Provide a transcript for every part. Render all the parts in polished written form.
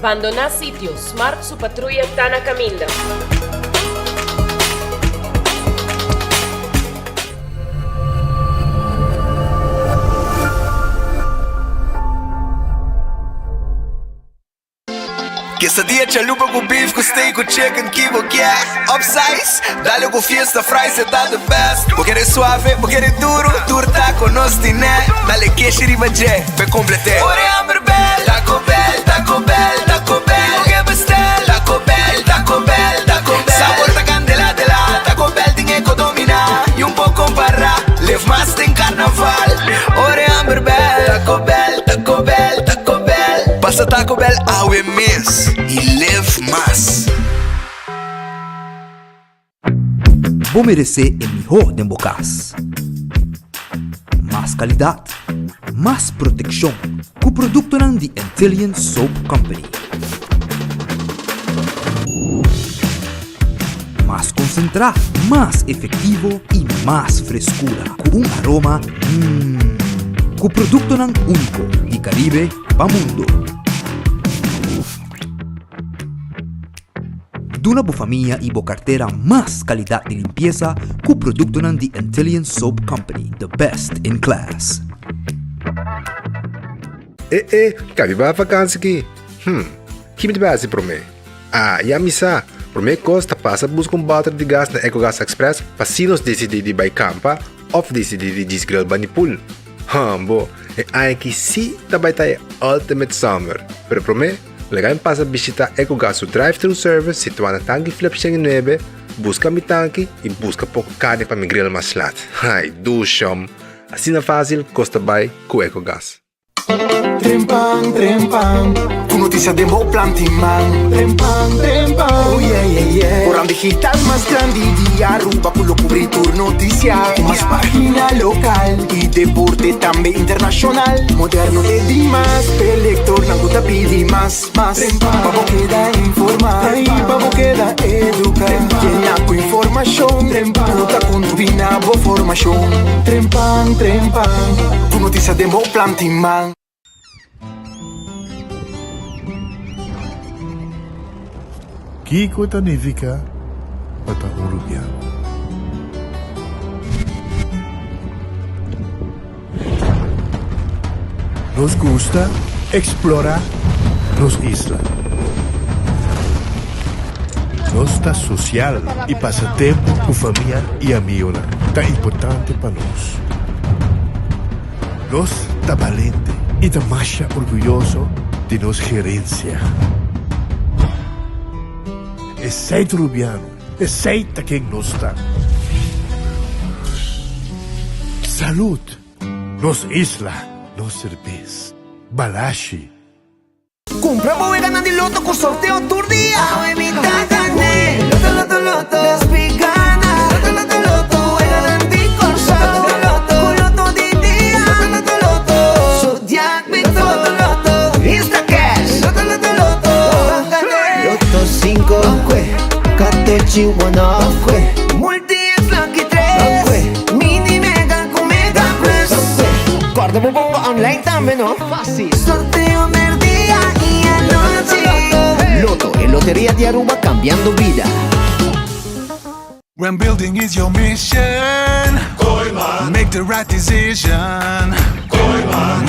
Bandoná sitio, Smart su patruya ta na kaminda. Quesadilla chalupa cu beef cu steak cu chicken ki bo kier Upsize, dale cu fiesta fries e ta the best Bo kere suave, bo kere duro, tur taco nos tine Dale keshi riba dje, p'e complete Ora e hamber bel, Taco Bell, Taco Bell, Taco Bell Bo ke bestel, Taco Bell, Taco Bell, Taco Bell Sabor ta candela dela, Taco Bell tin e co domina Y un por compara, live mas den carnaval Ora e hamber bel, Taco Bell, Taco Bell, Taco Bell. Pasa Taco Bell awe mes y live mas. Bo meresé e mihó den bo kas. Mas kalidat, mas protekshon ku produktonan di Antillian Soap Company. Mas konsentrá, mas efektivo i mas freskura ku un aroma mmm. Ku produktonan úniko di Karibe pa mundo. Duna bo famia i bo kartera mas kalidat di limpiesa ku produktonan di Antillian Soap Company, the best in class. E e, kabi bai vakansi ki? Hm, ki mi ta bai hasi promé? Ah, ya mi sa! Promé kos ta pasa buska un bòter di gas na Ecogas Express pa si nos disidí di bai kampa òf disidí di djis grill bani pool. Hambo, e aña aki sí ta bai ta e ultimate summer! Pero promé, laga mi pasa bishitá Ecogas su drive-thru service situá na Tanki Flip 109, buska mi tanki i buska poko karni pa mi grill mas lat. Ai, dushom! Asina fásil kos ta bai ku Ecogas. Trempan, trempan, ku notisia den bo plan tin man. Trempan, trempan, oh yeah, yeah, yeah. Koran digital mas grandi di Aruba ku lo kubri tur notisia. Ku mas pagina lokal i deporte tambe internashonal. Moderno te dimas, p'e lektornan ku ta pidi mas, mas. Pa bo keda informa i pa bo keda eduka. Yena ku informashon ku ta kontribuí na bo formashon. Trempan, trempan, ku notisia den bo plan tin man. Kiko ta nifiká pa ta un rubiano? Nos gusta eksplorá nos isla. Nos ta sosial i pasa tempu ku famia i amigonan ta importante pa nos. Nos ta balente i ta masha orguyoso di nos gerensia. Esei ta Rubiano, esei ta ken nos ta. Salud! Nos isla, nos serbes. Balashi. Cumpra bo weganan di loto cu sorteo tur dia. Awe mi ta gane. Loto, loto, loto. Despi gana. Loto, loto, loto. Weganan di Corsou. Loto, loto, Cu loto di dia. Loto, loto, loto. Zodiac mi to. Loto, loto. Instacash. Loto, loto, loto. Ban gane. Loto cinco. Kwe. Katochi one off. Kwe. Multi X lucky tres. Kwe. Mini mega cu mega plus. Corda bo bomba online tambe no. Fácil. Sorteo merdia y anochi. Lotto, e loteria di Aruba cambiando bida. When building is your mission, make the right decision.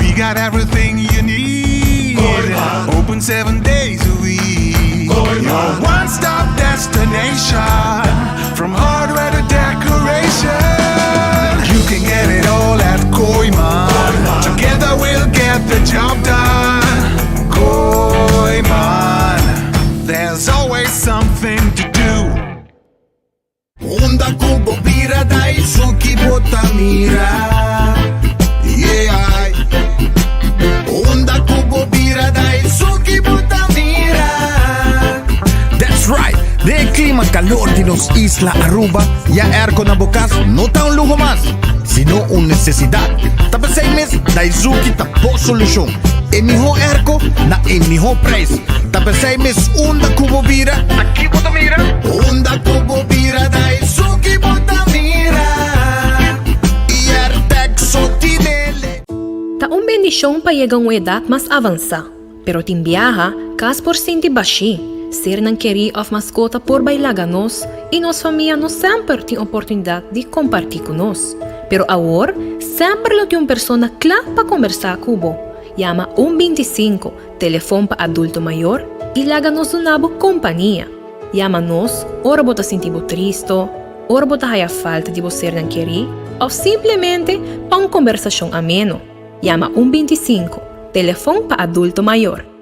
We got everything you need. Open seven days a week. Your one stop destination. From hardware to decoration. You can get it all at Kooiman. Together we'll get the job done. Kooiman. There's always something to do. Unda ku bo bira Daisuki bo ta mira Yeah Unda ku bo bira Daisuki bo ta mira That's right! Den e klima kalor di nos isla Aruba, ya airco na bo kas no ta un luho mas, sino un nesesidat. Ta p'esei mes Daizuki ta bo solushon. E mihó airco na e mihó prijs. Ta p'esei mes unda ku bo bira, aki bo ta mira. Unda ku bo bira Daizuki bo ta mira I Airtec so tinele. Ta un bendishon pa yega un edat mas avansá. Pero tin biaha, kas por sinti bashí, sernan kerí òf maskota por bai laga nos i nos famia no semper tin oportunidat di kompartí ku nos. Pero awor, semper lo tin un persona kla pa kombersá ku bo. Yama un 25, telefon pa adulto mayor, i laga nos duna bo kompania. Yama nos ora bo ta sinti bo tristo, ora bo ta haya falta di bo sernan kerí òf simplemente pa un kombersashon ameno. Yama un 25, telefon pa adulto mayor.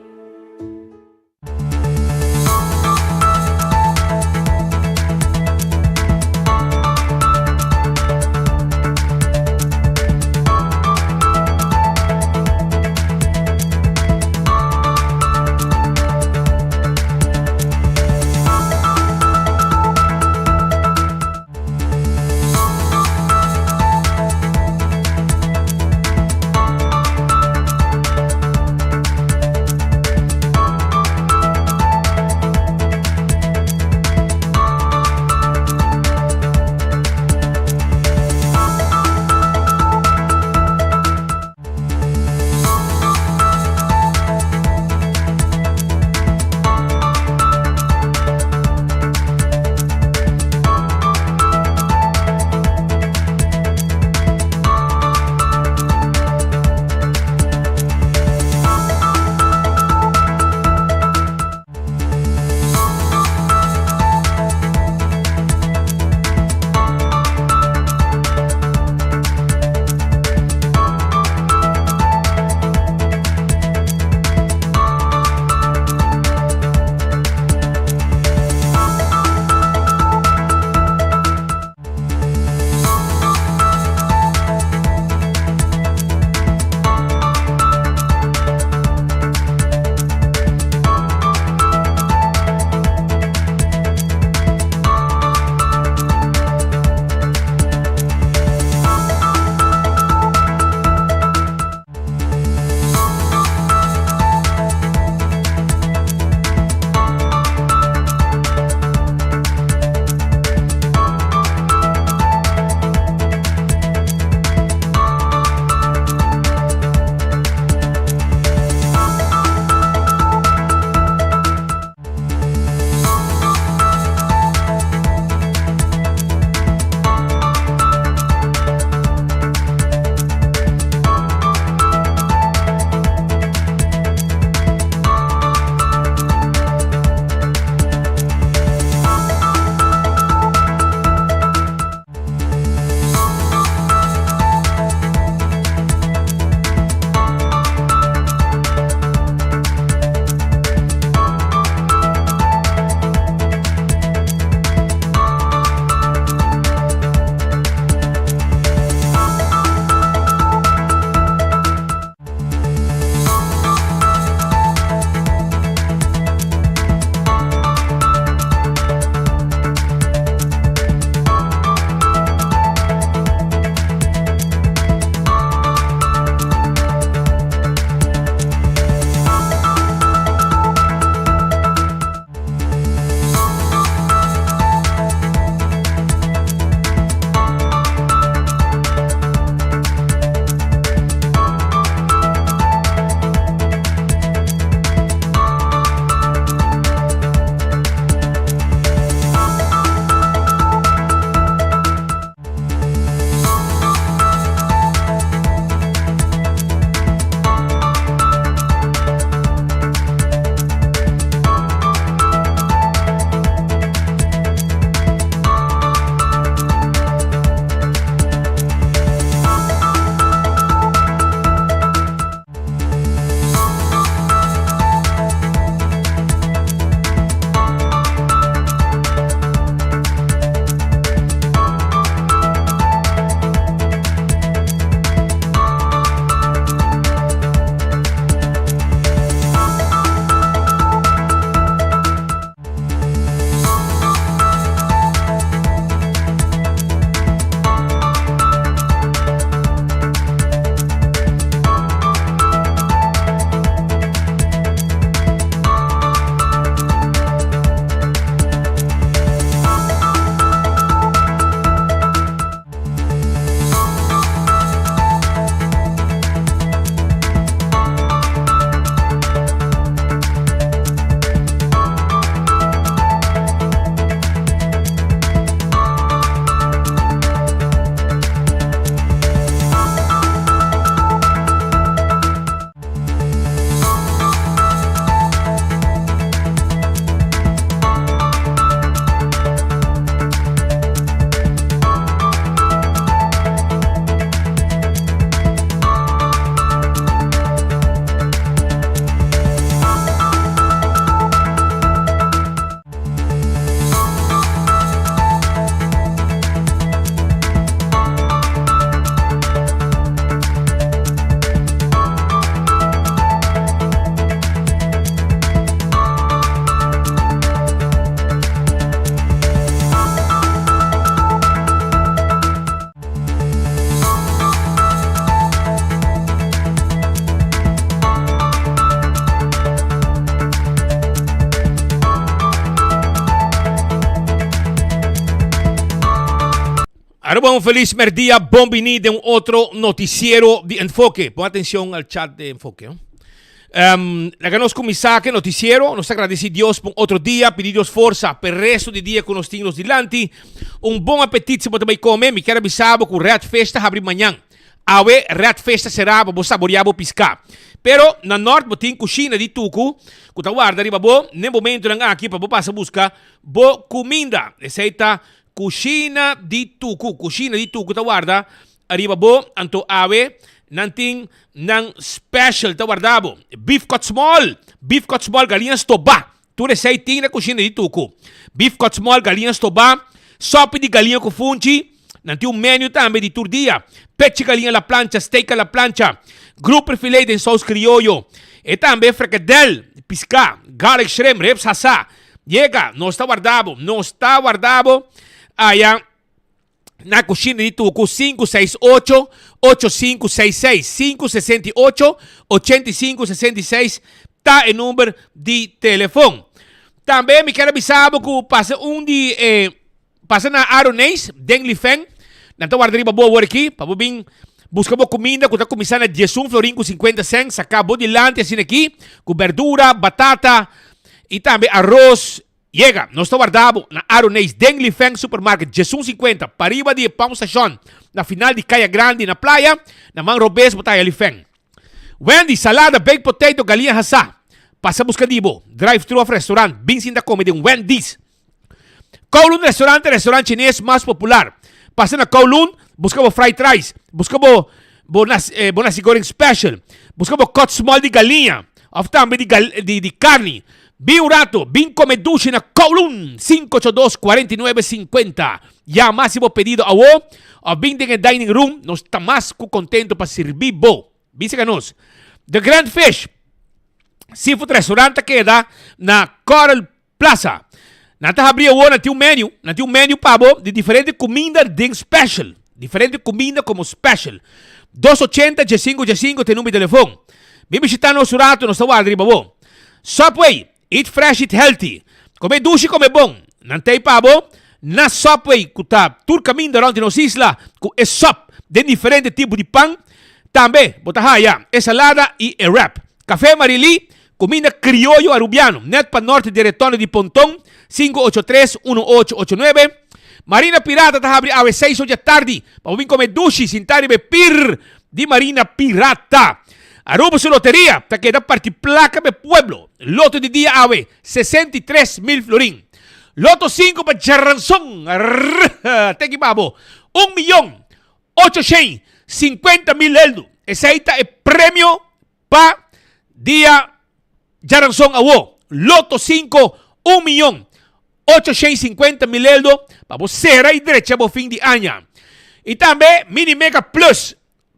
Aruba un feliz merdia, bon bini den un otro noticiero di Enfoke. Pon atencion al chat de Enfoke. No? Um, laga nos cuminsa cu e noticiero. Nos ta agradeci Dios pa un otro dia, pidi Dios forsa pa e resto di dia cu nos tin nos dilanti. Un bon apetit si bo ta bay come. Mi kier a bisa bo cu Red Fish ta habri mañan. Awe Red Fish ta sera pa bo saborea bo pisca. Pero na Nort bo tin cushina di tucu cu ta warda riba bo n'e momentonan aki pa bo pasa busca bo cuminda. Esey ta Kushina di tuku, kushina di tuku ta warda ariba bo, anto awe nan tin nan special ta warda bo. Beef cut small, beef cut small galiña stobá, tur esei tin na kushina di tuku. Beef cut small galiña stobá, sopi di galiña ku funchi, nan tin un menu tambe di tur dia, pechi galiña la plancha, steak a la plancha, grouper filet den saus krioyo, e tambe frikadel, piská, garlic shrimp, ribs hasá. Yega, nos ta warda bo, nos ta warda bo aya na kushina di Tuku 568 8566 568 8566 ta e number di telefon. Tambe mi kier a bisa bo ku pasa un di e Pasa na Aroneis den Lifeng. Nan ta warda riba bo awor aki pa bo bin buska bo kuminda ku ta kuminsá na diesun florin ku sinkuenta sèn. Saka bo dilanti asina aki ku berdura, batata i tambe aros. Yega, nos ta warda bo na Aroneis den Lifeng Supermarket diesun sinkuenta pariba di e Pump Station na final di Kaya Grandi na Playa. Na man robes bo ta haya Lifeng. Wendy, salada, baked potato, galiña hasá. Pasa buska di bo. Drive thru of restaurant. Bin sinta kome den Wendy's. Kowloon Restaurant, restaurant chines mas popular. Pasa na Kowloon, buska bo fried rice, buska bo bo nas, eh, bo nasi goreng special, buska bo cut small di galiña of tambe di, gal, di, di carni. Bin un rato, bin come dushi na Kowloon, 582 49 50. Yama si bo pedido awo of bin den e dining room, nos ta mas cu contento pa sirbi bo. Bisa ka nos. The Grand Fish Seafood Restaurant ta keda na Coral Plaza. Nan ta habri awor, nan tin un menu, nan tin un menu pa bo di diferente kuminda den special. Diferente kuminda komo special. Dos ochenta diesinko diesinko ta e number di telefon. Bin bishita nos un rato, nos ta warda riba bo. Subway, eat fresh, eat healthy. Kome dushi, kome bon. Nan ta ei pa bo na Subway ku ta tur kaminda rònt di nos isla ku e sòp den diferente tipo di pan. Tambe bo ta haya e salada i e wrap. Café Marily, Kuminda krioyo arubiano, nèt pa norte di Retondo di Ponton, sinku ocho tres, unu ocho ocho nuebe. Marina Pirata ta habri awe seis or djatardi pa bo bin kome dushi sintá riba e pir di Marina Pirata. Aruba su loteria ta keda parti plaka pa e pueblo. Loto di dia awe, 63 mil florin. Loto sinku pa djaranson, rrr, teki pa bo, un miyon 850 mil eldu. Esei ta e premio pa dia djaranson awo. Loto 5, 1 miyon 850 mil eldo pa bo sera i drecha bo fin di aña. I tambe Mini Mega Plus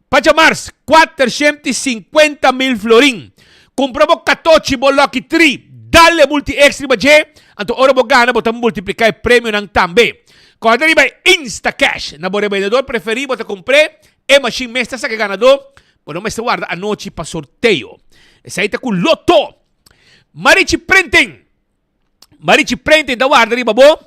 pa djamars 450 mil florin. Kumpra bo katochi bo Lucky 3, dale multi extra riba dje, anto ora bo gana bo ta multipliká e premionan tambe. Kòrda riba Instacash na bo rebendedor preferí bo ta kumpr'é, e mashin mes ta saka e ganadó. Bo no mester warda anochi pa sorteo. Esei ta ku Lotto. Marichi Printing. Marichi Printing ta warda riba bo.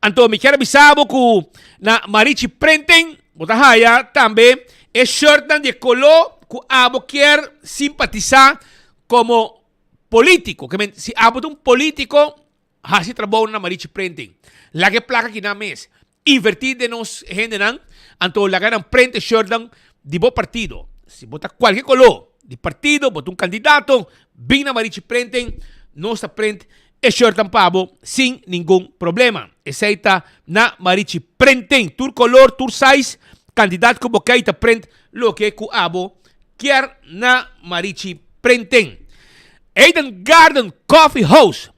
Anto mi kier a bisa bo ku na Marichi Printing bo ta haya tambe e shirtnan di e kolo ku abo kier simpatisá komo polítiko. Ke men si abo ta un polítiko hasi trabou na Marichi Printing. Laga e plaka kinan mes. Invertí den nos hendenan, anto laga nan print e shirtnan di bo partido. Si bo ta kualke koló di partido, bo ta un kandidato, bin na Marichi Printing, nos ta print e shirtnan pa bo sin ningun problema. Esei ta na Marichi Printing. Tur kolor, tur size, kantidat ku bo kei ta print loke ku abo kier na Marichi Printing. Eden Garden Coffee House.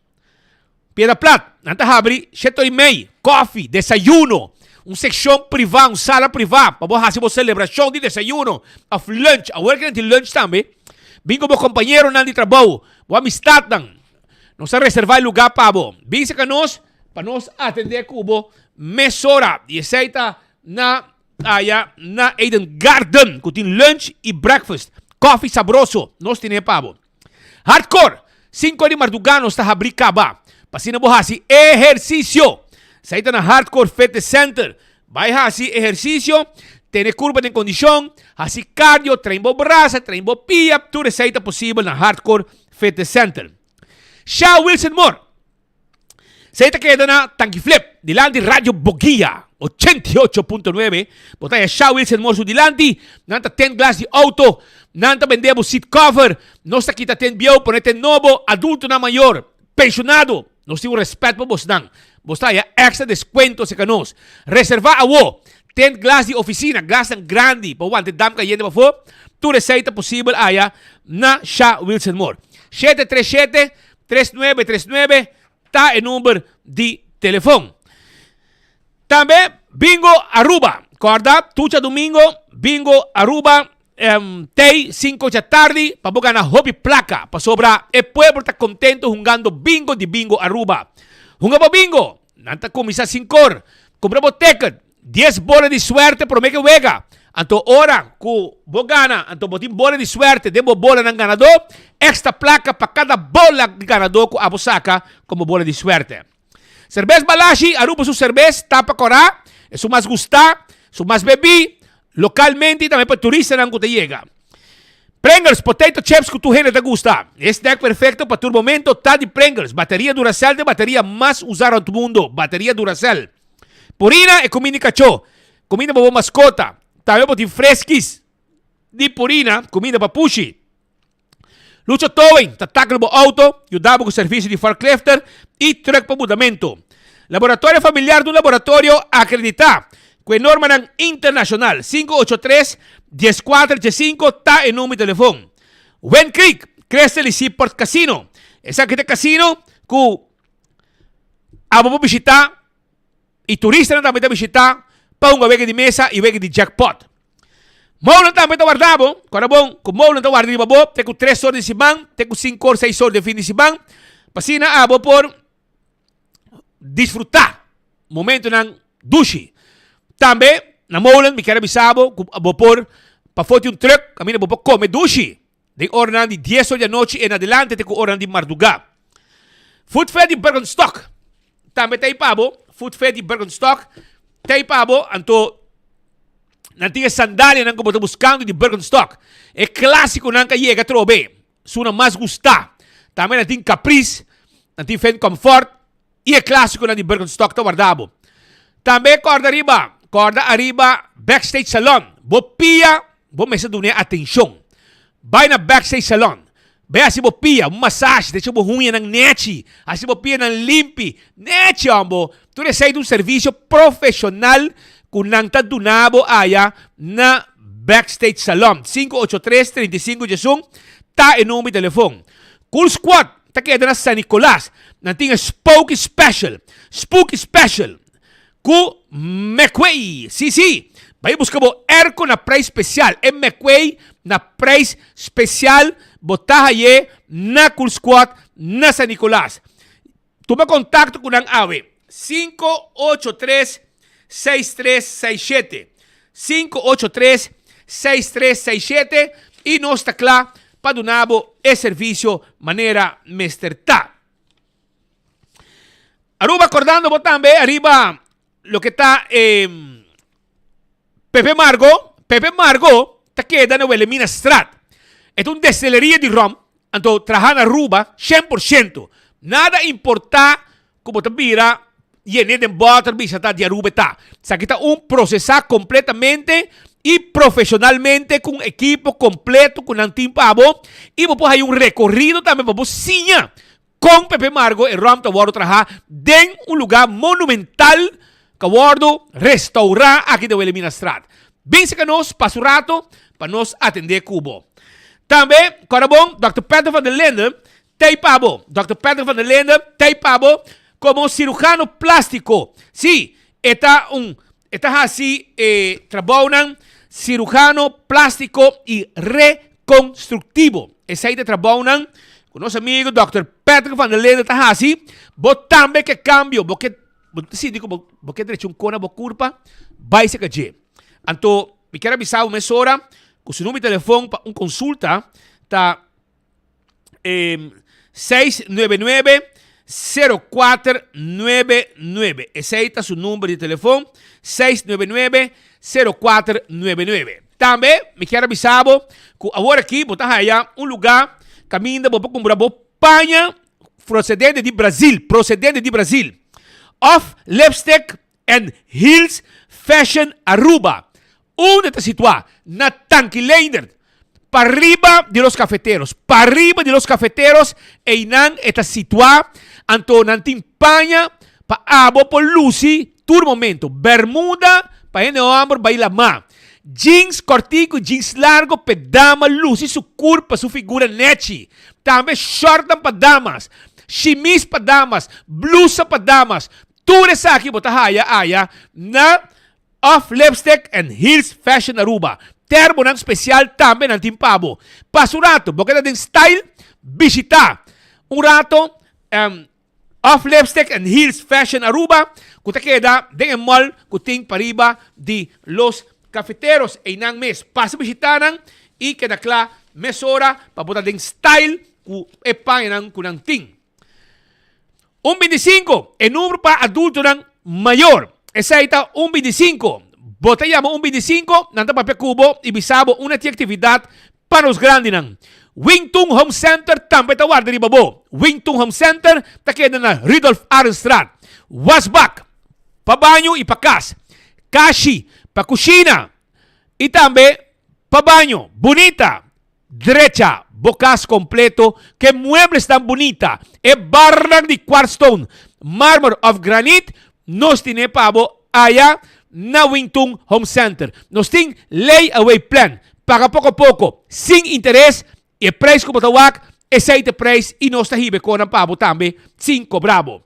Piedra Plat, nan ta habri sheto i mei, kofi, desayuno, un sekshon privá, un sala privá pa bo hasi bo selebrashon di desayuno òf lunch. Awor ke nan tin lunch tambe. Bin ku bo kompañeronan di trabou, bo amistatnan. Nos a reservá e lugá pa bo. Bin serka nos pa nos atendé ku bo mesora. I esei ta na aya na Eden Garden ku tin lunch i breakfast. Kofi sabroso nos tine pa bo. Hardcore! Sinku di mardugá nos ta habrí kaba pa asina bo hasi ehersisio. Esei ta na Hardcore Fitness Center. Bai hasi ehersisio, tene kurpa den kondishon, hasi cardio, train bo brasa, train bo pia, tur esei ta posibel na Hardcore Fitness Center. Sha Wilson Moore. Esei ta keda na Tanki Flip, dilanti Radio Boguia, 88.9. Bo ta haya Sha Wilson Moore su dilanti. Nan ta tent glas di auto, nan ta bende bo seat cover, nos ta kita tent bieu, pone tent nobo, adultonan mayor, pensionado. Nos tin un respet pa bosnan. Bos ta haya extra descuento cerca nos. Reserva awo. Tent glas di oficina, glasnan grandi pa wanta e damp cayente pafó. Tur esey ta posibel aya na Sha Wilson Moore. 737 3939 ta e number di telefon. Tambe Bingo Aruba. Corda, tucha domingo, Bingo Aruba tei cinco dja tardi pa bo gana hopi placa pasobra e pueblo ta contento hungando bingo di Bingo Aruba. Hunga bo bingo! Nan ta cuminsa cincor. Cumpra bo ticket. Dies bola di suerte prome ke wega. Anto ora cu bo gana, anto bo tin bola di suerte den bo bolanan ganador, extra placa pa cada bola ganador cu abo saca como bola di suerte. Serbes Balashi, Aruba su serbes ta pa kora, esun mas gusta, esun mas bebí, lokalmente i tambe pa turistanan ku ta yega. Pringles, potato chips ku tur hende ta gusta. E snack perfekto pa tur momento ta di Pringles. Bateria Duracell ta e bateria mas usá rònt mundu. Bateria Duracell. Purina e kuminda di kachó, kuminda pa bo maskota. Tambe bo tin Friskies di Purina, kuminda pa pushi. Lucho Towing ta tackle bo auto, yuda bo ku servicio di forklifter i truck pa mudamentu. Laboratorio Familiar ta un laboratorio akreditá ku e normanan internashonal. 583 1485 ta e number di telefon. Wind Creek, Crystal i Seaport Casino. Esaki ta e casino ku abo por bishitá i turistanan tambe ta bishitá pa hunga wega di mesa i wega di jackpot. Moulan tambe ta warda bo, kòrda bon ku moulan ta warda riba bo te ku tres or di siman, te ku sinku or, seis or den fin di siman, pa asina abo por disfrutá momentunan dushi. Tambe na moulan mi kier a bisa bo ku bo por pafó di un trùk kaminda bo por kome dushi den oranan di dies or di anochi en adelante te ku oranan di mardugá. Food Fair di Birkenstock tambe ta ei pa bo, Food Fair di Birkenstock ta ei pa bo, anto Nan tin e sandalianan ku bo ta buskando di Birkenstock. E klásikonan ka yega atrobe. Esunnan mas gustá. Tambe nan tin Caprice, nan tin Fenn Comfort i e klásikonan di Birkenstock ta warda bo. Tambe kòrda riba, kòrda ariba Backstage Salon. Bo pia, bo mester dun'é atenshon. Bai na Backstage Salon. Bai hasi bo pia un masashi, decha bo huñanan nechi, hasi bo pianan limpi, nechi hombo. Tur esei ta un servisio profeshonal ku nan ta duna bo aya na Backstage Salon. 583 35 diesun ta e number di telefon. Cool Squad ta keda na San Nicolas. Nan tin e Spooky Special, Spooky Special. Ku Mecway! Sí, sí! Bai buska bo airco na prijs special. E Mecway na prijs special bo ta haye na Cool Squad na San Nicolas. Tuma contacto cu nan awe. 583 6367 583 6367 y nos ta cla pa duna bo e servicio manera mester ta. Aruba acordando bo tambe ariba loke ta e Pepe Margo. Pepe Margo ta keda na Wilhelmina Straat. E ta un destileria di rom, anto traha na Aruba 100%. Nada importa ku bo ta bira yene den bòter bisa ta di Aruba e ta. Esaki ta un prosesá kompletamente i profeshonalmente ku un ekipo kompleto ku nan tin pa bo i bo por haya un rekorido tambe pa bo siña Kon Pepe Margo e rom ta wòrdu trahá den un lugá monumental ku a wòrdu restourá aki den Wilhelminastraat. Bin serka nos pasa un rato pa nos atendé ku bo. Tambe, kòrda bon, Dòkter Patrick van der Linden t'ei pa bo. Dòkter Patrick van der Linden t'ei pa bo komo sirujano plástiko. Sí, e ta un e ta hasi e trabounan sirujano plástiko i rekonstruktivo. Esei ta e trabounan ku nos amigo Dòkter Patrick van der Linden ta hasi. Bo tambe ke kambio, bo ke bo ta sinti ku bo bo ke drecha un kona bo kurpa, bai serka dje. Anto mi kier a bisa bo mesora ku su number di telefon pa un konsulta ta 699. 0499. Esei ta su number di telefon, 699 0499. Tambe mi kier a bisa bo ku awor aki bo ta haya un lugá kaminda bo por kumpra bo paña procedente di Brazil, procedente di Brazil, òf lipstick and heels Fashion Aruba. Unda ta situá? Na Tanki Leendert, pariba di Los Cafeteros. Pariba di Los Cafeteros, einan e ta situá. Anto nan tin paña pa abo por lusi tur momento. Bermuda pa hende hòmber bai lamá. Jeans kòrtiku i jeans largo p'e dama lusi su kurpa, su figura nèchi. Tambe shòrtnan pa damas, shimis pa damas, blusa pa damas. Tur esaki bo ta haya aya na Off Lipstick and Heels Fashion Aruba. Termonan special tambe nan tin pa bo. Pasa un rato, bo keda den style, bishita un rato Off Lipstick and Heels Fashion Aruba cu ta keda den e mall cu tin pariba di Los Cafeteros. Eynan mes pasa bishita nan y keda cla mesora pa bo ta den style cu e pañanan cu nan tin. Un bintisinko, e numero pa adultonan mayor. Esei ta un bintisinko. Bo ta yama un bintisinko, nan ta papia ku bo i bisa bo una ti aktividat pa nos grandinan. Wing Tun Home Center tambe ta warda riba bo. Wing Tun Home Center ta keda na Rudolf Arendstraat. Wasbak, pa baño i pa kas. Kashi, pa kushina i tambe pa baño. Bunita! Drecha bo kas kompleto ku e mueblesnan bunita, e barnan di kwartstone, marmer òf granit, nos tine pa bo aya na Wingtun Home Center. Nos tin lay away plan, paga poko poko, sin interes, i e preis ku bo ta wak, esei ta e preis i nos ta hiba e konan pa bo tambe sin kobra bo.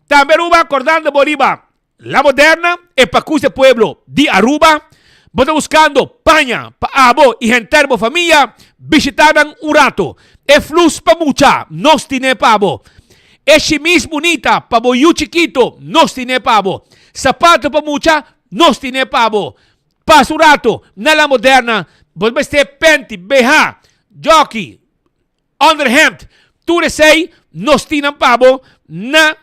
Tambe Aruba kordando bo riba La Moderna, e pakus e pueblo di Aruba. Bo ta buscando paña pa abo y henter bo famia? Bishita nan un rato. E flus pa mucha, nos tine pa bo. E shimis bunita pa bo yu chikito, nos tine pa bo. Sapato pa mucha, nos tine pa bo. Pasa un rato na La Moderna, bo mester panty, BH, jockey, onderhemd, tur esey nos tin nan pa bo na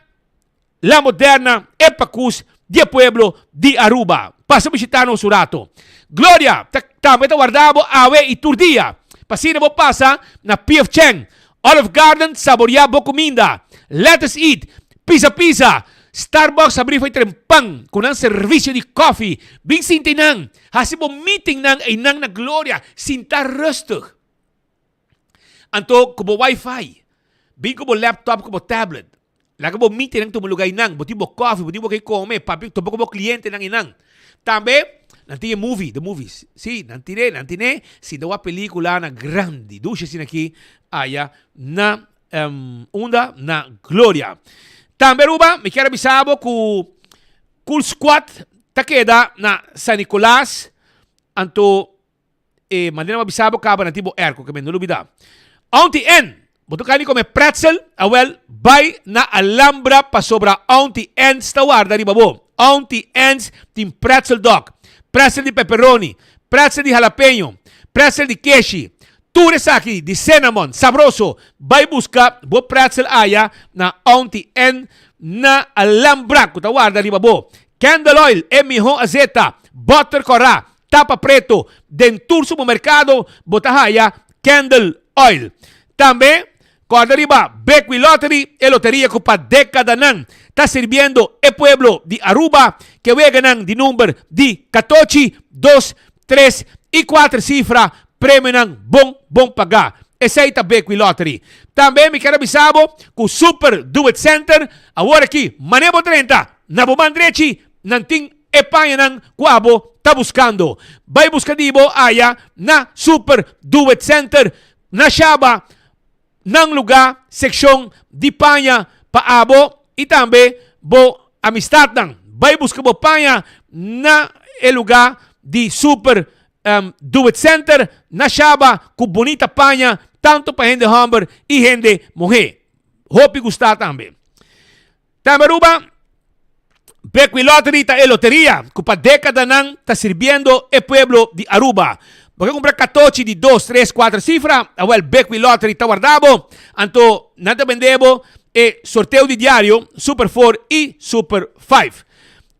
La Moderna e pakus di e pueblo di Aruba. Pasa bishita nos un rato. Gloria ta tambe ta warda bo awe y tur dia. Pa asina bo pasa na PF Chang, Olive Garden saboria bo cuminda. Let us eat, Pizza Pizza, Starbucks habri fai tren pan cu nan servicio di koffie. Bin sinti nan, haci bo meetingnan eynan na Gloria, sinta rustig. Anto ku bo wifi, bin ku bo laptop ku bo tablet. Laga bo meetingnan tuma luga einan. Bo tin bo koffie, bo tin bo ke kome, papia topa ku bo klientenan einan. Tambe nan tin e movie, the movies. Si, nan tine, nan tine sinta wak peliculanan grandi, dushi asina aki aya na unda? Na Gloria. Tambe Aruba, mi kier a bisa bo ku Cool Squad ta keda na San Nicolas, anto E manera bo a bisa bo kaba na tin bo airco ke men no lubida. Auntie Ann, bo ta kani kome pretzel? Awel, bai na Alhambra pasobra Auntie Ann's ta warda riba bo. Auntie Ann's tin pretzel dog, pretzel di pepperoni, pretzel di jalapeño, pretzel di keshi, tur esaki di cinnamon, sabroso. Bai buska bo pretzel aya na Auntie Ann na Alhambra ku ta warda riba bo. Candle oil, e miho azeta, butter kòrá, Tapa preto, den tur supermercado bo ta haya Candle Oil. Tambe, corda riba Bequi Lottery, e loteria cu pa decadanan ta sirbiendo e pueblo di Aruba, ke weganan di number di catochi, dos, tres y cuater cifra, premionan bon bon paga. Esey ta Bequi Lottery. Tambe mi kier a bisa bo cu Super Do It Center awor aki mane bo drenta na bo man drechi nan tin E pañanan ku abo ta buskando. Bai buska di bo aya na Super Do It Center na Shaba, nan lugá sekshon di paña pa abo i tambe bo amistatnan. Bai buska bo paña na e lugá di Super Do It Center na Shaba ku bunita paña tantu pa hende hòmber i hende muhé. Hopi gustá tambe. Tambe Aruba, Bequi Lottery ta e loteria cu pa decadanan ta sirbiendo e pueblo di Aruba. Bo ke cumpra catochi di dos, tres, cuater cifra? Awel Bequi Lottery ta warda bo. Anto nan ta bende bo. e sorteo di diario Super Four i Super Five.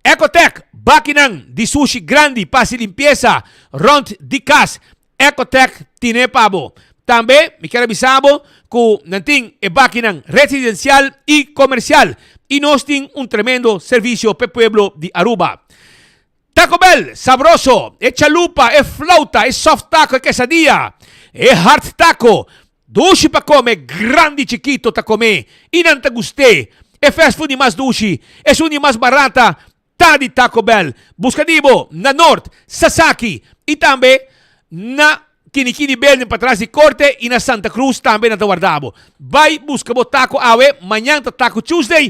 Ecotec, bakinan di sushi grandi pa hasi limpiesa rònt di kas. Ecotec tine pa bo. Tambe mi kier a bisa bo ku nan tin e bakinan residensial i komersial i nos tin un tremendo servisio p'e pueblo di Aruba. Taco Bell, sabroso! E chalupa, e flauta, e soft taco, e quesadilla, e hard taco, dushi pa come, grandi i chikito ta come i nan ta gust'é. E fast food di mas dushi, esun di mas barata ta di Taco Bell. Busca di bo na Noord, Sasaki i tambe na Kinikini Building patras di Corte i na Santa Cruz tambe nan ta warda bo. Bai busca bo taco awe, mañan ta Taco Tuesday.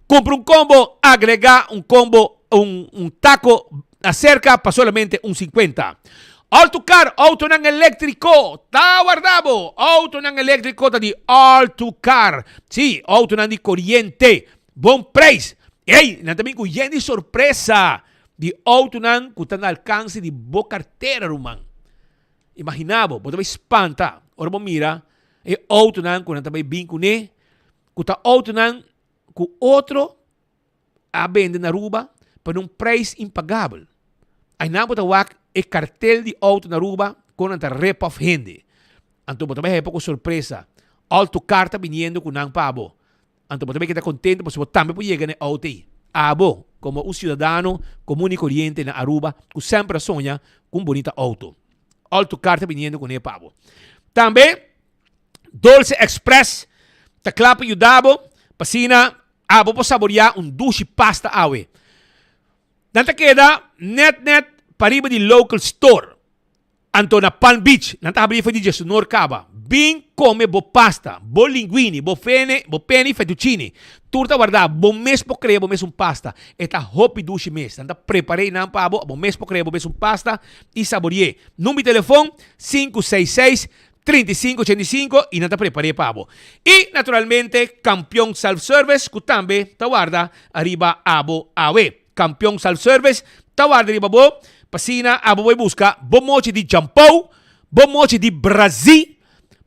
Cumpra un combo, agrega un combo un un taco acerca pa solamente un 50. All to Car, autonan eléctrico, ta warda bo. Autonan eléctrico ta di All to Car. Sí, autonan di coriente. Bon prijs. Ey, nan ta bin cu yen di sorpresa di autonan cu ta na alcance di bo cartera, ruman. Imagina bo, bo ta bay spanta ora bo mira e autonan cu nan ta bay bin cune, cu ta autonan cu otro a bende na Aruba pa un prijs impagabel. Aynan bo ta wak e cartel di auto na Aruba con nan ta rip off hende. Anto bo ta bay haya poco sorpresa. Auto car ta biniendo cu nan pa bo. Anto bo ta bay keda contento pasobra bo tambe por yega na e auto ey. Abo, como un ciudadano comun y coriente na Aruba cu semper a soña cu un bonita auto. Auto car ta biniendo cu ne pa bo. Tambe Dolce Express ta kla pa yuda bo pa asina abo por saboreá un dushi pasta awe. Nan ta keda nèt nèt pariba di Local Store. Anto na Palm Beach nan ta habri for di diesunor kaba. Bin kome bo pasta, bo linguini, bo fene, bo peni fettuccini. Tur ta wardá, bo mes por krea bo mes un pasta. E ta hopi dushi mes. Nan ta prepar'é nan pa bo, bo mes por krea bo mes un pasta i sabori'é. Number di telefon, 566 35 85 i nan ta prepar'é pa bo. I naturalmente Kampion Self Service ku tambe ta warda riba abo awe. Kampion Self Service ta warda riba bo pa asina abo bai buska bo mochi di Jampou, bo mochi di Brazil,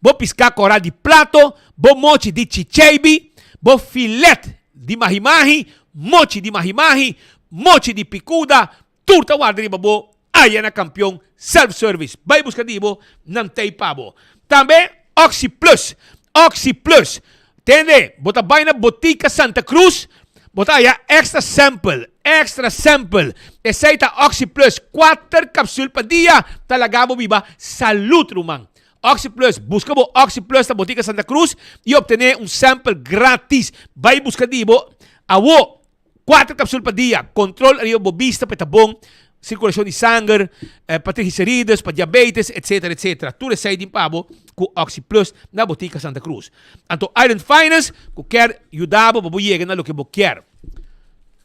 bo piská koral di Plato, bo mochi di Chicheibi, bo filet di Mahi-Mahi, mochi di Mahi-Mahi, mochi di Picuda, Tur ta warda riba bo aya na Kampion Self Service. Bai buska di bo, nan tei pa bo. Tambe Oxi Plus, Oxi Plus. Tende, bo ta bai na Botica Santa Cruz, bo ta haya extra sample, extra sample. Esei ta Oxi Plus, kuater kapsul pa dia ta laga bo biba salud, ruman. Oxi Plus, buska bo Oxi Plus na Botica Santa Cruz i obtene un sample gratis. Bai buska di bo awo. Kuater kapsul pa dia, kontrol ariba bo bista pa e ta bon, sirkulashon di sanger, pa triglicerides, pa diabetes, etsetera, etsetera. Tur esei tin pa bo ku Oxi Plus na Botica Santa Cruz. Anto Island Finance ku kier yuda bo pa bo yega na loke bo kier.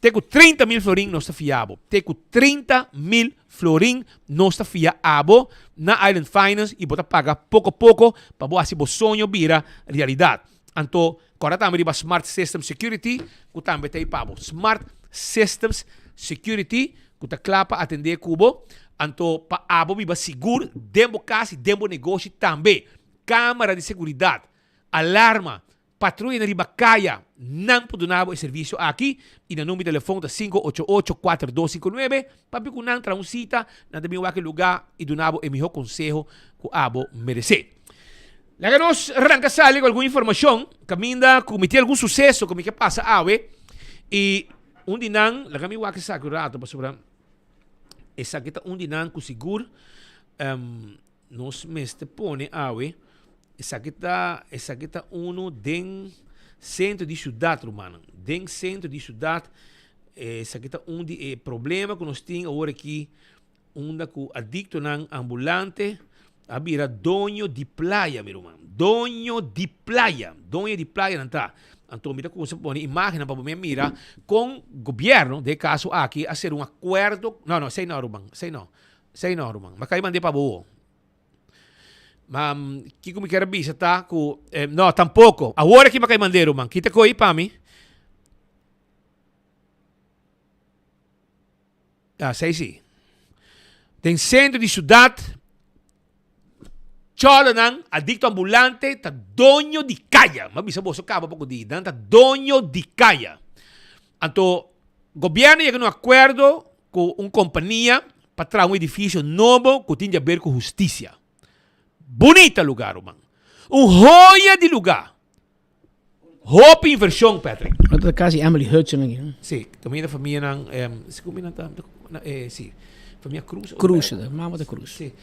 Te ku 30 mil florin nos ta fia bo. Te ku 30 mil florin nos ta fia abo na Island Finance i bo ta paga poko poko pa bo hasi bo soño bira realidat. Anto kòrda tambe riba Smart Systems Security ku tambe ta ei pa bo. Smart Systems Security ku ta kla pa atendé ku bo. Anto pa abo biba sigur den bo kas i den bo negoshi tambe. Kamera di seguridat, alarma, patruyanan riba kaya, nan por duna bo e servisio aki i nan number di telefon ta 588 4259. Papia ku nan, traha un sita, nan ta bin wak e lugá i duna bo e mihó konseho ku abo meresé. Laga nos ranka sali ku algun informashon kaminda ku mi tin algun suseso ku mi ke pasa awe i un di nan, laga mi wak esaki un rato pasobra esaki ta un di nan ku sigur nos mester pone awe. Esaki ta esaki ta unu den sentro di siudat rumannan, den sentro di siudat esaki ta un di e problema ku nos tin awor aki. Unda ku adiktonan ambulante a bira doño di playa, mi ruman. Doño di playa. Doño di playa nan ta. Anto mi ta kuminsá pone imágennan pa bo mi a mira kon gobièrnu, den e kaso aki, a sera un akuerdo. No, no, esei no, ruman. Esei no. Esei no, ruman. Mi a kai mand'é pa bo. Ma kiko mi kier a bisa ta ku, no, tampoko. Awor aki mi a kai mand'é, ruman. Kita ko'i pa mi. Ah, sei si. Den centro di ciudad. Cholonan, adicto ambulante, ta doño di caya. M'a bisa boso caba poco di, nan ta doño di caya. Anto, gobierno yega na un acuerdo cu un compania pa traha un edificio nobo cu tin di haber cu husticia. Bunita lugar, ruman. Un hoya di lugar. Hopi inversion, Patrick. Dat ta casi Emily Hudson aki, no? Sí, caminda famianan, si como nan ta, sí, famia Cruz. Cruz, de mama ta Cruz. Sí.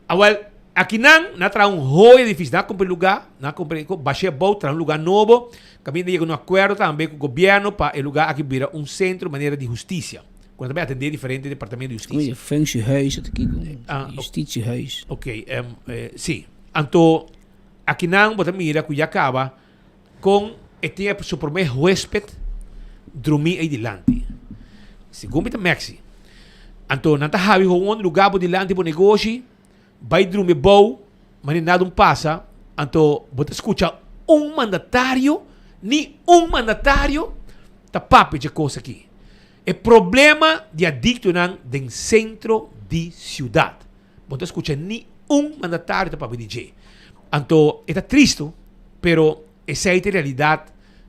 Awel, aki nan, nan a traha un hoya edificio, nan a cumpra lugar, nan a cumpra, basha abou, traha un lugar nobo, caminda yega un acuerdo tambe cu gobierno pa e lugar aki bira un centro manera di husticia, cu nan ta bay atende diferente departamento di husticia. Oye, functiehuis, dat kiko, justitiehuis. Ok, sí. Anto, Akinan bo ta mira ku ya kaba kon e tin su promé huésped drumí ei dilanti. Segun mi ta Maxi. Anto nan ta habi howon lugá bo dilanti bo negoshi, bai drumi bou, manera nada un pasa, anto bo ta skucha un mandatario, ni un mandatario ta papia dje kos aki. E problema di adiktonan den sentro di siudat. Bo ta skucha ni un mandatario ta papia di dje. Anto e ta tristu, pero esei ta e realidat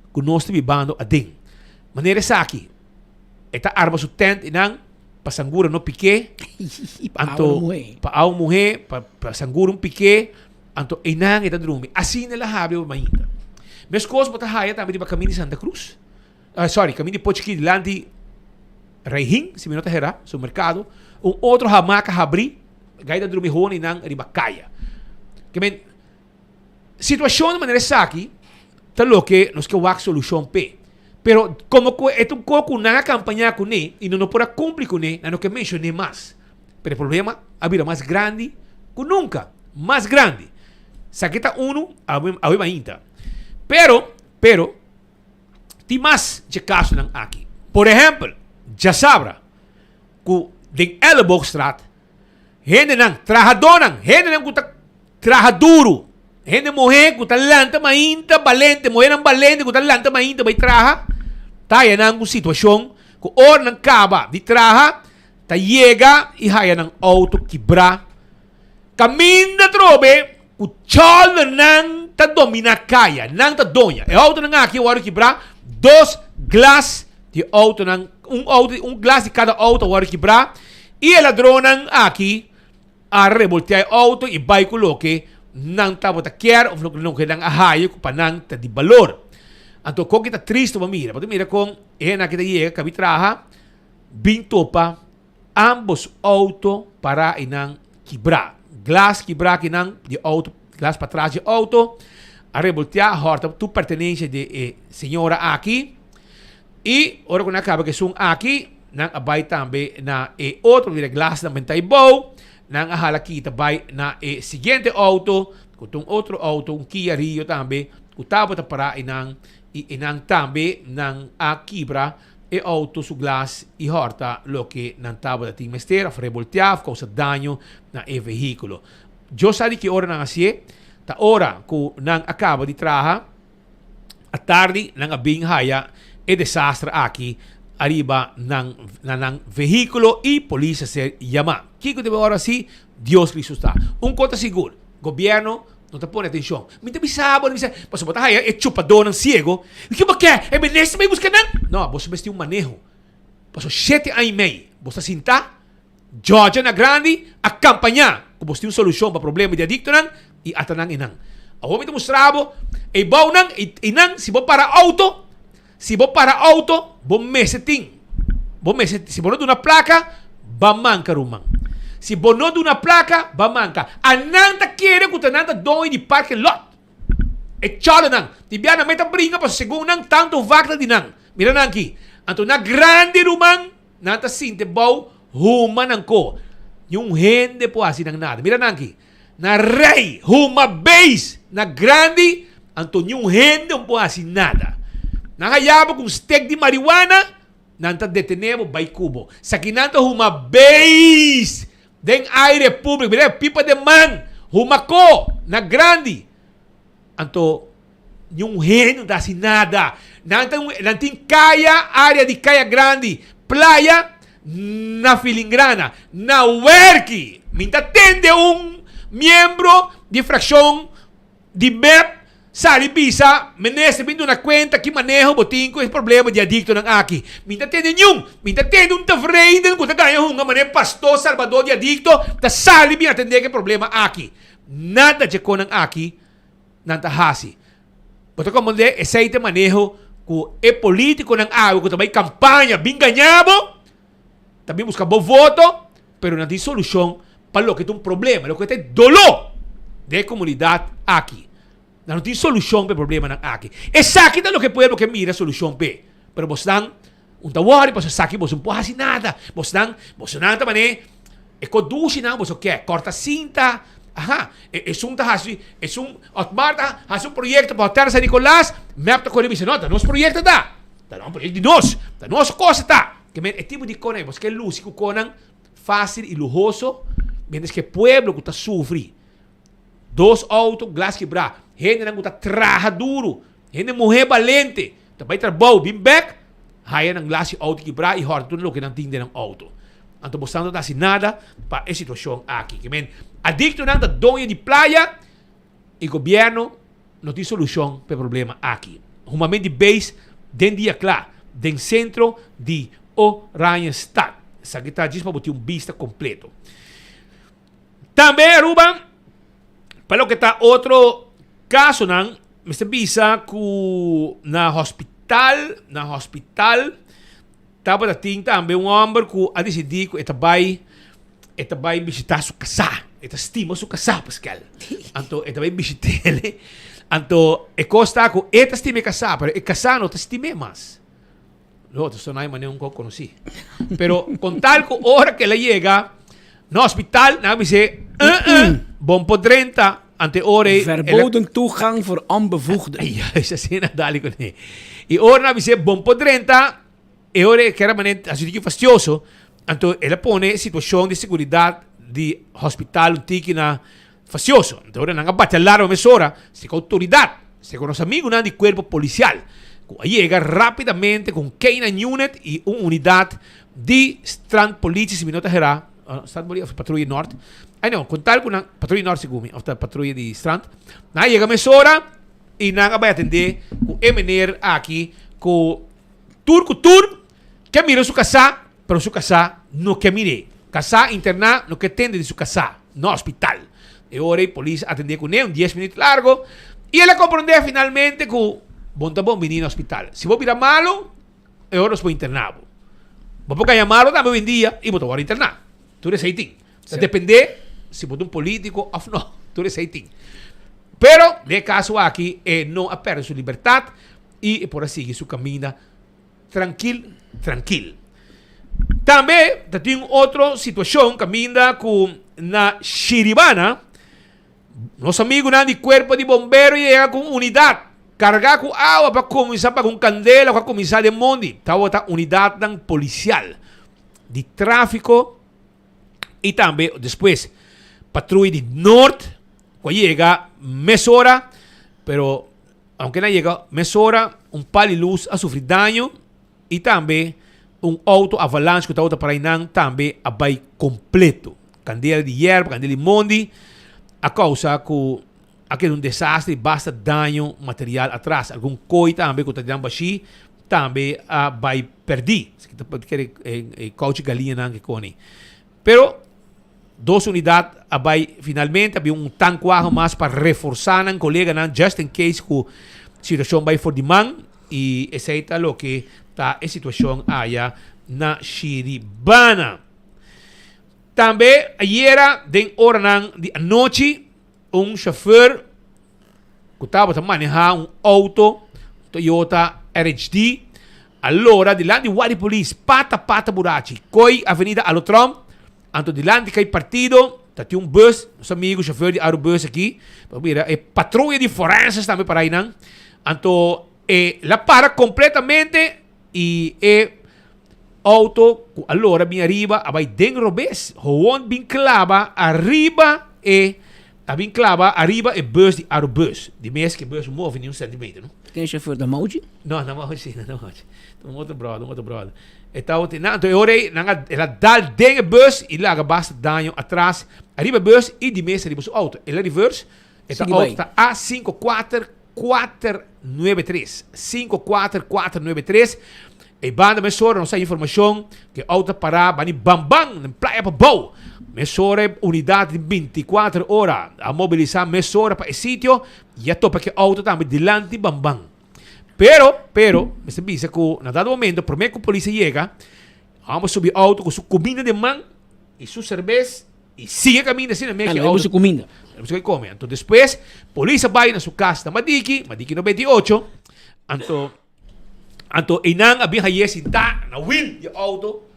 ku nos ta bibando aden. Manera esaki, e ta arma su tent einan pa sangura no pik'é, anto pa awa muhé, pa sangura un pik'é, anto einan e ta drumi. Asina el a habri awe mainta. Meskos bo ta haya tambe riba kaminda di Santa Cruz. Sorry, kaminda di Pochiki dilanti Reihin, si mi no ta hera, su merkado, un otro hamaka habrí, gai ta drumi honi nan riba kaya. Ke men, situashon di manera esaki ta loke nos ke wak solushon p'e. Pero komo ku e ta un kos ku nan a kampañá kuné i nan no por a kumpli kuné, nan no ke menshon'é mas. Pero e problema a bira mas grandi ku nunka, mas grandi. Esaki ta unu awe mainta. Pero, pero. Tin mas dje kasonan aki. Por ehèmpel, djasabra ku den Elleboogstraat hendenan, trahadónan, hendenan ku ta traha duru, hende muhé ku ta lanta mainta balente, muhénan balente ku ta lanta mainta bai traha, ta haya nan ku situashon ku ora nan kaba di traha ta yega i haya nan outo kibrá. Kaminda trobe ku chòldernan ta dominá kaya, nan ta doña. E outonan aki a wòrdu kibrá, dos glas di outonan, un outo, un glas di kada outo a wòrdu kibrá i e ladronnan aki a rebolteá e outo i bai ku loke nan tabata kier òf loke nan a haya ku pa nan ta di balor. Anto kon ki ta tristu pa mira, bo ta mira kon e hende aki ta yega kabi traha bin topa Ambos auto para y nan kibra. Glas kibra kinan di auto, glas patras di auto a revoltea horta tur pertenencia di e señora aki. Y ora cu nan a caba cu esun aki, nan a bay tambe na e otro, mira glas nan benta abou, nan a hala kita bay na e siguiente auto, cu ta un otro auto, un Kia Rio tambe, cu tabata para eynan y eynan tambe nan a kibra. E auto su glas y horta loke nan tabata tin mester of reboltea of causa daño na e vehiculo. Dios sa di ki ora nan hacié, ta ora cu nan a caba di traha atardi nan a bin haya e desastre aki ariba nan na nan vehiculo y polis a ser yama. Kico debe ora haci? Dios Cristo ta. Un cos ta sigur, gobierno No ta pone atencion. Mi ta bisa bo, mi bisa, pasobra bo ta haya e chupadornan ciego. I ke bo ke? E minister bai buska nan? No, boso mester un maneho. Pasobra shete aña i mei bo ta sinta, Georgia na grandi a campaña cu bo tin un solucion pa problema di adictonan i ata nan einan. Awor mi ta mustra bo ei bounan, einan si bo para auto, Si bo para auto, bo mester tin. Bo mester, si bo no duna placa, ba manca ruman. Si bo no duna placa, ba manca. A nan ta kere cu ta nan ta doño di parking lot. E cholonan, di bia nan meta bringa pasobra segun nan tanto vak ta di nan. Mira nan aki. Anto na grandi ruman, nan ta sinti bou huma nan ko. Niun hende por haci nan nada. Mira nan aki. Na rei huma beis na grandi, anto niun hende un por hasi nada. Nan haya bo ku un stek di marihuana, nan ta detene bo bai ku bo. Saki nan ta huma beis den aire publico, mira e pipa den man, huma ko na grandi, anto niun hende no ta hasi nada. Nan ta nan tin kaya, area di kaya grandi, playa na filingrana, na werki. Mi ta tende un miembro. di fraccion di mep sali bisa, Minister bin duna cuenta ki maneho bo tin cu e problema di adictonan aki. Mi ta tende niun. Mi ta tende un tevreden cu ta gaña hunga manera pastor salbador di adicto ta sali bin atende cu e problema aki. Nada dje conan aki nan ta haci. Bo ta comprende esey ta e maneho cu e politiconan awe cu ta bay campaña bin gaña bo, ta bin busca bo voto, pero nan tin solucion pa loke ta un problema, loke ta e dolor den e comunidad aki. Nan no tin solucion pa e problemanan aki. Esaki ta loke pueblo ke mira solucion p'e. Pero bosnan un ta worry pasobra esaki boso no por haci nada. Bosnan, bosonan ta manera e ko dushi nan boso ke, corta cinta, aha, esun ta haci, esun Otmar ta haci un proyecto pa Hotel San Nicolas, mep ta kore bisa no, ta nos proyecto ta. Ta un proyecto di nos, ta nos cosa ta. Ke men e tipo di konan ei, boso ke luci ku konan fácil i luhoso, mientras ke pueblo ku ta sufri, dos auto glas kibrá, hendenan ku ta traha duru, hende muhé balente, ta bai trabou, bin bèk, haya nan glas di auto kibrá i hòrta tur loke nan tin den nan auto. Anto boso no ta hasi nada pa e situashon aki. Ke men adiktonan ta doño di playa i gobièrnu No tin solucion pa e problema aki. Humament di beis den dia cla den centro di Oranjestad. Esaki ta djis pa bo tin un bista completo. Tambe Aruba, pa loke ta otro casonan, mester bisa cu na hospital, na hospital tabata tin tambe un homber cu a dicidi cu e ta bay e ta bai bishitá su kasá. E ta stima su kasá, Pascal. Anto e ta bai bishit'é. Anto e kos ta ku e ta stima e kasá, pero e kasá no ta stim'é mas. No, ta sonai manera un kos konosí. Pero kon tal ku ora ku el a yega na hospital, nan a bis'é, Uh-uh, bon por drenta. Anto e ora ei. Verboden toegang voor onbevoegden. Juist, asina dali kuné. I ora nan a bis'é bon por drenta. E ora e kera manera hasi tiki fastioso, anto el a pone e situashon di seguridat di hospital un tiki na fastioso. Anto ora nan a bati alarma mesora, si ku outoridat, si ku nos amigunan di kuerpo polisial, ku a yega rapidamente ku un K-nine unit i un unidat di strandpolitie, si mi no ta hera, strandpolitie òf patruya nort, ai no, kon tal ku nan, patruya nort segun mi, òf ta patruya di strand, nan a yega mesora i nan a bai atendé ku e meneer aki ku Tur ku tur ke mira su kasá, pero su kasá no ke mir'é. Kasá interná no ke tende di su kasá na hospital. E ora ei polis a atendé kuné un dies minüt largo i el a komprondé finalmente ku bo no ta bon bini na hospital. Si bo bira malu, e ora nos por interná bo. Bo por gaña malu tambe oyendia i bo ta wòrdu interná. Tur esei tin. Ta dependé si bo ta un polítiko òf no. Tur esei tin. Pero den e kaso aki e no a pèrdè su libertat. I e por a sigui su kaminda trankil trankil. Tambe ta tin otro situashon kaminda ku na Shiribana nos amigunan di kuerpo di bombero yega ku un unidat kargá ku awa pa kuminsá paga un kandela ku a kuminsá den mondi. Tabata unidatnan polisial di tráfiko i tambe despues patruya di Noord ku a yega mesora pero Aunke nan yega mesora, un pal di lus a sufri daño y tambe un auto avalanche cu tabata para eynan tambe a bay completo. Candela di yerba, candela di mondi a causa cu a keda un desastre y basta daño material atras. Algun kooi tambe cu ta den bashi tambe a bay perdi. Esaki ta kere e couchi galiñanan ke koni. Pero dos unidat a bai finalmente, a bin un tankwagen mas pa reforsá nan koleganan just in case ku situashon bai for di man i esei ta loke ta e situashon aya na Shiribana. Tambe ayera den oranan di anochi un chauffeur ku tabata manehá un outo Toyota RHD a lora dilanti Wadi Polis pata pata burachi koi Avenida Alotrom anto dilanti kai partido ta tin un bus nos amigo chauffeur di Arubus aki por mira e patruya di forenses tambe para einan anto e la para completamente y e auto ku a lora bin ariba a bai den robes howon bin klaba ariba e a bin klaba ariba e bus di Arubus di mes ke bus move ni un centimeter no. Ken chauffeur ta Mauchi? No, na Mauchi, na Mauchi. Un otro brother, un otro brother. E tabata na, anto e ora ei nan a el a dal den e bus y laga basta daño atras ariba e bus y di mes ariba su auto. El a reverse. E ta Sigui auto bai. ta A 54493. 54493. E banda mesora nos a informacion cu e auto ta para bani Bamban, den Playa Pabou. Mesora e unidad di 24 ora a mobilisa mesora pa e sitio y a topa cu e auto tambe dilanti Bamban. Pero, pero, mester bisa cu na dado momento prome cu polis a yega, homber subi auto cu su cuminda den man y su cerbes y sigui caminda asina meke Ah, no, e busca cuminda. E busca come. Anto despues polis a bay na su cas na Madiki, Madiki 98, anto anto eynan a bin haye sinta na wiel di auto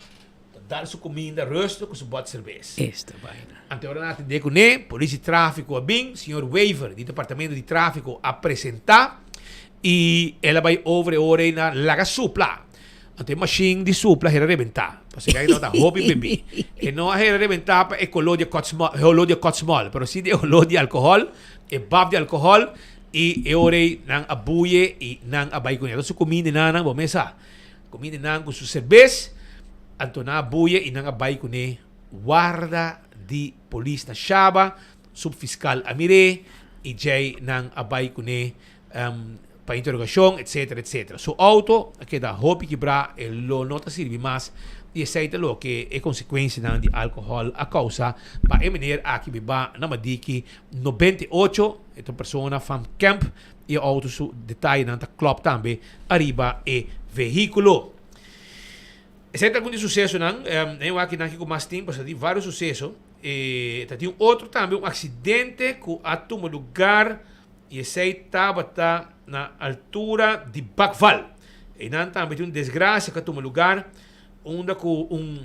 ta dal su cuminda rustig cu su bot cerbes. Esta vaina. Anto ora nan a atende cune, polis di trafico a bin, señor Wever di departamento di trafico a presenta y el a bay over e ora ey na laga supla. Anto e mashin di supla hera rebentá. Pasobra e tabata hopi bebí. E no a hera rebentá pa e koló di e kòt smòl, e holó di e kòt smòl, pero sí di e holó di alkohòl, e baf di alkohòl, i e ora ei nan a buye i nan a bai kuné. Anto su kuminda nan nan, bo mes sa, kuminda nan ku su serbes, anto nan a buye i nan a bai kuné warda di polis na Shaba, subfiskal a mir'é i djei nan a bai kuné pa interogashon etcetera etcetera. Su auto a keda hopi kibrá, e lo no ta sirbi mas i esei ta loke e konsekuensianan di alkohòl a kousa pa e meneer aki biba na Madiki 98, e ta un persona van Kemp i e auto su detayenan ta klòp tambe ariba e vehíkulo. Esei ta algun di susesonan, den wak nan kiko mas tin pasobra tin vários suseso. E ta tin otro tambe un aksidente ku a tuma lugar. I esei tabata na altura di Bakval. Einan tambe tin un desgrasia ku a tuma lugar unda ku un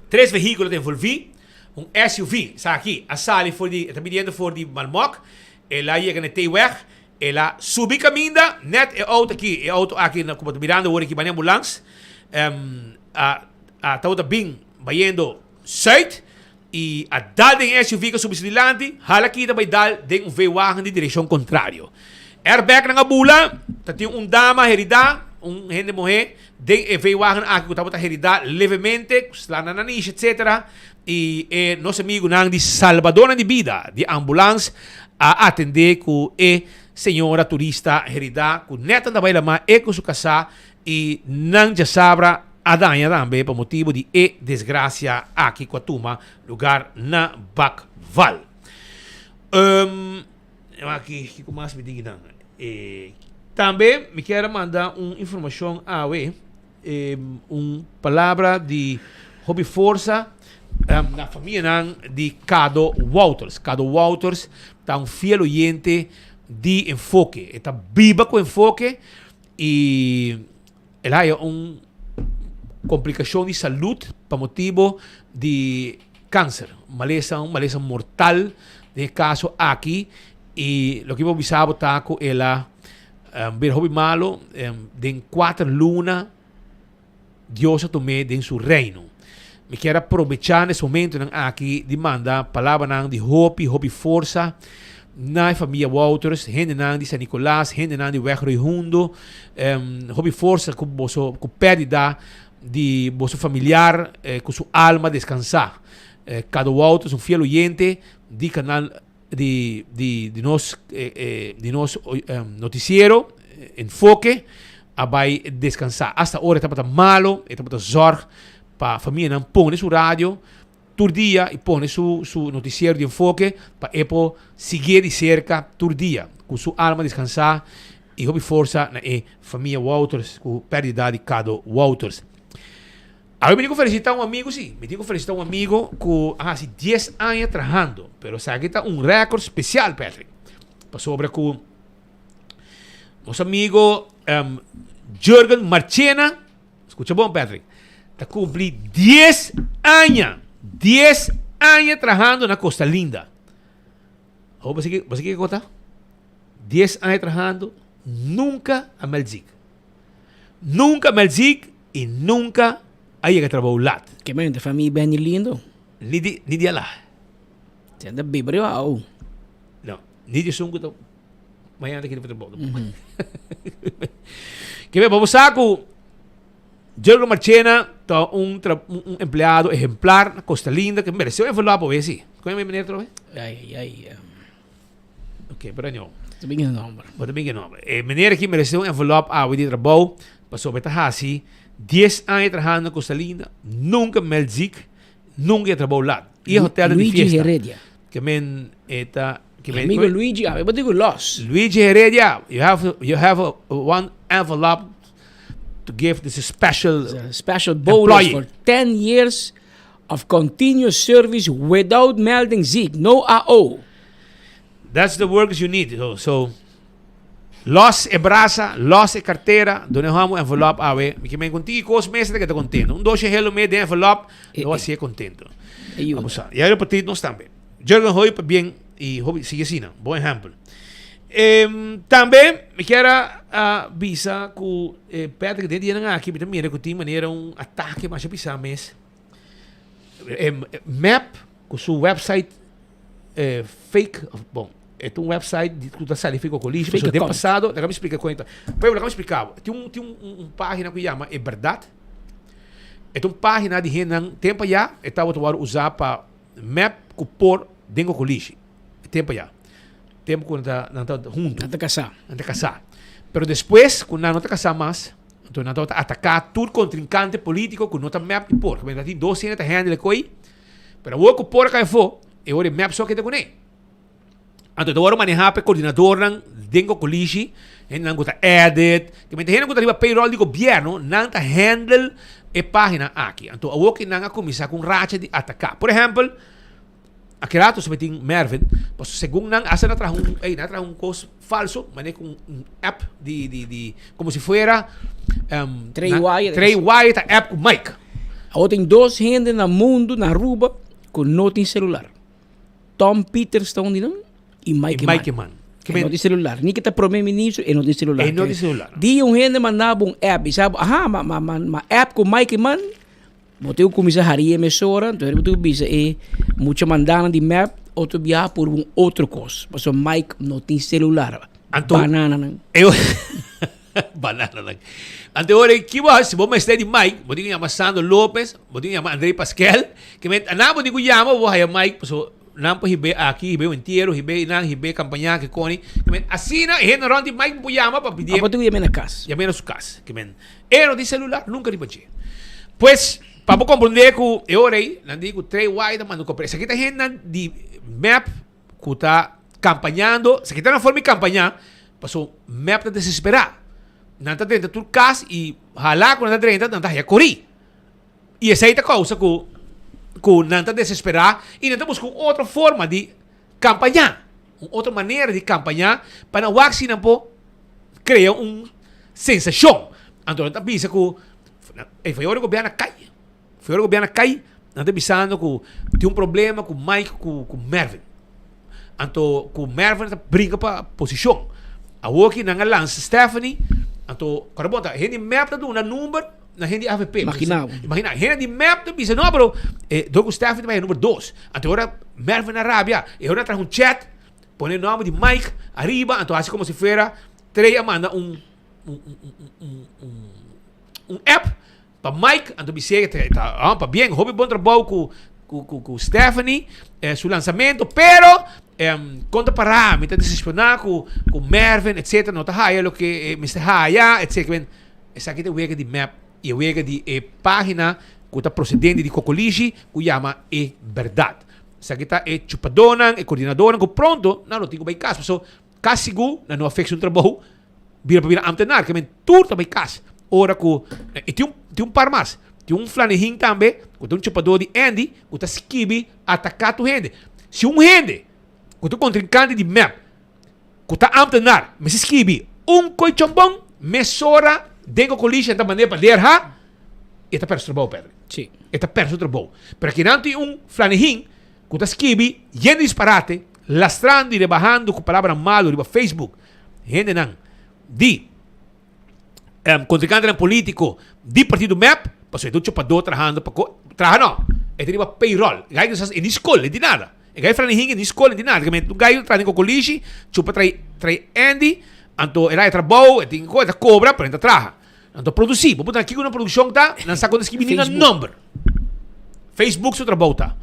tres vehíkulo ta envolví. Un SUV, esaki a sali for di, e ta biniendo for di Malmok, el a yega na e T-weg, el a subi kaminda, nèt e outo aki, e outo aki ku bo ta mirando awor aki bani ambulans, a a tabata bin bayendo sùit. I a dal den e SUV ku a subi su dilanti, hala kita bai dal den un V-wagen di direkshon kontrario. Airbagnan a bula, ta tin un dama heridá, un hende muhé, den e V-wagen aki ku tabata heridá levemente, ku sla na nanishi etsetera, i e nos amigunan di Salbadornan di Bida di ambulans a atendé ku e señora turista heridá ku nèt a bai lamá e ku su kasá I nan djasabra a daña tambe pa motibu di e desgracia aki cu a tuma lugar na Bakval. Um, aki, kico mas mi tin nan? E, tambe mi kier a manda un informacion awe, e, un palabra di hopi forsa um, na famianan di Cado Wouters. Cado Wouters ta un fiel oyente di Enfoke. E ta biba cu Enfoke. Y el haya un complicacion di salud pa motibo di cancer, malesa, un malesa mortal den e caso aki. Y loke mi por bisa bo ta cu el a bira hopi malo den cuater luna. Dios a tum'é den su reino. Mi kier a probechá nes momentonan aki di manda palabranan di hopi, hopi forsa na e famia Wouters, hendenan di San Nicolas, hendenan di Weg Rooi Hundo, hopi forsa ku boso ku pèrdida di boso familiar ku su alma deskansá. Cado Wouters, un fiel oyente di kanal di di di nos di nos noticiero Enfoke a bai descansa. Hasta ora e tabata malo, e tabata zorg pa famianan pone su radio tur dia y pone su su noticiero di Enfoke pa e por siguié di cerca tur dia. Cu su alma descansa y hopi forsa na e famia Wouters cu perdida di Cado Wouters. Awe mi tin ku felisitá un amigu, sí, mi tin ku felisitá un amigu ku a hasi dies aña trahando, pero esaki ta un rèkòrt spesial, Patrick, pasobra ku nos amigu Jurgen Marchena, skucha bon, Patrick, ta kumpli dies aña, dies aña trahando na Costa Linda. Awor bo sa bo sa kiko ta? Dies aña trahando, nunka a mèld zik. Nunka a mèld zik i nunka a yega trabou lat. Ke men ta famia Benny Lindo? Ni di ni di ala. Ten ta biba riba au. No, ni di esun ku ta mañana ta kere pa trabou. Ke men, bo sa ku Jurgen Marchena ta un un empleado ehemplar na Costa Linda ke meresé un envelop awe si. Kon e meneer atrobe? Ai ai ai. Ok, pero anyway. Ta bin e nomber. Bo ta bin e nomber. E meneer aki merece un envelop awe di trabou, pasobra e ta haci dies aña trahando na Costa Linda, nunca meld ziek, nunca e trabou laat. Y e hotel ta di Luigi fiesta. Heredia. Ke men e ta ke men Amigo Luigi, awe bo tin cu los. Luigi Heredia, you have you have a, one envelope to give this special Special bonus employee. for 10 years of continuous service without melding ziek, no AO. That's the workers you need. So, so los e brasa, los e cartera, done hamo envelop awe. Mi ke men contigo cos mes te contento. Un doce hello me de envelop, no así contento. Vamos a. Y ahí repetir nos también. Jurgen Hoy pa bien y hopi sigue asina. Bon ehempel. Em, tambe mi kier a bisa ku eh, Patrick den dianan aki mi ta mira ku tin manera un atake masha pisá mes. Em, map ku su website eh, fake, of, bon, e ta un website di ku ta sali fi Kokolishi, Fake pasobra den account. pasado, laga mi splika kon e ta. Pueblo, laga mi splika bo. Tin un, tin un, un, un pagina ku yama E Berdad. E ta un pagina di hendenan tempo ayá e tabata wòrdu usá pa map ku por den Kokolishi. Tempo ayá. Tempo ku nan ta, nan ta huntu. Nan ta kasá. Nan ta kasá. Pero despues ku nan no ta kasá mas, anto nan tabata ataká tur kontrinkante polítiko ku no ta map i por. Nan tin dos hende ta handle e koi, pero awor ku por a kai afó, e ora e map so a keda kuné. Anto ta wòrdu manehá pa e koordinadornan den Kokolishi, hendenan ku ta edit, ke mente hendenan ku ta riba payroll di gobièrnu, nan ta handle e página aki. Anto awor ku nan a kuminsá ku un racha di ataká. Por ehèmpel, Aki rato su metin Mervin, paso segun nan hasta nan traha un, ey, nan traha un kos falso, mane ku un app di, di, di, como si fuera, um, Trey nan, Wyatt. Trey Wyatt ta app ku Mike. Awor tin dos hende na mundu, na Aruba, ku no tin celular. Tom Peters ta un di nan y Mike Y Eman. Mike Eman. E no tin celular. Ni ke ta prome ministro, e no tin celular. E no tin celular. Dia un hende manda bo un app y sa bo, aha, ma, ma, ma, ma app ku Mike Eman, Bo tin ku kuminsá haria mesora, entonces bo tin ku bisa e mucha mandanan di mep otro biaha por un otro kos, pasobra Mike no tin selular. Anto, Banananan. e banananan. Anto ora ki bo hasi, bo mester di Mike, bo tin ku yama Sandro Lopez, bo tin ku yama André Pasquel, ke men nan bo tin ku yama bo haya Mike, pasobra nan por hib'é aki, hib'é un entiero, hib'é einan, hib'é kampaña ke koni, ke men asina e hende rònt di Mike bo por yama pa pidié. Bo tin ku yam'é na kas. Yam'é na su kas, ke men E no tin celular nunca riba dje. Pues, pa bo comprende cu e ora ey, nan di cu Trey White a manda un compra. Esaki ta hendenan di mep cu ta campañando. Esaki ta na forma di campaña, paso mep ta desespera. Nan ta drenta tur cas y hala cu nan ta drenta, nan ta haya cori. Y esey ta causa cu cu nan ta desespera y nan ta busca un otro forma di campaña. Un otro manera di campaña pa nan wak si nan por crea un sensacion. Anto nan ta bisa cu e fayó di gobierno a cay. Fayó di gobierno a cay, nan ta bisando cu tin un problema cu Mike cu cu Mervin. Anto cu Mervin ta brinca pa posicion. Awor ki nan a lansa Stephanie, anto ora bo ta hende mep ta duna number na hende avp. Imagina bo. Imagina, hende di mep ta bisa no pero eh, door cu Stephanie ta bay number dos. Anto ora Mervin a rabia, e ora a traha un chat Pone nomber di Mike ariba, anto hasi como si fuera Trey a manda un un un un un un app pa Mike, anto bis'é ta ta ah pa bien, hopi bon trabou ku ku ku ku Stephanie eh, su lansamento, pero em kon ta pará, mi ta desespená ku ku Mervin etcetera, no ta haya loke e mester haya etcetera. Esaki ta e wega di mep i e wega di e página ku ta prosedente di Kokolishi ku yama E Bèrdat. Esaki ta e chupadónan, e koordinadónan ku pronto nan lo tin ku bai kas. Pasobra kas sigur nan no a fix un trabou bira pa bira ámtenar. Ke men tur ta bai kas ora ku i tin un tin un par mas. Tin un flanehin tambe ku ta un chupadó di Andy ku ta skibi ataká tur hende. Si un hende ku ta un kontrinkante di mep ku ta ámtenar mester skibi un koichonbon mesora den kokolisha nan ta mand'é pa derha. E ta pèrdè su trabou, Pedro. Sí. E ta pèrdè su trabou. Pero akinan tin un flanehin ku ta skibi yen di disparate, lastrando i rebahando ku palabranan malu riba Facebook hendenan di kontrinkantenan polítiko di partido mep, pasobra e ta un chupadó trahando pa ko, traha no, e ta riba payroll. E gai no sa, e ni skol, e di nada. E gai flanehin e ni skol, e di nada. Un gai traha den kokolishi, chupa trai trai Andy, anto e rai trabou, e tin ko, e ta kobra, pero e ta traha. Nan ta produci. Bo puntra kiko nan produccion ta, nan sa con skibi ni nan nomber. Facebook su trabou ta.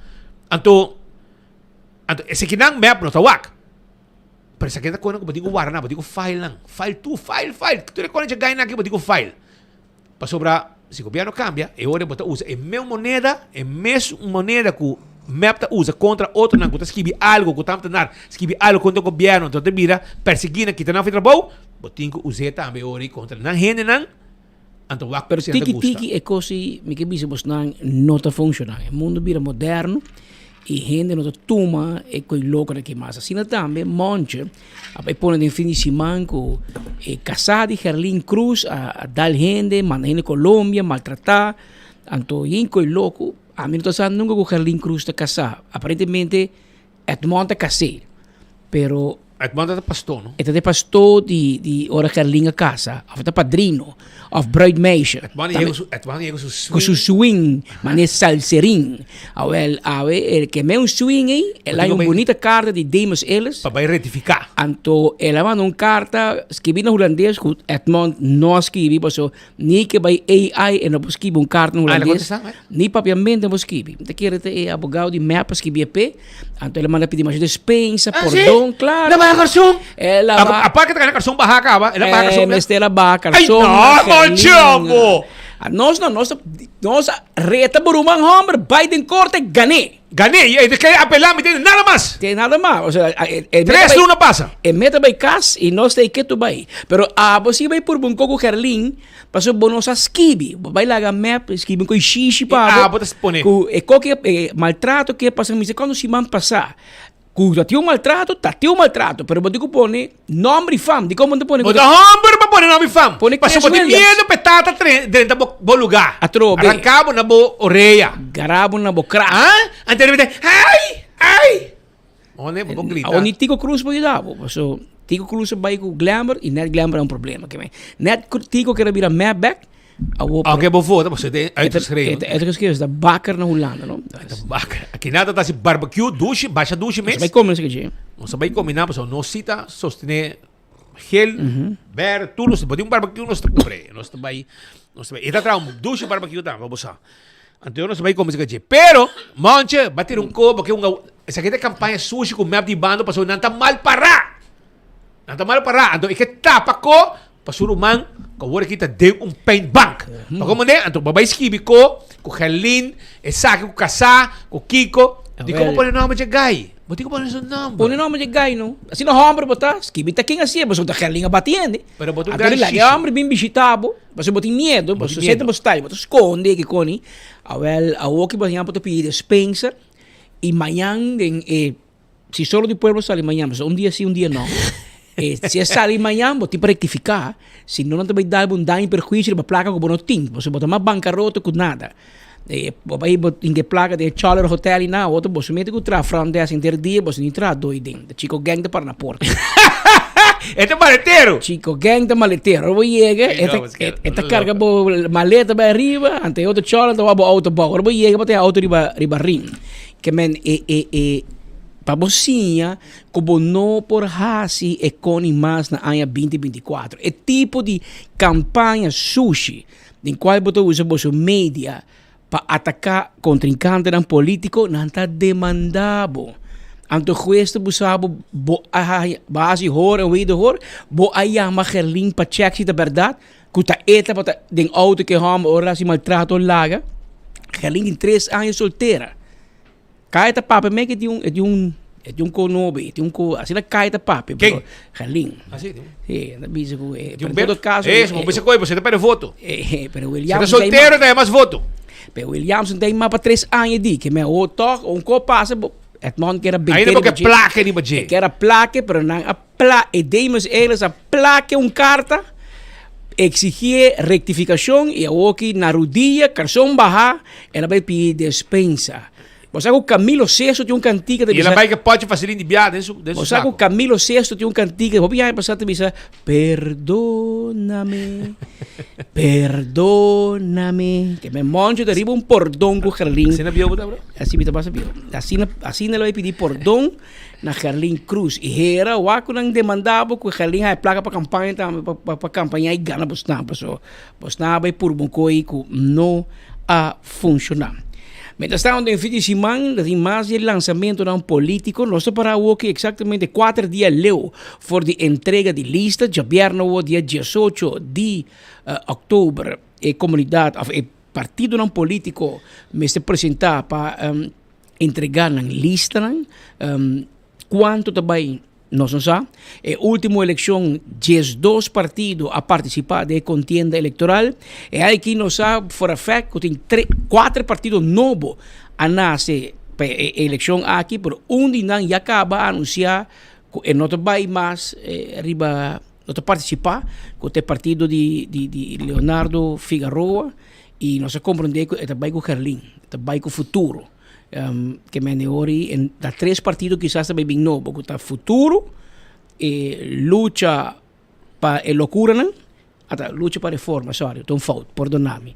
Anto, anto esaki nan mep no ta wak. Pero esaki ta kona ku bo tin ku warda nan, bo tin ku file nan. File tur, file, file. Tur e kona dje gai nan aki bo tin ku file. Pasobra si gobierno cambia, e ora bo ta usa e meu moneda, e mes moneda cu mep ta usa contra otronan cu ta skibi algo, cu ta ambtenaar skibi algo contra gobierno, enton ta bira persegui nan, kita nan for trabou, bo tin cu us'e tambe e ora ei contra nan hendenan, anto wak Pero si nan ta tiki gusta. tiki e cos ei, mi ke bisa bosnan, no ta funciona. E mundo bira moderno y hende no ta tuma e coi loco aki mas. Asina tambe Monche a bai pone den fin di siman cu e casá di Gerlin Cruz a dal hende, manda hende Colombia, maltrata. Anto yin coi loco, ami no ta sa nunca cu Gerlin Cruz ta casá. Aparentemente Edmond ta cas'é, pero. Edmond ta pastor, no? E ta de pastor di, di ora Gerlin a casa, of ta padrino, of bruidmeisje. Edmond yega su, Edmond yega su swing. Cu su swing, mane salserin. Awel, awe, el ke me un swing ei, el hay un bonita carta di Demus Ellis. Pa bay rectifica. Anto, el a manda un carta, skibi na hulandes, cu Edmond no a skibi, paso Ni ke bai AI e no por skibi un karta na hulandes, ni papiamento no por skibi. Mi ta kere ta e abogado di MEP a skibi e p'e, anto el a manda pidi masha despensa, pordon, klaro. El a baha karson? El a baha. Aparte ta gana karson baha kaba, el a baha karson. E mester a baha karson. Ay no, monchombo! Nos no, nos nos a reta bo ruman homber, bai den korte, gané. Gané, y e ta apelá, mi tende nada mas. Tende nada mas. O sea, e Tres luna pasa. E meta bai kas y nos ta e ketu bai. Pero abo si bai purba un koko Gerlin, pasobra bo no sa skibi. Bo bai laga mep skibi un koi shishi pa abo. Y abo ta pone. Ku e koki e maltrato ke pasa, mi sa kuando siman pasa. Ku ta tin un maltrato, ta tin un maltrato, pero bo tin ku pone nomber i fam. Dikon bo no ta pone Bo ta homber pa pone nomber i fam. Pone Pasobra Chris bo tin Williams. miedo pa e tata drenta bo bo lugá. Atrobe. Ranka bo na bo orea. Gara bo na bo krak. Ah? Anto e ta ai! Ai! One bo por grita. Awor ni Tico Cruz por yuda bo. Paso Tico Cruz a bai ku Glenbert i net Glenbert a un problema. Net Tico kere bira mep bek. Aunque bo vota, pasobra e ta uitgeschreven. E ta uitgeschreven, ta bakker na Hulanda, no? Ta bakker. Aki nada ta hasi barbecue, dushi, basha dushi mes. Nos a bai come esaki dje. Nos a bai come nan, pasobra nos si ta sostene gel, berde, tur nos, bo tin un barbecue nos ta cumpre. Nos ta bai, nos ta bai. E ta traha un dushi barbecue tambe, bo sa. Anto nos a bai come esaki dje. Pero, Monche, ba tira un kobo, ke un, esaki ta campaña sushi cu mep di bando, pasobra nan ta mal para. Nan ta mal pará. Anto e ke tapa ko pa su ruman ku awor aki ta den un paintbank. Pa komo ne? Anto bo bai skibi ko ku Gerlin, esaki ku kasá, ku Kiko. Di komo pone nòmber dje gai? Bo tin ku pone su nòmber. Pone nòmber dje gai no. Asina hòmber bo ta, skibi ta ken hasié, pasobra ta Gerlin a bati hende. Pero bo ta un Anto gran di laga e shishi. hòmber bin bishitá bo, pasobra bo tin miedu, Bo tin pasobra sete miedu. bo style, bo ta skonde kikoni. Awèl, awoki bo haña bo ta pidi despensa i mañan den e. Si solo di pueblo sali mañan, pasobra un dia si, un dia no. E si e sali mañan, bo tin pa rectifica. Si no, nan ta bay dal bo un daño y perhuicio riba placa cu bo no tin. Pasobra bo ta mas bancarota cu nada. E bo bay bo tin e placa den e Cholera Hotel y na otro, bo solamente cu traha front desk henter dia, bo sin traha doy den. Ta Chico Gang ta para na porta. E ta maletero. Chico Gang ta maletero. Ora bo yega, Ay, e ta, no, es que e ta carga bo maleta bay ariba, ante e otro Cholera ta wak bo auto bou. Ora bo yega, bo ta e auto riba, riba ring. Ke men e e e pa bo siña ku bo no por hasi e koni mas na aña binti 24. E tipo di kampaña sushi den kual bo ta usa boso media pa ataká kontrinkantenan polítiko, nan ta demandá bo. Anto hues ta busa bo, bo a haña, bo a hasi hor en wederhoor, bo a yama Gerlin pa chèk si ta bèrdat ku ta e tabata den outo ku e hòmber ora hasi maltrato laga. Gerlin tin tres aña soltera. Kaya ta papia me ke tin un e tin un e tin un konobe, e tin un ko asina kaya ta papia Ken? pero Gerlin. Ah, si, tin un. Sí, ta bisa ku e Tin un pero en beb. todo caso Eh, bo bisa koe, bo ta perde voto. Eh, pero Si Williamson ta soltero ta mas voto. Pero Williamson ta mas pa tres aña di ke me o toch un ko pasa bo Edmond kera Ainda bo ke plake riba dje. E kera plake pero nan a pla e Demus Ehlers a plake un karta exigie rectificacion y awoki na rudia karson baha el a bay pidi despensa. Bo sa ku Camilo Sesto tin un kantika ta Y el a bisa bay ke pochi vaseline di bia den su den su Bo sa ku saco. Camilo Sesto tin un kantika hopi aña pasa ta bisa Perdoname, perdoname. Ke men moncho ta riba un pordon ku Gerlin. Asina bieu bo ta bro? Así mi ta pasa bieu. Asina asina lo bay pidi pordon na Gerlin Cruz. Y hera wak ku nan demanda bo ku Gerlin haya plaka pa kampaña tambe pa pa pa kampaña y gana bosnan. Paso bosnan a bay purba un koy ku no a funciona. Mientras tanto, den fin di siman ta tin mas di e lansamentonan politico. Nos ta para awoki exactamente kuater dia leu for di entrega di lista. Djabièrnè awo dia diesocho di oktober e comunidad of e partidonan politico mester presenta pa entrega nan listanan. Cuanto ta bay Nos no sa. E ultimo eleccion 12 partido a participa den e contienda electoral. E aki nos sa for a fact cu tin tre, cuater partido nobo a nace pa e eleccion aki, pero un di nan ya caba a anuncia cu e no ta bay mas riba, no ta participa, cu ta e partido di di di Leonardo Figaroa y nos a comprende cu e ta bay cu Gerlin, e ta bay cu futuro. Ke mende ori en ta tres partido kisas ta bay bin nobo ku ta Futuro, e Lucha pa e Lokuranan, ata Lucha pa Reforma, sorry, ta un fout, pordona mi.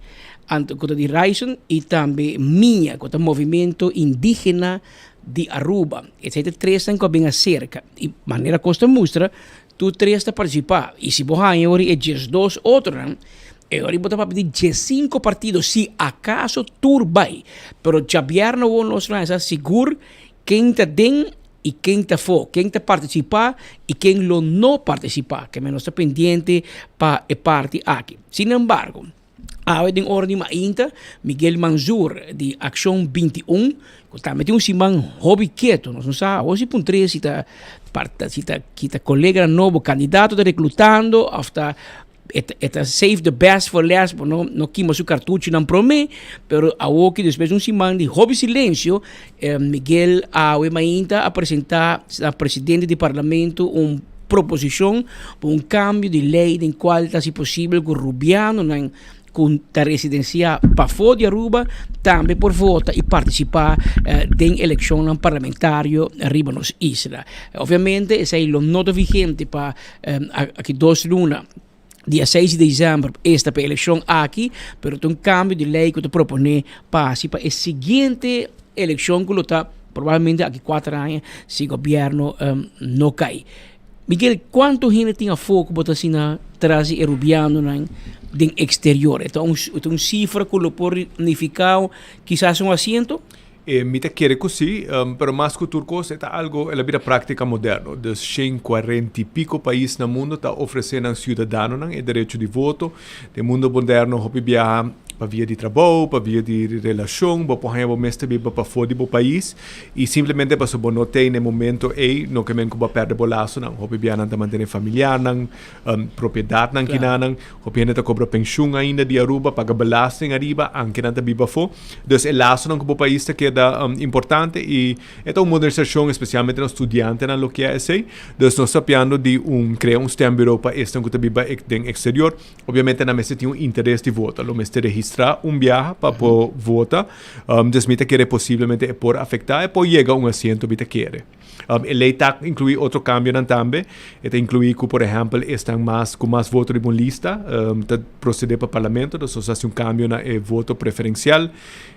Anto ku ta di Ryzon i tambe mia ku ta Movimento Indigena di Aruba. Esei ta tresnan ku a bin aserka i manera kos ta mustra tur tres ta partisipa i si bo haña ori e 12 otronan E ora bo ta papia di diesinco partido si acaso tur bay. Pero djabièrnè awor nos lo haya sa sigur ken ta den y ken ta afó, ken ta participa y ken lo no participa. Ke men nos ta pendiente pa e parti aki. Sin embargo, awe den ora di mainta Miguel Manzur di Accion 21, cu tambe tin un siman hopi keto, nos no sa awor si puntr'e si ta si ta kita coleganan nobo, candidato ta reclutando of ta E ta save the best for last, bo no no kima su kartuchinan promé, pero awoki despues di un siman di hopi silensio, Miguel awe mainta a presentá na presidente di parlamento un proposishon pa un kambio di lei den kual ta hasi posibel ku rubianonan ku ta residensiá pafó di Aruba tambe por vota i partisipá den elekshonnan parlamentario riba nos isla. Obviamente esei lo no ta vigente pa Aki dos luna, dia seis di december, esta pa e eleccion aki, pero ta un cambio di ley cu ta propone pa haci pa e siguiente eleccion cu lo ta probablemente aki cuater aña si gobierno no cay. Miguel, cuanto hende tin afo cu bo ta asina tras di e rubianonan den exterior? E ta un cifra cu lo por nifica kisas un asiento? E mi ta kere ku si, pero mas ku tur kos e ta algo el a bira práktika moderno. Dus shen kuarenta i piko pais na mundo ta ofresé nan siudadanonan e derecho di voto. Den mundo moderno hopi biaha pa via di trabou, pa via di relashon, bo por haña bo mes ta biba pafó di bo pais i simplemente pasobra bo no t'ei na e momento ei no ke men ku bo a pèrdè bo lasonan. Hopi biaha nan ta mantené familiarnan, propiedatnan kinanan. Hopi hende ta kobra penshun ainda di Aruba, paga belasting ariba, anke nan ta biba afó. Dus e lasonan ku bo pais ta keda importante i e ta un modernisashon, espesialmente nos studiantenan lo kier esei. Dus nos ta piando di un krea un stembureau pa esnan ku ta biba den eksterior. Obiamente nan mester tin un interes di vota. Lo mester registrá un biaha pa por vota. Dus mi ta kere posiblemente e por afektá, e por yega un asiento mi ta kere. E ley ta inclui otro cambionan tambe. E ta inclui cu, por ehempel, esnan mas cu mas voto riba un lista ta procede pa parlamento. Dus nos haci un cambio na e voto preferencial.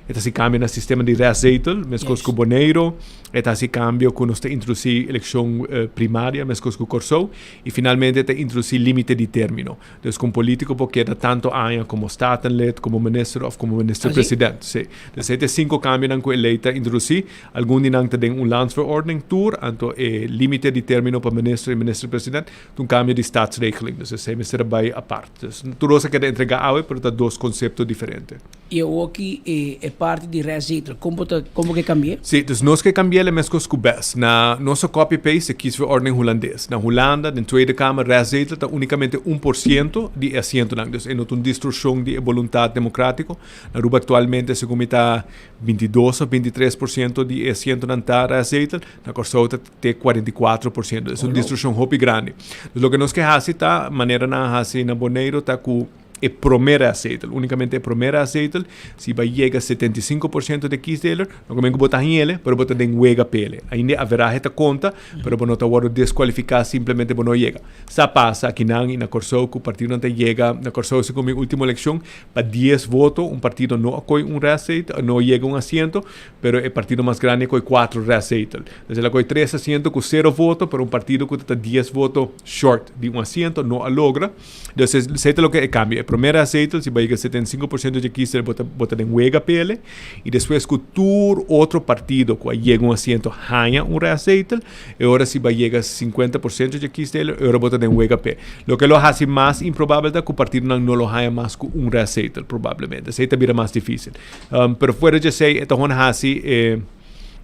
E ta haci cambio na sistema di restzetel, mescos cu Boneiro. E ta haci cambio cu nos ta introduci eleccion primaria, mescos cu Corsou. Y finalmente e ta introduci limite di termino. Dus cu un politico por keda tanto aña como statenlid, como minister of como minister-president. Sí. Dus e ta e cinco cambionan cu e ley ta introduci. Algun di nan ta den un landsverordening tur, anto e limite di termino pa minister i minister-president ta un kambio di staatsregeling, dus esei mester a bai apart. Dus tur dos a keda entrega awe, pero ta dos konsepto diferente. I awoki e parti di restzetel, kon bo ta, kon bo ke kambi'é? Sí, dus nos ke kambi'é meskos ku bes. Na nos a copy paste e kiesverordening hulandes. Na Hulanda, den Tweede Kamer, restzetel ta unikamente 1% di e asientonan. Dus e no ta un distorshon di e boluntat demokratiko. Na Aruba aktualmente, segun mi ta 22 of 23% di e asientonan ta restzetel, na Kòrsou ta te 44%. Es un distorshon hopi grandi. Dus loke nos ke hasi ta, manera nan a hasi na Boneiru, ta ku e promé restzetel, únikamente e promé restzetel, si bai yega 75% di e kiesdeler, no ke men ku bo ta hañ'ele, pero bo ta den wega p'ele. Ainda e averahe ta konta, pero bo no ta wòrdu deskualifiká, simplemente bo no yega. Sa pasa akinan i na Kòrsou ku partidonan ta yega, na Kòrsou segun mi último elekshon, Pa dies voto un partido no a koy un restzetel, no yega un asiento, pero e partido mas grandi a koy cuatro restzetel. Entonces el a koy tres asiento cu cero voto, pero un partido cu ta dies voto short di un asiento no a logra. Entonces esey ta loke e cambio. promé restzetel, si bo yega 75% dje kiesdeler bo ta bo ta den wega p'ele i despues ku tur otro partido ku a yega un asiento haña un restzetel, e ora si bo a yega 50% dje kiesdeler e ora bo ta den wega p'e. Loke lo hasi mas improbabel ta ku partidonan no lo haña mas ku un restzetel probablemente. Esei ta bira mas difísil. Pero fuera dje esei e ta hon hasi e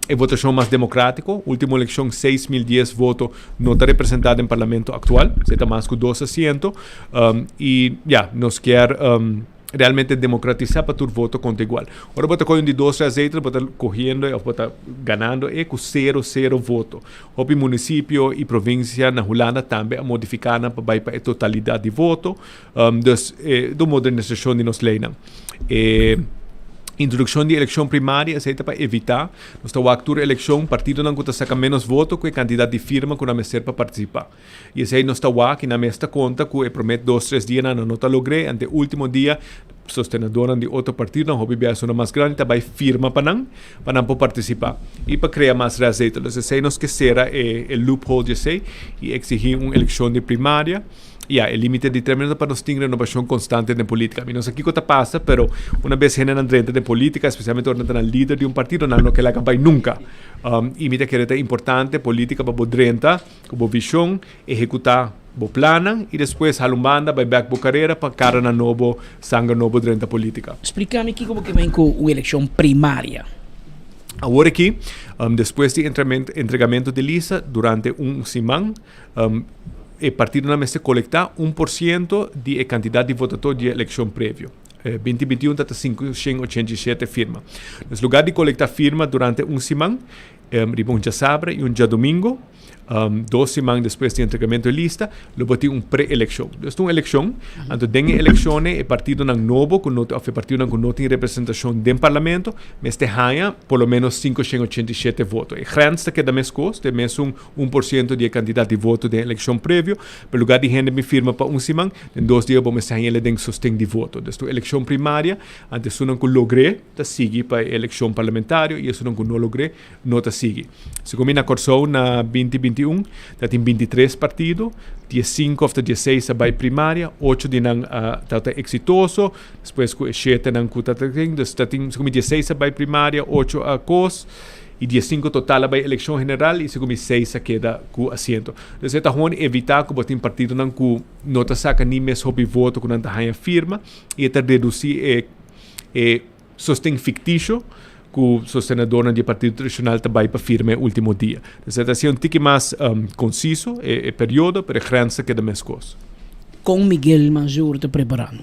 e votashon mas demokratiko. Ultimo elekshon 6010 voto no ta representá den parlamento aktual. Esei ta mas ku dos asiento. I ya, nos kier realmente demokratisá pa tur voto konta igual. Ora bo ta kohe un di dos restzetel bo ta kohiendo e òf bo ta ganando e ku sero sero voto. Hopi munisipio i provinsia na Hulanda tambe a modifiká nan pa bai pa e totalidat di voto. Dus e ta un modernisashon di nos leinan. E introdukshon di elekshon primaria esei ta pa evitá nos ta wak tur elekshon partidonan ku ta saka ménos voto ku e kantidat di firma ku nan mester pa partisipá. I esei nos ta wak i nan mes ta konta ku e promé dos tres dianan nan no ta logr'é ante último dia sostenedornan di otro partidonan hopi bia esunnan mas grandi ta bai firma pa nan pa nan por partisipá i pa krea mas restzetel. Dus esei nos ke sera e loophole di esei i eksigí un elekshon di primaria. Ya, e limite di tres minuto pa nos tin renobashon konstante den politika. Mi no sa kiko ta pasa, pero una bes hendenan drenta den politika, espesialmente ora nan ta nan lider di un partido, nan no ke laga bai nunka. I mi ta kere ta importante politika pa bo drenta ku bo vishon, ehekutá bo plannan i despues hala un banda bai bèk bo karera pa karanan nobo, sanger nobo drenta politika. Splika mi kiko bo ke men ku un elekshon primaria. Awor aki, despues di entregamento di lista, durante un siman, E partidonan mester kolektá un por siento di e kantidat di votadó di e elekshon previo. 2021 ta ta 587 firma. Dus lugá di kolektá firma durante un siman, riba un djasabra i un djadumingu, dos siman despues di entregamentu e lista, lo bo tin un pre-elekshon. Dus ta un elekshon, anto den e elekshon ei e partidonan nobo ku no òf e partidonan ku no tin representashon den parlamento mester haña por lo ménos 587 voto. E grens ta keda meskos, ta e mesun Un por siento di e kantidat di voto den elekshon previo, pero lugar di hende bin firma pa un siman, den dos dia bo mester haña den sosten di voto. Dus tur elekshon primaria, anto esunnan ku logr'é ta sigui pa e elekshon parlamentario i esunnan ku no logr'é no ta sigui. Segun mi na Kòrsou na 2021 ta tin 23 partido, diesinku òf ta dieseis a bai primaria, ocho di nan a tabata eksitoso, despues ku e shetenan ku ta tin, dus ta tin segun mi dieseis a bai primaria, ocho a kos. I diesinku total a bai elekshon general i segun mi seis a keda ku asiento. Dus e ta hoon evitá ku bo tin partidonan ku no ta saka ni mes hopi voto ku nan ta haña firma i e ta redusí e e sosten fiktisho ku sostenedornan di e partido tradishonal ta bai pa firma e ultimo dia. Dus e ta hasié un tiki mas konsiso e e periodo pero e grens ta keda meskos. Kon Miguel Manzur ta preparando?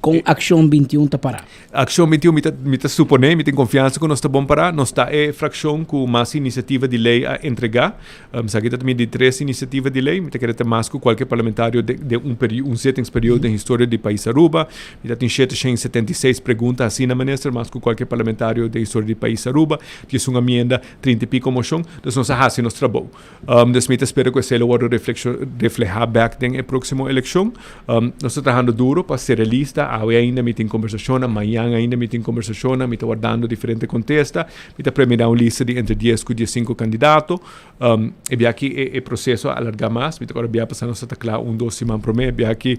Kon Akshon 21 ta pará? Akshon 21 mi ta mi ta suponé, mi tin konfiansa ku nos ta bon pará. Nos ta e frakshon ku mas inisiativa di lei a entregá. Esaki ta mi di tres inisiativa di lei. Mi ta kere ta mas ku kualke parlamentario den den un perio un zittingsperiodo den historia di pais Aruba. Mi ta tin 776 pregunta hasí na minister, mas ku kualke parlamentario den historia di pais Aruba. Diesun amienda, trinta i piko moshon. Dus nos a hasi nos trabou. Dus mi ta spera ku esei lo wòrdu reflehá bèk den e próksimo elekshon. Nos ta trahando duro pa ser realista. Awe ainda mi tin kombersashonnan, mañan ainda mi tin kombersashonnan. Mi ta wardando diferente kontesta. Mi ta premira un lista di entre dies ku diesinku kandidato. E bia aki e proseso a alargá mas. Mi ta kòrda bia pasá nos ta ta kla un dos siman promé. E bia aki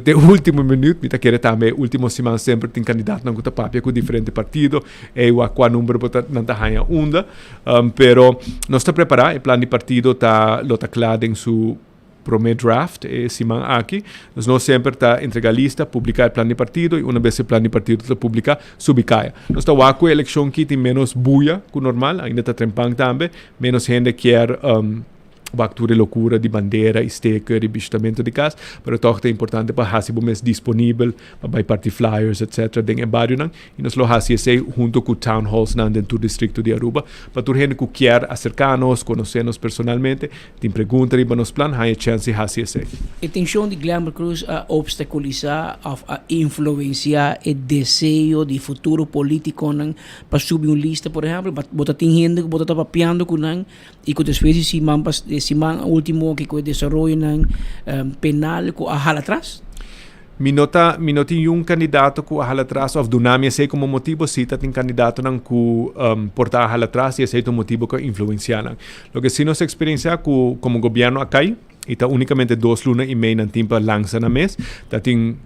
te último minüt. Mi ta kere tambe e último siman semper tin kandidatonan ku ta papia ku diferente partido. Ei wak kua number bo ta nan ta haña unda. Pero nos ta prepará, e plan di partido ta lo ta kla den su promé draft e siman aki. Dus nos semper ta entregá lista, publiká e plan di partido i una bes e plan di partido ta publiká, subi kaya. Nos ta wak ku e elekshon ki tin ménos buya ku normal, ainda ta trempan tambe, ménos hende kier Wak tur e lokura di bandera i steker i bishitamentu di kas, pero tòg ta importante pa hasi bo mes disponibel pa bai parti flyers etc. Den e barionan. I nos lo hasi esei hunto ku town hallsnan den tur distrikto di Aruba pa tur hende ku kier aserká nos, konosé nos personalmente, tin pregunta riba nos plan, haña chèns di hasi esei. E tenshon di Glenbrook Cruz a opstakulisá òf a influensiá e deseo di futuro polítikonan pa subi un lista? Por ehèmpel, bo ta tin hende ku bo ta ta papiando ku nan I ku despues di siman pas e siman ultimo ki ku e desaroyonan penal ku a hala atras? Mi no ta mi no tin yun kandidato ku a hala atras òf duna mi esei komo motibo. Si ta tin kandidatonan ku por ta a hala atras i esei ta un motibo ku a influensiá nan. Loke si nos eksperensiá ku komo gobièrnu a kai i ta únikamente dos luna i mei nan tin pa lansa nan mes, ta tin.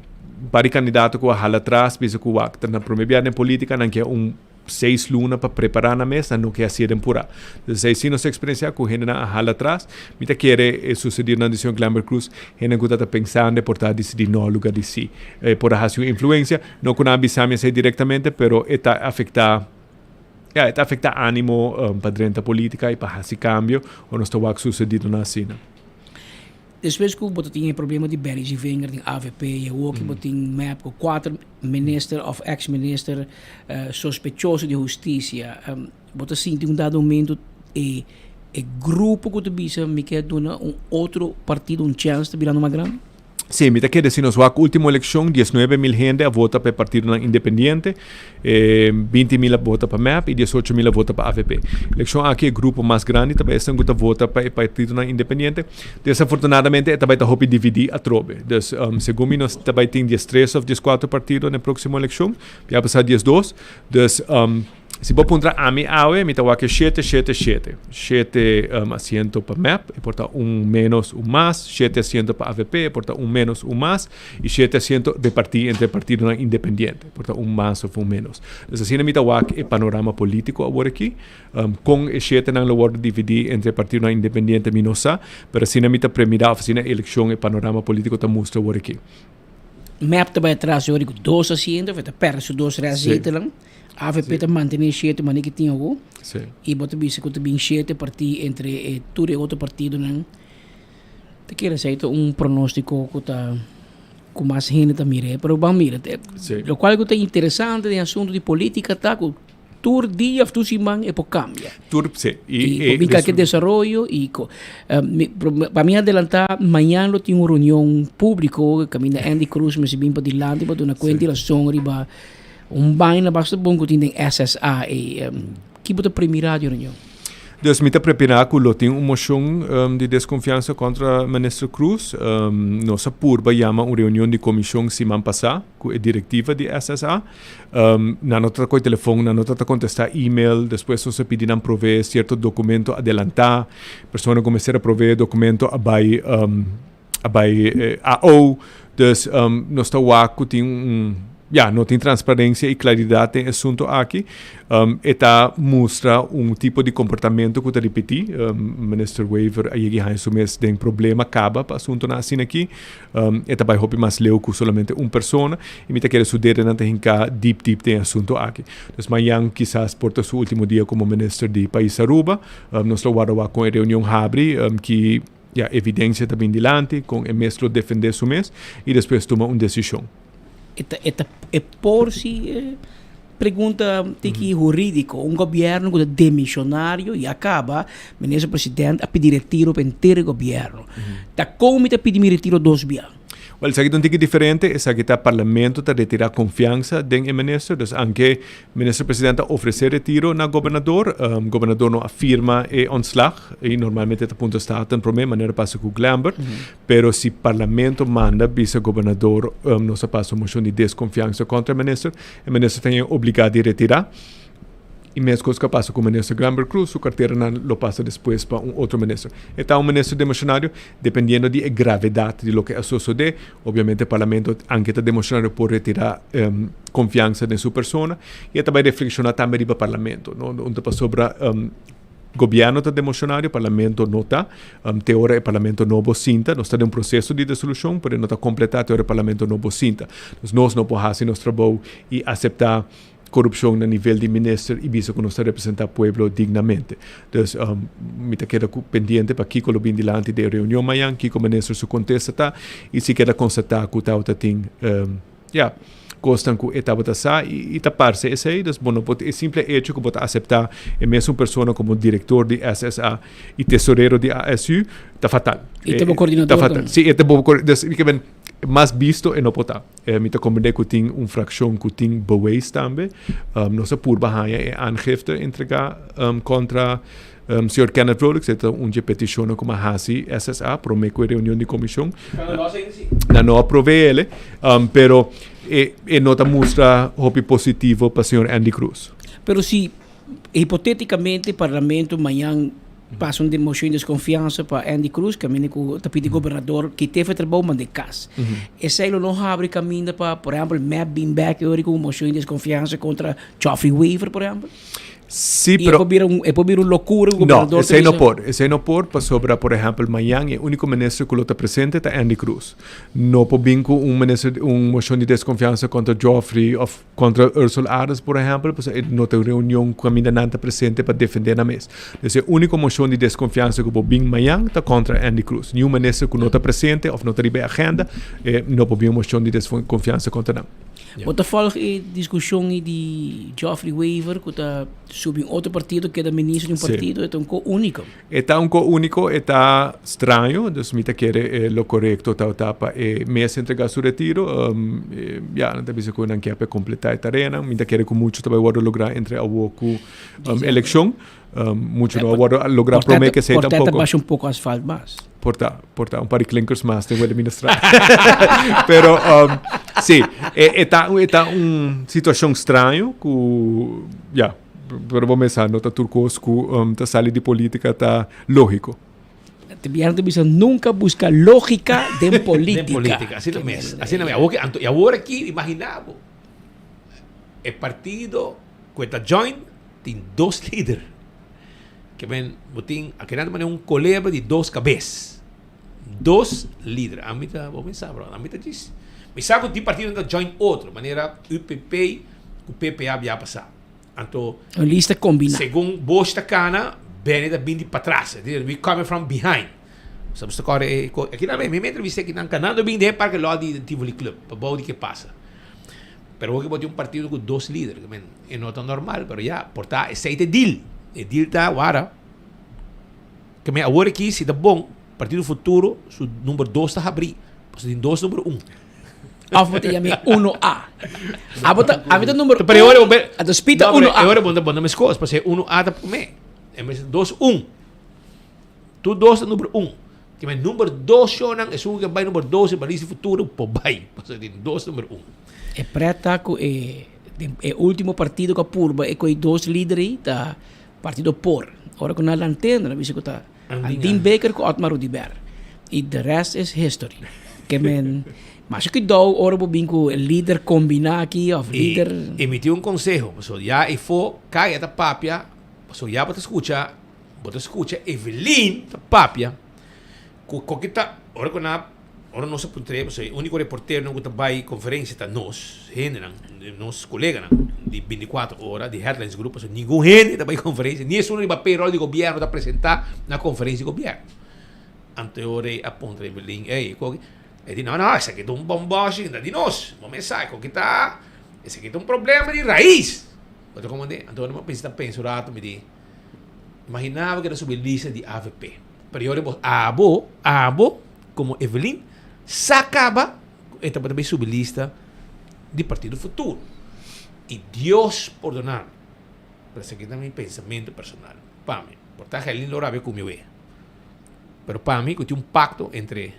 par di kandidato ku a hala atras bisa ku wak ta nan promé biaha den polítika nan ke un seis luna pa prepará nan mes, nan no ke hasié den purá. Entonces esei si nos a eksperensiá ku hendenan a hala atras. Mi ta kere e susedido nan di señor Glenbert Croes, hendenan ku ta ta pensando e por ta disidí no lugar di sí. E por a hasi un influensia, no ku nan a bisa mi esei direktamente, pero e ta afektá, ya, e ta afektá ánimo pa drenta polítika i pa hasi kambio ora nos ta wak susedidonan asina. Despues ku bo ta tin e problema di Barry Zievinger den avp i awor ki bo tin mep ku kuater minister òf eks minister sospechoso di hustisia, bo ta sinti un dado momento e e grupo ku ta bisa mi ke duna un otro partido un chèns ta birando mas grandi? Sí, mi ta kere si nos wak ultimo elekshon 19.000 hende a vota pa e partidonan independiente. E 20 mil a vota pa mep y 18 mil a vota pa avp. Eleccion aki e grupo mas grandi ta bay esnan cu ta vota pa e partidonan independiente. Desafortunadamente e ta bay ta hopi dividi atrobe. Dus segun mi nos ta bay tin diestres of diescuatro partido na e proximo eleccion. Ya pasa diesdos. Dus Si bo puntra ami awe, mi ta wak e shete, shete, shete. Shete asiento pa mep, e por ta un menos, un mas. Shete asiento pa avp, e por ta un menos, un mas. I shete asiento repartí entre partidonan independiente, e por ta un mas of un menos. Dus asina mi ta wak e panorama polítiko awor aki. Kon e shetenan lo wòrdu dividí entre partidonan independiente mi no sa, pero asina mi ta premira òf asina e elekshon, e panorama polítiko ta mustra awor aki. Mep ta bai atras yori ku dos asiento, of e ta pèrdè su dos rèst zetelnan. Avp ta mantené shete manera ki tin awo. I bo ta bisa ku ta bin shete partí entre e tur e otro partidonan. Ta kere esei ta un pronóstiko ku ta ku mas hende ta mir'é, pero ban mira. Lokual ku ta interesante den asuntu di polítika ta ku tur dia of tur siman e por kambia. Tur, sí. I por bin kalke desaroyo i pa mi adelantá mañan lo tin un reunion públiko kaminda Andy Croes mester bin padilanti pa duna kuenta i rason riba un baina basta bon ku tin den SSA ei. Ki bo ta premirá di e reunion? Dus mi ta prepará ku lo tin un moshon di deskonfiansa kontra Minister Croes. Nos a purba yama un reunion di komishon siman pasá ku e direktiva di SSA. Nan no ta kohe telefon, nan no ta kontestá email. Despues nos a pidi nan provee sierto dokumento adelantá. Persona ku mester a provee dokumento a bai a bai AO. Dus nos ta wak ku tin un, ya, no tin transparencia y claridad den e asunto aki. E ta mustra un tipo di comportamento ku ta ripiti. Minister Wever a yegi haña su mes den problema kaba pa asuntonan asina aki. E ta bai hopi mas leu ku solamente un persona y mi ta kere su dedenan ta hinká diep diep den e asunto aki. Dus mañan kisas por ta su ultimo dia komo minister di pais Aruba. Nos lo warda wak kon e reunion habri ki. Ya evidencia ta bin dilanti con e mes lo defende su mes y despues tuma un decision. E ta e ta e por si pregunta tiki huridico. Un gobierno cu ta demisionario y a caba, minister president a pidi retiro pa henter e gobierno. Ta con mi ta pidi mi retiro dos bia? Wel, esaki ta un tiki diferente. Esaki ta parlamento ta retira confiansa den e minister. Dus anke minister president a ofrece retiro na gobernador, gobernador no a firma e ontslag. Y normalmente ta punto staten prome, manera pasa cu Glenbert. Pero si parlamento manda bisa gobernador, nos a pasa un mocion di desconfiansa contra e minister, e minister ta obliga di retira. Y mescos cu a pasa cu minister Glenbert Croes, su carteranan lo pasa despues pa un otro minister. E ta un minister democionario, dependiendo di e gravedad di loke a sosode. Obviamente parlamento, anke ta democionario, por retira confiansa den su persona. Y e ta bay reflexiona tambe riba parlamento, no? Unda pasobra gobierno ta democionario, parlamento no ta. Te ora e parlamento nobo sinta, nos ta den un proceso di disolucion, pero e no ta completa te ora e parlamento nobo sinta. Dus nos no por haci nos trabou y acepta korupshon na nivel di minister i bisa ku nos ta representá pueblo dignamente. Dus mi ta keda ku pendiente pa kiko lo bin dilanti den e reunion mañan, kiko minister su kontesta ta i si keda konstatá ku tabata tin ya kosnan ku e tabata sa i ta parse esei. Dus bo no por e simple echo ku bo ta aseptá e mesun persona komo direktor di SSA i tesorero di ASU ta fatal. E ta bo koordinador Ta fatal. Si e ta bo dus mi ke men mas bisto e no por ta. Mi ta komprendé ku tin un frakshon ku tin beweis tambe. Nos a purba haña e aangifte entregá kontra señor Kenneth Vrolijk. E ta un dje petishonnan ku mi a hasi SSA promé ku e reunion di komishon. Nan no a provee el, pero e no ta mustra hopi positivo pa señor Andy Croes. Pero si hipotéticamente parlamento mañan. Pasa un mocion di desconfiansa pa Andy Cruz, caminda cu ta pidi gobernador kit'e for e trabou mand'e cas. Esey lo no habri caminda pa, por ehempel, mep bin bek e ora cu un mocion di desconfiansa contra Geoffrey Wever, por ehempel? Sí, Y e pero por bira un, e por bira un locura cu No, gobernador ta esey no bisa. por. Esey no por pasobra, por ehempel, mañan e unico minister cu lo ta presente ta Andy Cruz. No por bin cu un minister, un mocion di desconfiansa contra Geoffrey of Contra Ursula Arends, por ehempel, pasobra e no ta un reunion cu caminda nan ta presente pa defende nan mes. Dus e unico mocion di desconfiansa cu por bin mañan ta contra Andy Cruz. Niun minister cu no ta presente of no ta riba e agenda, e no por bin un mocion di desconfiansa contra nan. Bo ta volg e discusion di Geoffrey Wever cu ta subi un otro partido, keda minister di un partido, e ta un co unico. E ta un ko úniko, e ta straño, dus mi ta kere e lo korekto tabata pa e mes entregá su retiro. Ya, nan ta bisa ku nan ke pa e kompletá e tareanan. Mi ta kere ku muchu ta bai wòrdu lográ entre awor ku elekshon. Muchu no a wòrdu lográ promé ke esei Por ta tampoko. basha un poko asfalt mas. Por ta, por ta un par di klinkers mas den Wilhelminastraat. Pero sí, e ta e ta un situashon straño ku ya. Pero bo mesa no ta tur kos ku ta sali di politika ta lógiko. Te biaha ta bisa nunka buska lógika den politika. Den politika, asina mes. Asina mes. Awor anto, i awor aki imagina bo e partido ku e ta join tin dos lider. Ke men bo tin akinan ta manera un kolebra di dos kabes. Dos lider. Ami ta, bo mesa bro, ami ta djis. Mi sa ku tin partidonan ta join otro, manera UPP ku PPA biaha pasa. Anto, Un lista kombiná. Segun Bosch ta kana, Benny ta bini di patras. E di, We coming from behind. Sa bo ta kòrda e ko. Aki nan mi entrevist'é aki nan kanando bin den e parke lò di Tivoli Club, pa bou di ke pasa. Pero hopi bo tin un partido ku dos lider, ke men e no ta normal, pero ya, por ta esei ta e deal. E deal ta wara. Ke men awor aki si ta bon, Partido Futuro su number dos ta habrí, pasobra tin dos number un. Of bo ta yama e uno A. Abo ta, ami ta number Pero un, ora bo be- anto Speed ta No, pero uno A. e ora bo ta bo ta meskos, pasobra e uno A ta promé. E mes dos un. Tur dos ta number un. Ke men number dos shownan, esun ke bai number dos e Balisi Futuro por bai, pasobra tin dos number un. E pret ta ku e den e ultimo partido ku a purba e ku e dos lider ei ta Partido por. Ora ku nan lant'é nan a bisa ku ta Andin Baker ku Otmar Oduber. I the rest is history. Ke men masha kuidou ora bo bin ku e lider kombiná aki òf lider. I mi tin un konseho, pasobra ya efo kaya ta papia, pasobra ya bo ta skucha, bo ta skucha Evelyn ta papia ku koke ta ora ku nan Ora nos a puntr'é, pasobra e úniko reporteronan ku ta bai konferensia ta nos hendenan, nos koleganan di bintikuater ora di Headlines Group, pasobra ningun hende ta bai konferensia, ni esun riba payroll di gobièrnu ta presentá na konferensia di gobièrnu. Anto e ora ei a puntra Evelyn, ey, koki? E di, no, no, esaki ta un bòmbòshi, ta di nos, bo mes sa, koki ta, esaki ta un problema di rais. Bo ta komprendé? Anto ora mi a pensa, ta pensa un rato, mi di, imaginá bo ke ta subi lista di avp, pero e ora bo, abo, abo, Como Evelyn sa caba cu e tabata bay subi lista di Partido Futuro. Y Dios pordona mi, pero esaki ta mi pensamento personal. Pa mi, por ta Gerlin lo rabia cu mi awe, pero pa mi cu tin un pacto entre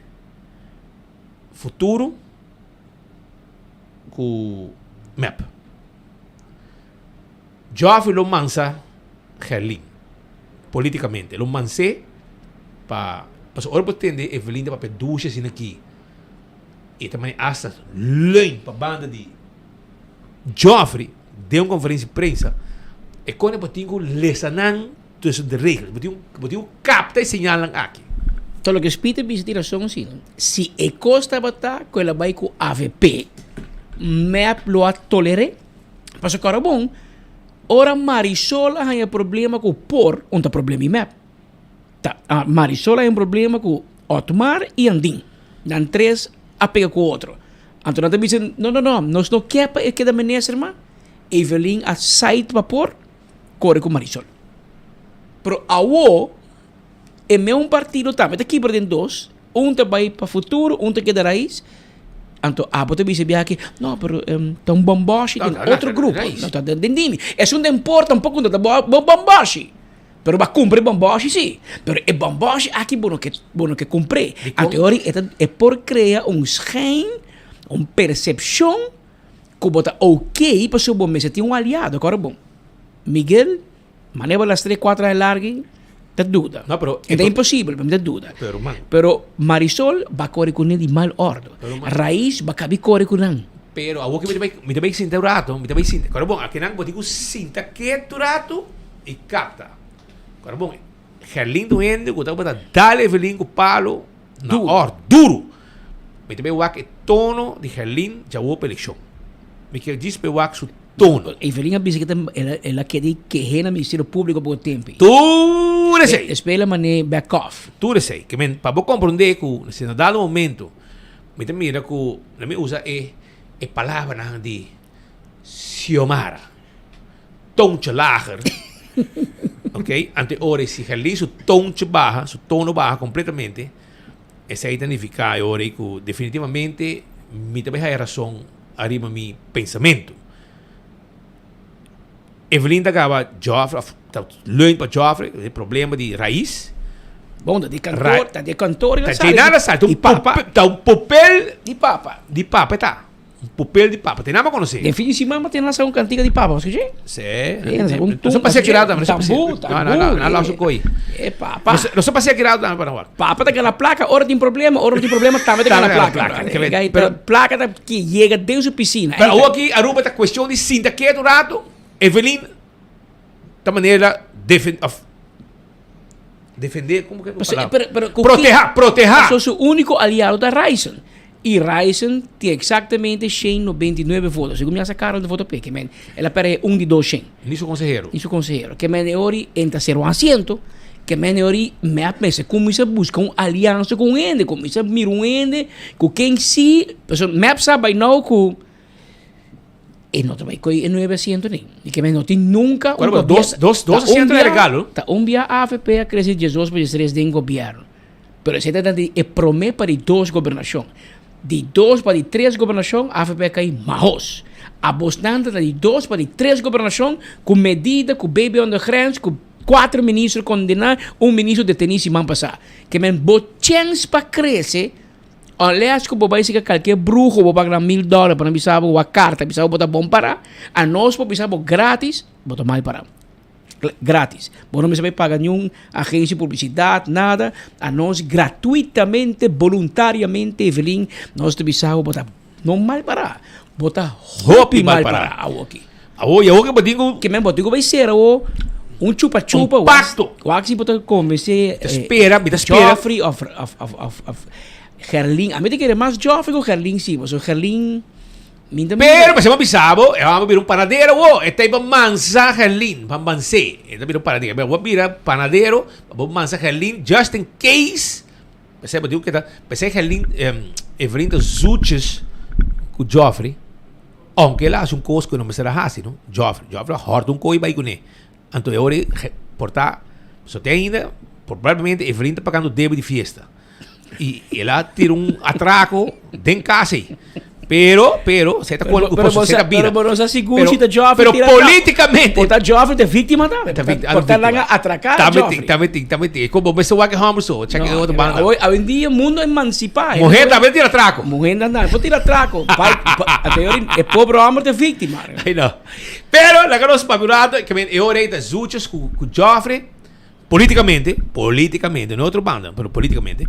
Futuro cu mep. Geoffrey lo mansa Gerlin politicamente, lo mans'é pa pasobra ora bo tende Evelyn ta papia dushi asina aki e ta mane asta leun pa banda di Geoffrey den un conferencia di prensa e kone bo tin ku lesa nan tussen de regels, bo tin bo tin ku kapta e señalnan aki. Ta loke Speed a bisa tin rason si. Si e kos tabata ku el a bai ku avp, mep lo a toler'é. Pasobra kòrda bon, ora Marisol a haña problema ku por, un ta problema i mep. Ta, Marisol a haña un problema ku Otmar i Andin. Nan tres a pega ku otro. Anto nan ta bisa, no, no, no, nos no ke pa e keda minister mas. Evelyn a site pa por, kore ku Marisol. Pero awo, e meun partido tambe ta kibra den dos, un ta bai pa futuro, un ta keda rais. Anto abo ta bisa biaha ki, no, pero ta un bomboshi den otro grupo. No ta den dimi. Esun den por tampoco no ta bo bomboshi. Pero bo a cumpra e bomboshi si. Pero e bomboshi aki bo no ke, bo no ke cumpr'é. Anto e ora e ta, e por crea un schijn, un percepcion cu bo ta ok pasobra bo mester tin un aliado. Acorda bon, Miguel, manera bo las tres, cuatro aña largu. Ta duda. No, pero E ta imposibel, pero mi ta duda. Pero man. Pero Marisol ba kore ku nan di mal ordo. Raiz ba kabi kore ku nan. Pero awor ke mi ta bai, mi ta bai sinta un rato, mi ta bai sinta. Kòrda bon, akinan bo tin ku sinta ketu rato i kapta. Kòrda bon, Gerlin ta un hende ku tabata dal Evelyn ku palo na òrdu, duru. Mi ta bai wak e tono di Gerlin djawo pa elekshon. Mi kier djis bai wak su tono. Evelyn a bisa ke ta el a keda kehé na Ministerio Públiko poko tempu. Tur esei. Despues el a man'é back off. Tur esei. Ke men pa bo komprondé ku si na dado momento mi ta mira ku na mi usa e e palabranan di Xiomara, toontje lager, ok, ante ora si Gerlin su toontje baha, su tono baha kompletamente. Esei ta nifiká e ora ei ku definitivamente mi ta bai haya rason ariba mi pensamentu. Evelyn ta gaba Joffrey òf ta leun pa Joffrey, e problema di rais. Bon, ta di kantor, ta di kantor Ta dje nada sa, ta un papa, ta un popel di papa. Di papa e ta. Un popel di papa, te nama konosé. Den fin di siman bo tin lansa un kantika di papa, bo skuché? Sí. Un No sa pasea kirado tambe, no sa pasea. Tambú, tambú. No, no, no, no laus un koi. E papa. No sa pasea kirado tambe pa no wak. Papa ta gana plaka ora tin problema, ora no tin problema tambe ta gana plaka. Pero plaka ta ki yega den su pisina. Pero awor aki Aruba ta cuestion di sinta ketu un rato, Evelyn ta manera defen of defende como ke palabra? Pero, pero, Proteha, proteha. Paso su único aliado ta Ryson. Y Ryson tin exactamente 199 votos. Segun mi a sa Karel de voto pe, ke men el a perde un di dos shen. Ni su consehero. Ni su consehero. Ke men e ori entra cero asiento. Ke men e ori me a pensa cuminsa busca un alianza cu un hende. Cuminsa mira un hende cu ken si. Pasobra mep sa by now cu E no ta bai koe e nuebe asiento ni. Di ke men no tin nunca un Bueno, dos, dos, dos asiento de regalo. Ta un bia AFP a crece diesdos pa diestres den gobierno. Pero esei ta di e prome pa di dos gobernacion. Di dos pa di tres gobernacion AFP a kai mahos. Abosnan ta di dos pa di tres gobernacion cu medida cu baby on the grens cu cuatro ministro condena, un ministro deteni siman pasa. Ke men bo chens pa crece Unless ku bo bai sika kalke bruho bo paga nan mil dòler pa nan bisa bo wak karta bisa bo bo ta bon pará, anos por bisa bo gratis bo ta mal pará. Gratis. Bo no mester bai paga niun agensia di publisidat, nada. Anos gratuitamente, boluntariamente Evelyn, nos ta bisa bo bo ta no mal pará, bo ta hopi mal pará awoki. Awo y awo ke bo tin ku. Ke men bo tin ku bai sera awo un chupa chupa. Un pacto. Wak si bo ta konvensé. Ta spera, mi ta spera. Joffrey of of of of of Gerlin. A mi ta kere mas Joffrey ku Gerlin si, pasobra Gerlin mi ta mira. Pero pasobra mi bisa bo, e amo bira un panadero awo. E ta pa mansa Gerlin, pa mans'é. E ta bira un panadero. Bo a bira panadero, bo mansa Gerlin just in case. P'esei bo tin ku keda, p'esei Gerlin, Evelyn ta zoetjes ku Joffrey. Aunke el a hasi un kos ku e no mester a hasi, no? Joffrey. Joffrey a hòrta un koi bai kuné. Anto e ora ei por ta, so te ainda, probablemente Evelyn ta pagando debe di fiesta. I el a tira un atrako den kas ei. Pero, pero, se ta Pero, ku pero, se ta bira. pero bo no sa sigur si ta Joffrey Pero tira atrako. políticamente. Por ta Joffrey ta víktima tambe. Ta víktima, Por ta nan a atraká Tambe Joffrey. tin, tambe tin, tambe tin. Como mester wak e hòmber so, check e No, otro banda. Hoy, hoy en dia mundo emancipá. Muher tambe tira atraco. Muher tambe por tira atraco. Pai, pa, ante ori, e pobre homber ta víctima. Ay no. Pero laga nos papia un rato, ke men e ora ei ta Zoetjes ku ku Joffrey, políticamente, políticamente, no otro banda, pero políticamente,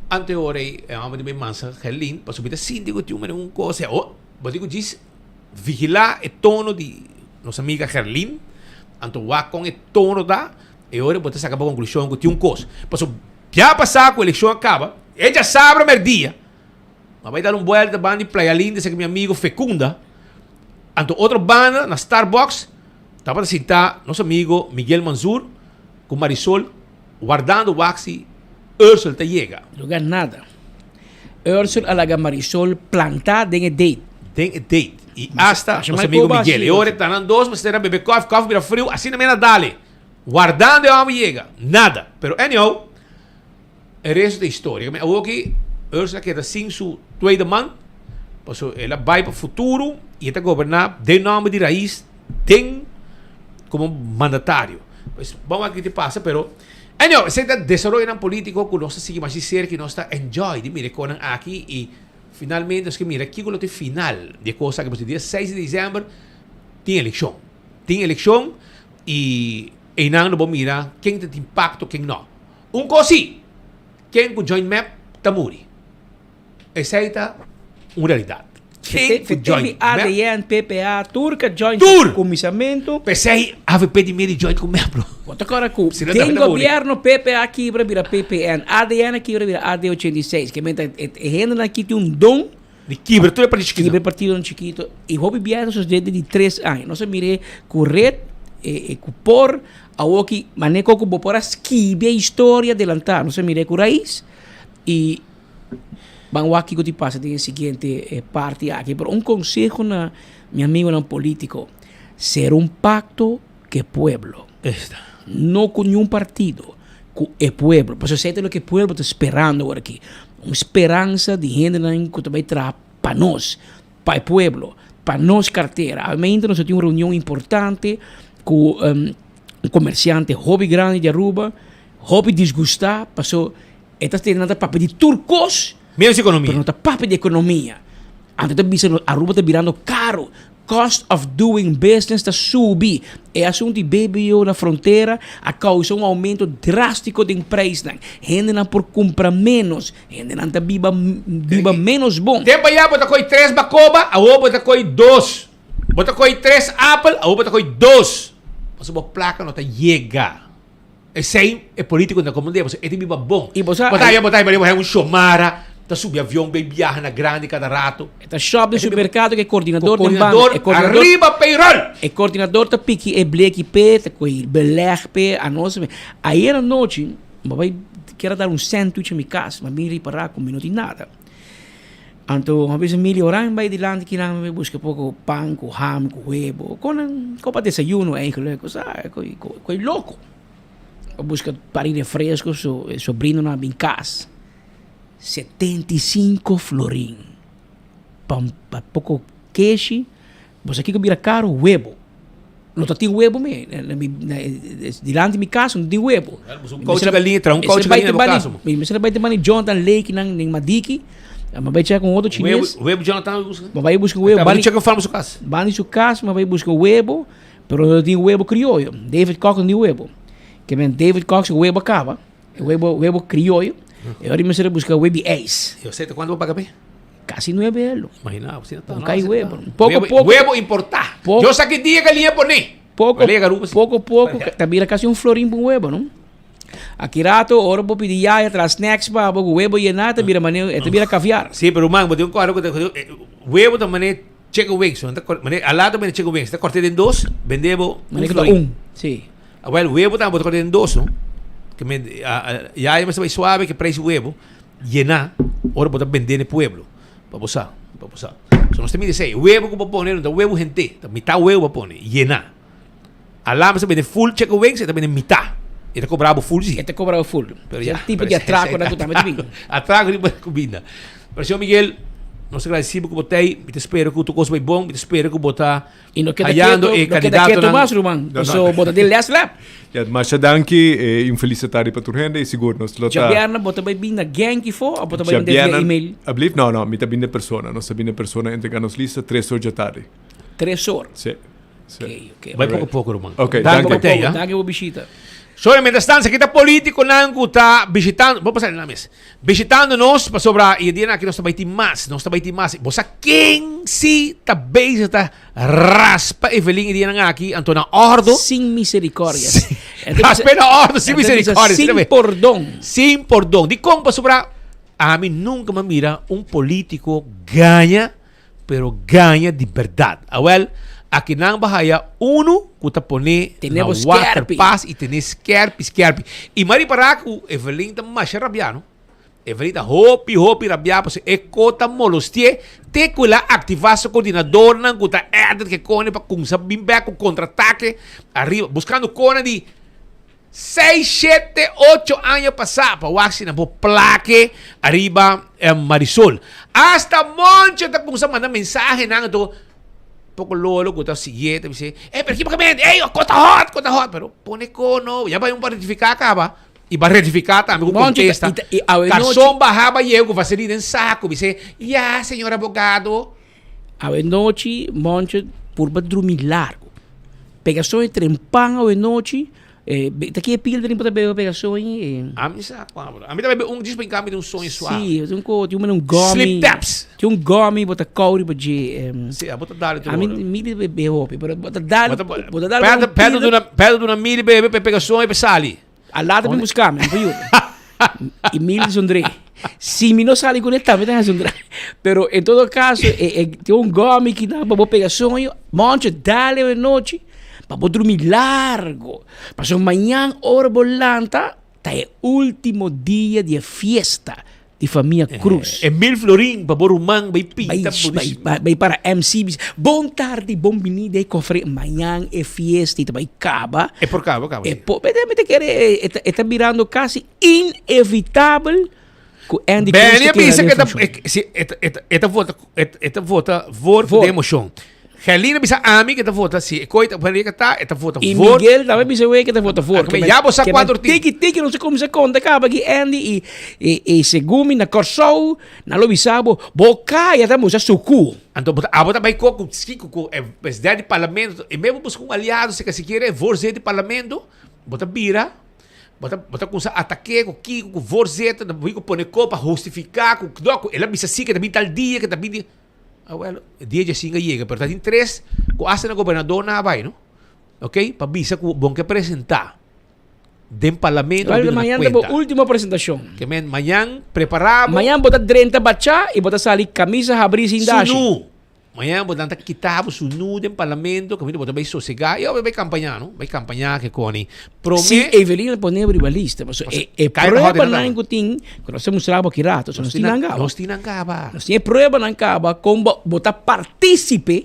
ante e ora ei e homber di bay mansa Gerlin, pasobra mi ta sinti ku tin un manera un cosa, oh, bo tin ku djis vigilá e tono di nos amiga Gerlin, anto wak kon e tono ta, E ora bo ta saka bo konklushon ku tin un kos. Pasobra ya pasá ku elekshon a kaba, e djasabra mèrdia, mi a bai dal un buèlta banda di Playa Linda esaki mi amigo Fecunda, anto otro banda na Starbucks tabata sintá nos amigo Miguel Manzur ku Marisol wardando wak si Ursel ta yega. Lugar nada. Ursel a laga Marisol plantá den e date. Den e date. I asta nos amigo Miguel. E ora ta nan dos mester a bebe kòfi, kòfi bira friu, asina mena dale. Wardando e homber yega. Nada. Pero anyhow, e resto ta historia. Mi awoki Ursula keda sin su tweede man, paso el a bai pa futuro y e ta goberna den nomber di Raiz den como mandatario. Pues bon wak kiko ta pasa, pero anyhow, esei ta desaroyonan politico cu nos ta sigui mas di cerca y nos ta enjoy di mira e conan aki y finalmente nos ke mira kiko lo ta e final di e cos aki, pasobra dia seis di december tin eleccion. Tin eleccion y. Einan lo bo mira ken ta tin pacto ken no. Un cos si, ken cu join mep ta muri. Esey ta un realidad. Ken cu join mep. ADN, PPA, tur ka join Tur! cuminsamento. Pesey avp di medi join cu mep bro. Bo ta corda cu den gobierno PPA kibra bira PPN, ADN a kibra bira AD 86. Ke men ta e hendenan aki tin un don. Di kibra tur e partido chikito. Kibra e partidonan chikito. Y hopi biaha ta sosode di tres aña. Nos a mira cu red, e cu por, awoki manera cu bo por a skibi e historia adelanta. Nos a mira cu Raiz y ban wak kico tin pasa den e siguiente parti aki. Pero un conseho na mi amigonan politico, ser un pacto cu e pueblo. No cu niun partido, cu e pueblo. Pasobra esei ta loke e pueblo ta sperando awor aki. Un speransa di hendenan cu ta bay traha pa nos, pa e pueblo, pa nos cartera. Awe nos a tin un reunion importante cu un comerciante hopi grandi di Aruba, hopi disgusta pasobra e ta tene nan ta papia di tur cos, Menos economia. Pero no ta papia di economia. Anto ta bisa nos Aruba ta birando caro. Cost of doing business ta subi. E asunto di BBO na frontera a causa un aumento drastico den prijsnan. Hendenan por cumpra menos. Hendenan ta biba biba menos bon. Tempo aya bo ta coy tres bacoba, awor bo ta coy dos. Bo ta coy tres apel, awor bo ta coy dos. Pasobra bo placa no ta yega. Esei e politico ta comprende pasobra e ta biba bon. Y bo sa Bo ta haya bo ta haya bo haya un shomara ta subi avion bay biaha na grandi cada rato. E ta shop den supermercado cu e coordinador den banda. E coordinador arriba payroll! E coordinador ta piki e bleki p'e, ta coge beleg p'e, anos. Ayer anochi bo bay kier a dar un sandwich na mi cas, ma mi ripara cu mi no tin nada. Anto mi a bisa Emilio ora mi bay dilanti kinan mi bay busca poco pan cu ham cu huevo con nan con pa desayuno eigenlijk cu sa cu loco a busca par di refresco su e sobrinonan a bin cas 75 florin pa pa poco keshi bo sa kico bira caro huevo no ta tin huevo me dilanti mi cas no tin huevo mi mester a bay te bani Jonathan Lake nan den Madiki mi a bay check un otro chines Huevo Jonathan a busca mi a bay busca huevo bani check un su cas bani su cas mi a bay busca huevo pero no tin huevo crioyo David Cox no tin huevo ke men David Cox su huevo a caba huevo huevo crioyo y ahora mi mester a busca huevo di ijs y osei ta cuanto bo paga pe? Casi nuebe elo. Imagina, asina ta. Con cay huevo. Poco huevo, poco. Huevo importa. Poco, Yo sa ki dia galinha pone. Poco, Galinha poco, poco. Ta bira casi un florin pa un huevo, no? Aki rato, ora bo pidi yaya tra snacks pa bo, cu huevo llena, ta bira mane, ta bira caviar. Sí, pero man, bo tin un coro cu ta, huevo ta mane chicken wings, no? Mane, al lado mane chicken wings, ta corte den dos, bende bo un Mane cu ta florin. un, sí. Awel, huevo ta bo ta corte den dos, no? Que me, yaya mester bay suave cu prijs huevo. Yená ora bo ta bendé na e pueblo. Pa bo sa, pa bo sa. So nos ta mira esei. Webo ku bo pone no ta webo hent'é, ta mitá webo bo pone, yená. Alá mester bende full chicken wings, e ta bende mitá. E ta kobra bo full si. E ta kobra bo full. Pero ya. Tipo di atrako nan ku tambe ta bin. Atrako riba kuminda. Pero señor Miguel, nos ta agradesido ku bo ta ei. Mi ta spera ku tur kos bai bon. Mi ta spera ku bo ta. Y no keda Hallando keto, e no keda keto kandidatonan. mas, ruman. No, no. Paso bo ta den last lap. Ja, masha danki eh, y un felis tardi pa tur hende y sigur nos lo ta Djabièrnè bo ta bai bin na Genki fo of bo ta bai manda via Djabièrnè, email? alblieft? No, no, mi ta bin den persona. Nos ta bin den persona entrega nos lista tres or djatardi. Tres or. Sí, sí. Ok, ok. Bai poko poko, ruman. Ok, Danki danki. pa tei, ah. Danki pa bo bishita. Sorry, mientras tanto, aquí ta politiconan cu ta visitando, bo pasar na mes. Bishitando nos pasobra y e dianan aki nos ta bai tin mas, nos ta bai tin mas. Bo sa ken si ta bezig ta raspa Evelyn e dianan aki, anto na ordo. Sin misericordia. Raspa na ordo sin misericordia. Sin pordon. Sin pordon. Dikon? Pasobra ami nunca m'a mira un politico gaña Pero gaña di berdad. Awel, aki nan ba haya unu ku ta pone Tene na bo water skerpi. pas i tene skerpi skerpi. I m'a ripará ku Evelyn ta masha rabiá no. Evelyn ta hopi hopi rabiá pasobra e ko ta molosti'é te ku el a aktivá su kordinadornan ku ta Edward ke kone pa kumsa bin bèk ku kontratake ariba buskando kona di Seis, shete, ocho aña pasá pa wak si nan por plake ariba Marisol. Hasta Moncho ta kumsa manda mensahenan anto poko lolo ku ta siguié ta bis'é, Ey, pero kiba kamente? Ey, ko ta hot, ko ta hot. Pero pone kono, ya bai un pa rectifiká kaba. I ba rectifiká tambe ku kontesta. Karson baha ba yega ku vaselina den saku. Bis'é, Ya, señor abogado. Awe nochi Moncho purba drumi largo. Pega soño trempan awe nochi. Eh, ta ki e pildering bo ta bebe pa pega soño? Eh. Ami sa kua bro. Ami ta bebe un djis pa in kambio di un soño suave. Si, un ko, tin un gummy. Sleep taps. Tin un gummy bo ta kouri pa dje. Si, abo ta dale tur Ami ora. mi ta bebe hopi, pero bo ta dale, bo ta dale Pedro, un Pedro pilder. duna, Pedro duna Mili bebe pa e pega soño pa e sali. A later mi busca mi, mi por yuda. Y Mili zondré. Si mi no sali con e tambe ta zondré. Pero en todo caso, e, e, tin un gummy ki nan pa bo pega soño. Moncho, dale de noche pa bo drumi largo. Paso mañan ora bo lanta, ta e ultimo dia di e fiesta. Di famia Cruz. E mil florin pa bo ruman bay pinta Bay, bay, bay, bay para MC bisa, Bon tardi, bon binida e cofre. Mañan e fiesta y ta bay caba. E por caba, caba, E si. por, mi ta kere, e ta, e ta birando casi inevitabel cu Andy Cruz Benny ta a keda bisa den que e ta, funcion. e, si, e ta, e ta, e ta vota, e ta, e ta vota voor Voor. den emocion. Gerlina bisa ami ke ta vota si e koi ta wanneer ke ta e ta vota Y voor. Miguel tambe bisa wey ke ta vota voor. Ke men ya bo sa kuantu tin. Tiki tiki nos a kuminsá konta kaba aki Andy y y y segun mi na Kòrsou nan lo bisa bo bo kaya ta mustra suku. Anto bo ta abo ta bai ko ku kiko ku e presidente di parlamento e mes bo buska un aliado si ke sikiera e voorzitter di parlamento bo ta bira bo ta bo ta kuminsá atake ku kiko ku voorzitter bo ku pone ko pa hustifiká ku no ku el a bisa si ke ta bin tal dia ke ta bin di. Awel, e dia djasinga yega, pero ta tin tres ku asta na gobernador nan a bai, no? Ok, pa bisa ku bon ke presentá den parlamento pa Wel, bini na mañan ta bo kuenta. último presentashon. Ke men, mañan prepará bo. Mañan bo ta drenta bachá i bo ta sali kamisa habrí sin dashi. Sunú. Mañan bo nan ta kita bo sunú den parlamento, kaminda bo ta bai sosegá i abo ta bai kampañá, no? Bai kampañá ke koni. Promé. Si Evelyn a pone riba lista, pasobra e e pruebanan ku tin, ku nos ta mustra bo aki rato, so nos tin nan kaba. Nos tin nan kaba. Nos tin e pruebanan kaba kon bo bo ta partícipe.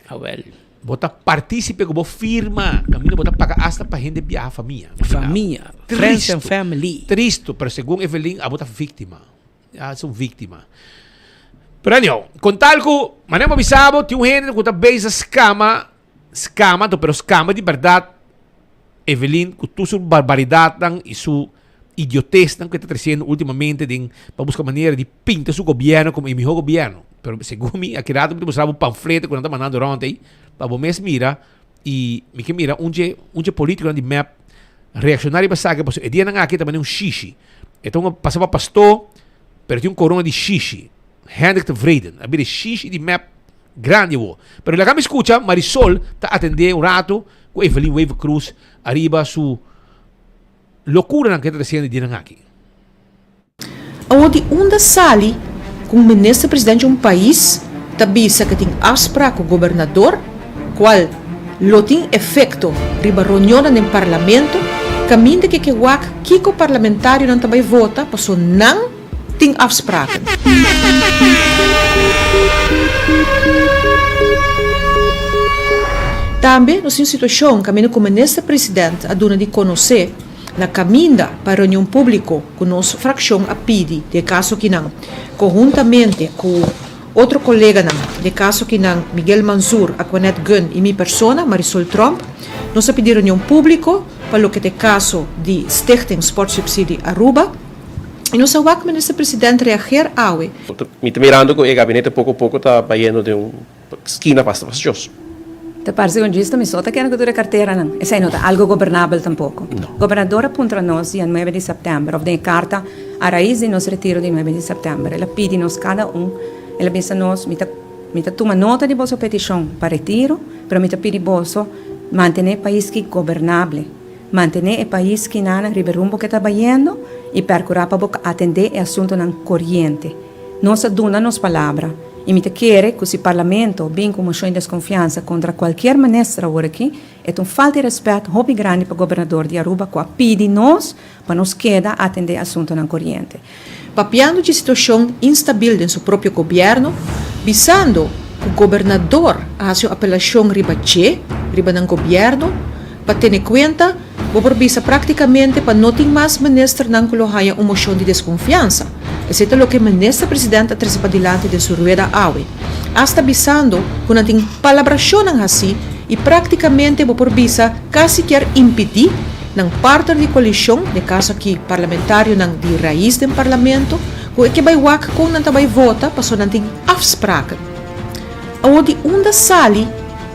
Awel. Bo ta partícipe ku bo firma, kaminda bo ta paga asta pa hende biaha famia. Famia, friends and family. Tristo, pero segun Evelyn abo ta víktima. Ya es un víktima. Pero anyhow, kon tal ku manera bo bisa bo tin un hende ku ta bezig skama Scama anto pero scama di berdad Evelyn cu tur su barbaridadnan y su idioteznan cu e ta treciendo ultimamente den pa busca manera di pinta su gobierno como e miho gobierno. Pero segun mi aki rato mi ta mustra bo un panfleto cu nan ta mandando rond ey pa bo mes mira y mi ke mira un dje un dje politiconan di mep reacciona riba esaki pasobra e dianan aki ta mane un shishi. E ta un pasa pa pasto pero tin un corona di shishi. Hendrik Tevreden a bira e shishi di mep. Grandi awor. Pero laga mi scucha Marisol ta atende un rato cu Evelyn Wever Croes ariba su locuranan cu e ta haciendo di dianan aki. Awor di unda sali cu un minister president di un pais ta bisa cu tin afspraak cu gobernador cual lo tin efecto riba reunionnan den parlamento caminda ke ke wak kico parlamentarionan ta bay vota paso nan Tin afspraken. Tambe nos tin un situashon kaminda ku Minister President a duna di konosé na kaminda pa reunion públiko ku nos frakshon a pidi di e kaso kinan konhuntamente ku otro koleganan di e kaso kinan Miguel Mansur, Aquanette Gunn i mi persona Marisol Tromp nos a pidi reunion públiko pa loke ta e kaso di Stichting Sportsubsidie Aruba. I nos a wak Minister President reageer awe. Mi ta mirando cu e gabinete poco poco ta bayendo den un skina basta fastioso. Ta parse cu djis ta mi so ta kende cu tur e carteranan. Esey no ta algo gobernabel tampoco. Gobernador a puntra nos dia nuebe di september of den e carta a raiz di nos retiro di nuebe di september. El a pidi nos cada un, el a bisa nos mi ta mi ta tuma nota di boso peticion pa retiro, pero mi ta pidi boso mantene e pais ki gobernable. Mantené e pais kinana riba e rumbo ke ta bayendo i pèrkurá pa bo atendé e asuntunan koriente. Nos a duna nos palabra i mi ta kere ku si Parlamento bin ku moshon di deskonfiansa kontra kualkier minister awor aki, e ta un falta di rèspèt hopi grandi pa gobernador di Aruba ku a pidi nos pa nos keda atendé e asuntunan koriente. Papiando dje situashon instabil den su propio gobièrnu, bisando ku gobernador a hasi un apelashon riba dje, riba nan gobièrnu, Pa tene kuenta, bo por bisa práktikamente pa no tin mas ministernan ku lo haña un moshon di deskonfiansa. Esei ta loke minister president a trese padilanti den su rueda awe. Asta bisando ku nan tin palabrashonnan hasí i práktikamente bo por bisa kasi kier impidí nan partner di koalishon, den kaso aki parlamentarionan di rais den parlamento, ku e ke bai wak kon nan ta bai vota pasobra nan tin afspraken. Awor di unda sali?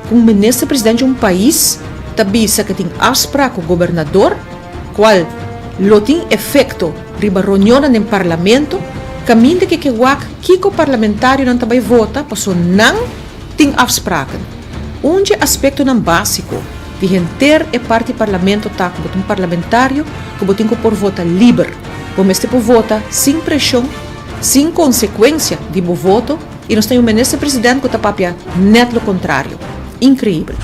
Ku un minister president di un pais. ta bisa ku tin afsprak ku gobernador, kual lo tin efekto riba reunionnan den parlamento, kaminda ke ke wak kiko parlamentarionan ta bai vota paso nan tin afspraken. Un dje aspektonan básiko di henter e parti parlamento ta ku bo ta un parlamentario ku bo tin ku por vota liber. Bo mester por vota sin preshon, sin konsekuensia di bo voto i nos ta un minister president ku ta papia nèt lo kontrario. Inkreibel.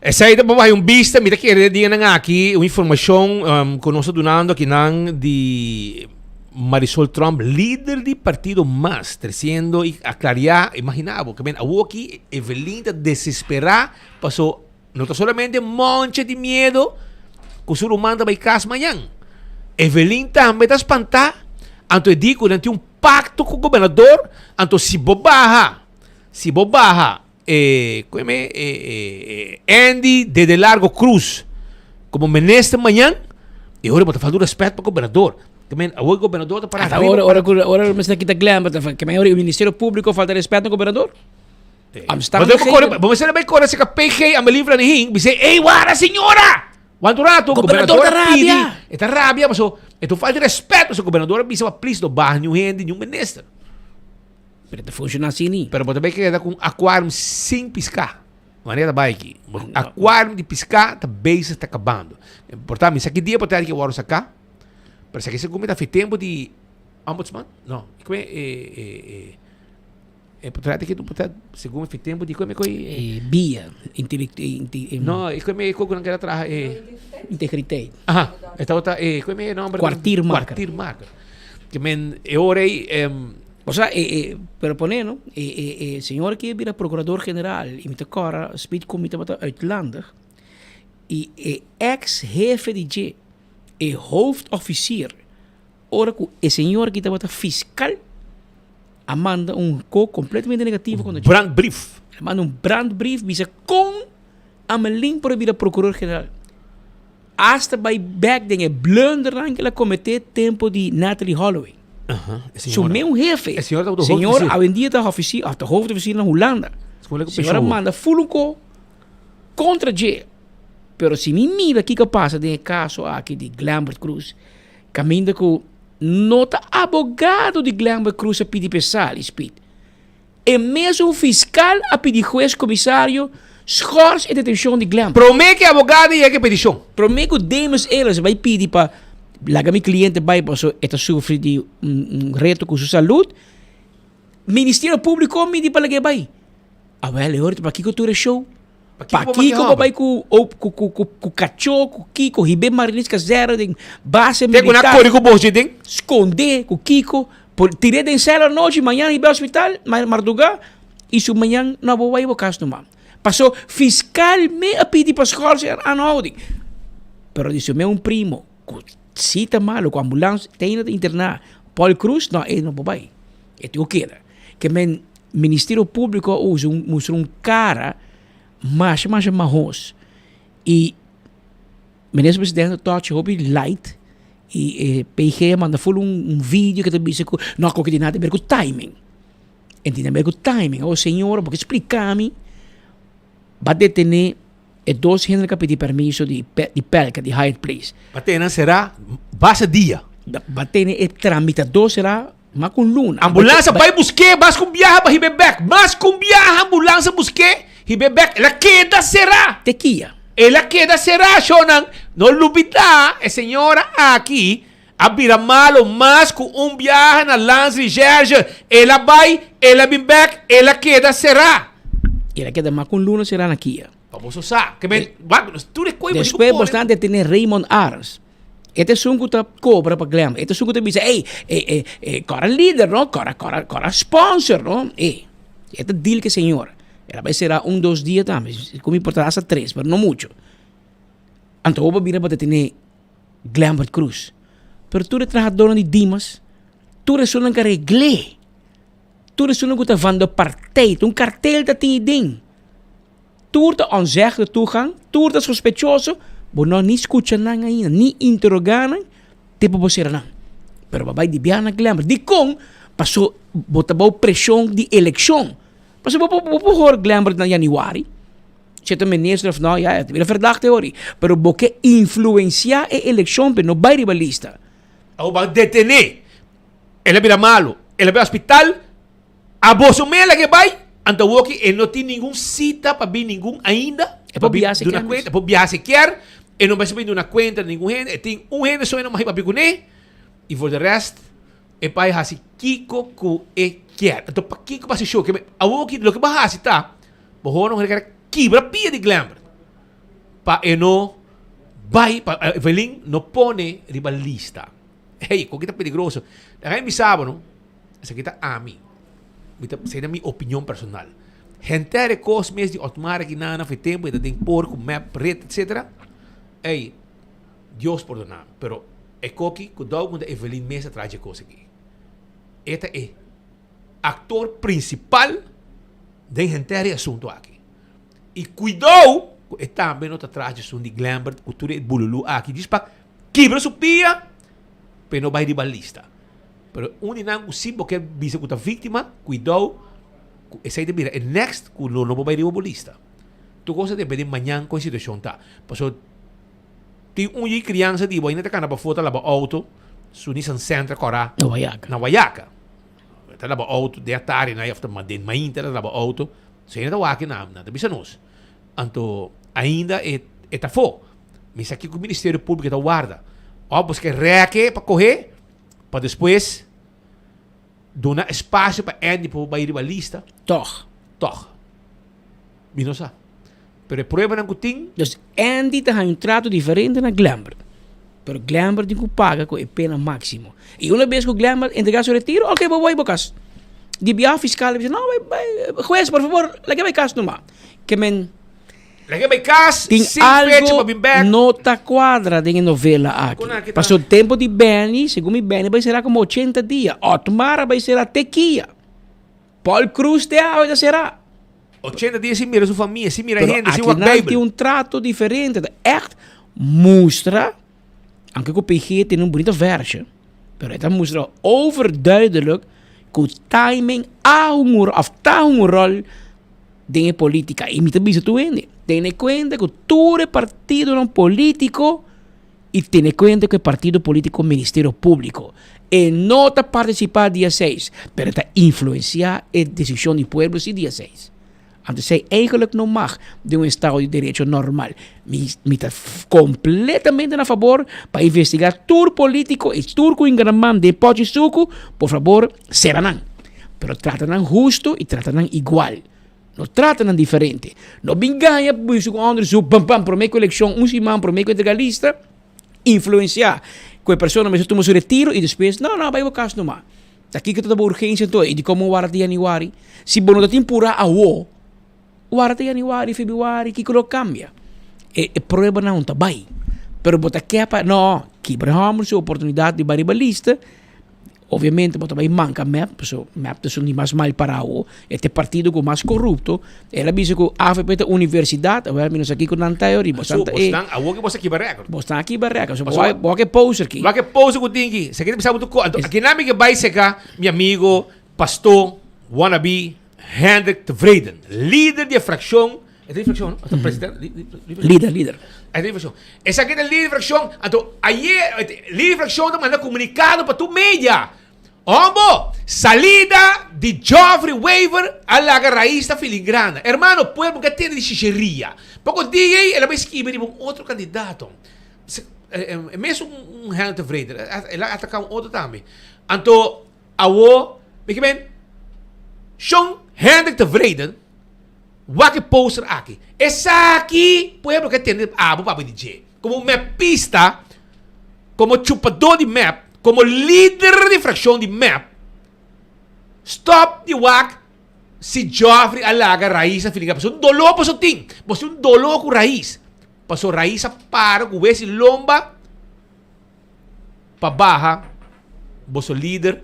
Esei ta pa bai un bista, mi ta kere dianan aki un informashon ku nos ta dunando akinan di Marisol Tromp, lider di partido mas, tresiendo i aklariá, imaginá bo, ke men awoki Evelyn ta desesperá paso no ta solamente Monche di miedo ku su ruman ta bai kas mañan, Evelyn tambe ta spantá, anto e di ku nan tin un pakto ku gobernador, anto si bo baha, si bo baha. E koe e Andy Dede Largo Cruz como minister mañan e ora bo ta falta respet pa gobernador. Ke men awor gobernador ta para arriba. Ora ora ora mester kita Glenn ke men ora ministerio publico falta respet na gobernador. Amsterdam. Bo mester bai kore seka PG Amelie Vlaanderen bisa ey wara señora. Wantu rato gobernador ta rabia. E ta rabia paso e ta falta respet paso gobernador a bisa pa please no baha niun hende niun minister. Pero ta funciona así ni. Pero bo ta bay keda cu un aquarium sin pisca. Manera ta bay aki. Aquarium di pisca ta bezig ta cabando. Por ta mi sa ki dia por ta ki worde saca. Pero sa ki segun mi ta fi tempo di ombudsman. No. E e e e por ta ki por ta segun mi fi tempo di koe mi koe e bia inti No, e koe mi koe ku nan keda traha e integriteit. Aha. E tabata e koe mi e nomber Kwartiermaker. Kwartiermaker. Ke men e ora ei Osea, e, e, pero pone, no? E, e, e señor ki a bira procurador general, y mi ta cora, speed cu mi tabata uitlandig, y e ex hefe di dje, e hoofdofficier, ora cu e señor ki tabata fiscal, a manda un ko completamente negativo contra dje. Brandbrief. A manda un brandbrief, bisa con Amelin por a bira procurador general. Hasta bai bek den e blundernan ku el a kometé tempu di Natalie Holloway. Su meu hefe. Señor awendia ta ofisier, òf ta hoofdofisier na Hulanda. Señor a manda ful un ko kontra dje. Pero si mi mira kiko a pasa den e kaso aki di Glenbert Cruz, kaminda ku no ta abogado di Glenbert Cruz a pidi pa e sali, Speed. E mesun fiskal a pidi hues komisario schors e detenshon di Glenn. Promé ku e abogado yega e petishon. Promé ku Demus Ehlers bai pidi pa laga mi kliente bai paso e ta sufri di un reto ku su salud, Ministerio Públiko midi pa lag'é bai. Awèl e ora ta pakiko tur e show? Pakiko bo bai ku ku kachó, ku kiko, hib'é Mariners Kazerne den base militar. Te ku nan kore ku bos dje den? Skond'é ku kiko. Por tir'é den sèl anochi, mañana hib'é hospital, mardugá, i su mañan no bo bai bo kas numa. Paso fiskal me a pidi pa schors e aanhouding. Pero di su me un primo ku si ta malo ku ambulans te ainda ta interná Paul Croes, no e no por bai. E tin ku keda. Ke men Ministerio Públiko a usa un mustra un kara masha masha mahos i Minister Presidente tòchi hopi light i e PG a manda ful un video ku ta bisa ku no koke tin nada di ber ku timing. E tin ber ku timing. Awor señora bo ke splika mi ba detené e dos hende ku a pidi permiso di di pèlka di Hyatt Place. Ba tene nan será basta dia. Ba tene e tramitadó será Mas ku un luna. Ambulansa bai busk'é, mas ku un biaha pa hib'é bèk. Mas ku un biaha ambulansa busk'é, hib'é bèk. El a keda será. Te kia? El a keda será, shownan. No lubidá, e señora aki a bira malo mas ku un biaha na Landsrecherche. El a bai, el a bin bèk, el a keda será. El a keda mas ku un luna será na kia. Pa boso sa. Ke men, wak, tur e koe bo tin ku Despues pone. bo stan detené Raymond Arends. E ta esun ku ta kobra pa Glenn. E ta esun ku ta bisa, ey, e, e, e, kòrda lider, no? Kòrda, kòrda, kòrda sponsor, no? Ey, e ta deal ku e señor. El a bai sera un, dos dia tambe. Ku mi por ta hasta tres, pero no mucho. Anto bo bira bo ta tene Glenbert Croes. Pero tur e trahadornan di Dimas, tur esunnan ku a regl'é, tur esunnan ku ta van de partij, un kartel ta tin ei den. Tur ta onzegde toegang, tur ta sospechoso, bo no ni scucha nan ainda, ni interroga nan, te pa bo cera nan. Pero bo a bay di biaha na Glenbrook. Dicon? Paso bo ta bao presion di eleccion. Pasobra bo bo por hoor Glenbert na januari, si e ta minister of no, ya e ta bira verdachte hori. Pero bo ke influencia e eleccion pe no bai riba lista. Abo ban detene, el a bira malo, el a bai hospital, abo su mela ke bai, anto awoki e no tin ningun cita pa bin ningun ainda, E por biaha si duna kier cuenta, e por biaha si kier, e no mester bin duna cuenta na ningun hende, e tin un hende so e no mag papia cune, y for the rest e bai haci kico cu e kier. Anto pakico bo haci show? Awoki loke bo haci ta, bo hoor un hende kere kibra pia di Glenbert pa e no bai, pa Evelyn no pone riba lista. Hey, koki ta peligroso. Laga mi bisa bo no, esaki ta ami, mi ta esaki ta mi opinion personal. Henter e kos mes di Otmar aki nan for e tempo e ta den por ku mep, ret, etcetera. Ey, Dios pordona mi, pero e koki ku dou ku ta Evelyn mes a traha dje kos aki. E ta e aktor prinsipal den henter e asuntu aki. I kuidou ku e tambe no ta traha dje asuntu di Glenbert ku tur e bululu aki djis pa kibra su pia pa e no bai riba lista. Pero un di nan ku si bo ke bisa ku ta víktima, kuidou ku esei ta bira e next ku lo no por bai riba bo lista. Tur kos ta depende mañan kon e situashon ta. Pasobra tin un di kriansa di bo ainda ta kana pafó ta laba outo su Nissan Sentra kòrá Na Wayaca. Na Wayaca. Ta laba outo den atardi na òf ta den mainta ta laba outo. So ainda ta wak nan, nan ta bisa nos. Anto ainda e e ta afó. Mi sa kiko Ministerio Públiko ta warda. Òf boso ke rèke pa kohe pa despues duna espasio pa Andy por bai riba lista. Tòg. Tòg. Mi no sa. Pero e pruebanan ku tin. Dus Andy ta haña un trato diferente na Glenbert. Pero Glenbert tin ku paga ku e pena máksimo. I una bes ku Glenbert entregá su retiro, oke bo bai bo kas. Di biaha fiskal a bisa, no, bai, bai, hues, por fabor, laga bai kas numa. Ke men. Laga bai kas, Tin sin fecha algo pa bin bèk. no ta kuadra den e novela aki. Kon aki ta? Pasobra tempu di Benny, segun mi Benny bai será komo ochenta dia. Otmar a bai será te kia. Paul Cruz te awe ta será. 80 dia sin mira su famia, sin mira Pero hende, sin aki wak nan Bijbel. tin un trato diferente. Ta echt mustra, aunke ku PG tiene un bonito versje, pero e ta mustra overduidelijk ku timing a un of ta un rol den e politica. Y mi ta bisa tur hende, tene cuenta ku tur e partidonan politico y tene cuenta cu e partido politico Ministerio Publico e no ta participa dia seis, pero e ta influencia e decision di pueblo si dia seis. Anto esey eigenlijk no mag den un estado di derecho normal. Mi, mi ta completamente na favor pa investiga tur politico y tur cu ingana man den pochi sucu, por favor cera nan. Pero trata nan husto y trata nan igual. No trata nan diferente. No bin gaña buisu ku onderzoek, pam pam, prome ku elekshon, un siman prome ku entrega lista, influensiá ku e persona mester tuma su retiro i despues, no, no, bai bo kas numa. Ta kiko ta bo urgensia anto? I dikon bo warda te yanüari? Si bo no ta tin purá awo, warda te yanüari, febrüari, kiko lo kambia? E e pruebanan no ta bai. Pero bo ta ke pa, no, kibra hòmber su oportunidat di bai riba lista. Obviamente bo ta bai manca mep, paso mep ta esun di mas mal parao, e ta e partido cu mas corrupto, el a bisa cu avp ta universidad, awel mi no sa kico nan ta ori, bo So, ta e. bosnan, awor ki bo sa kiba record. Bosnan a kiba record, so bo Paso, wak, bo wak e poster ki. Wak e poster cu tin ki, sa ki ta bisa bo tu co, anto aki nan mi ke bai seca mi amigo, pastor, wannabe, Hendrik Tevreden, lider di e fraccion E ta di fraccion, no? Ta president, li, li, li, Lider, lider. E ta di fraccion. Esaki ta lider di fraccion. Anto, ayer, lider di fraccion ta manda comunicado pa tur media. Hombo, salida di Geoffrey Wever a laga raiz ta filigrana. Hermano, pueblo ka tende di shisheria. Poco dia ei, el a bai skibi riba un otro candidato. E mes un Henry Tevreden. El a ataca un otro tambe. Anto, awo, mi ke men, Shon Hendrik Tevreden, Wak e poster aki. Esaki pueblo ke tende abo papia di dje. Komo mepista, komo chupadó di mep, komo lider di frakshon di mep, stop di wak si Geoffrey a laga rais a filinga. Pasobra un doló boso tin. Boso tin un doló ku rais. Pasobra rais a para ku wes i lomba pa baha boso lider.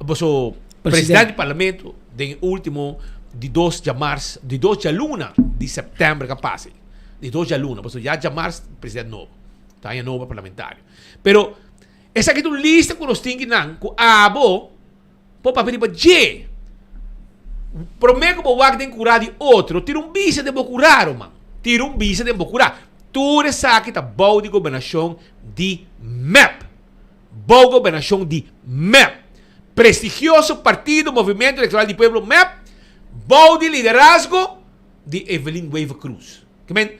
Boso presidente di parlamento den e ultimo di dos djamars, di dos djaluna di september ka pasa ei. Di dos djaluna, pasobra ya djamars presidente nobo, ta aña nobo parlamentario. Pero esaki ta un lista ku nos tin ki nan ku abo por papia riba dje. Promé ku bo wak den kurá di otro, tira un bista den bo kurá, ruman. Tira un bista den bo kurá. Tur esaki ta bou di gobernashon di mep. Bou gobernashon di mep. Prestigioso partido Movimiento Electoral di Pueblo, mep, bou di liderazgo di Evelyn Wever-Croes. Ke men,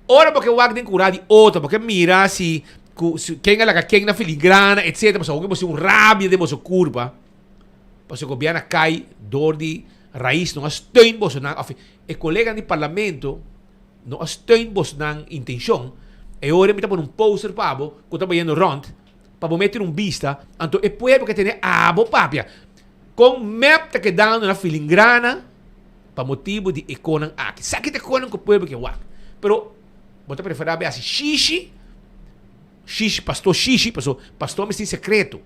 ora bo ke wak den kurá di otro, bo ke mira si ku si ken a laga ken na filigrana, etcetera, pasobra bo ke bo sinti un rabia den boso kurpa. Pasobra gobierno a cay door di raiz no a steun bosonan of e coleganan di parlamento no a steun bosonan intencion e ora mi ta pone un poster pa bo cu ta bayendo rond pa bo mete un bista anto e pueblo ke tene abo papia con mep ta kedando na filingrana pa motibo di e conan aki sa ki ta e conan cu pueblo ke wak pero bo ta prefera bay haci shishi shishi pasto shishi pasobra pasto mester tin secreto.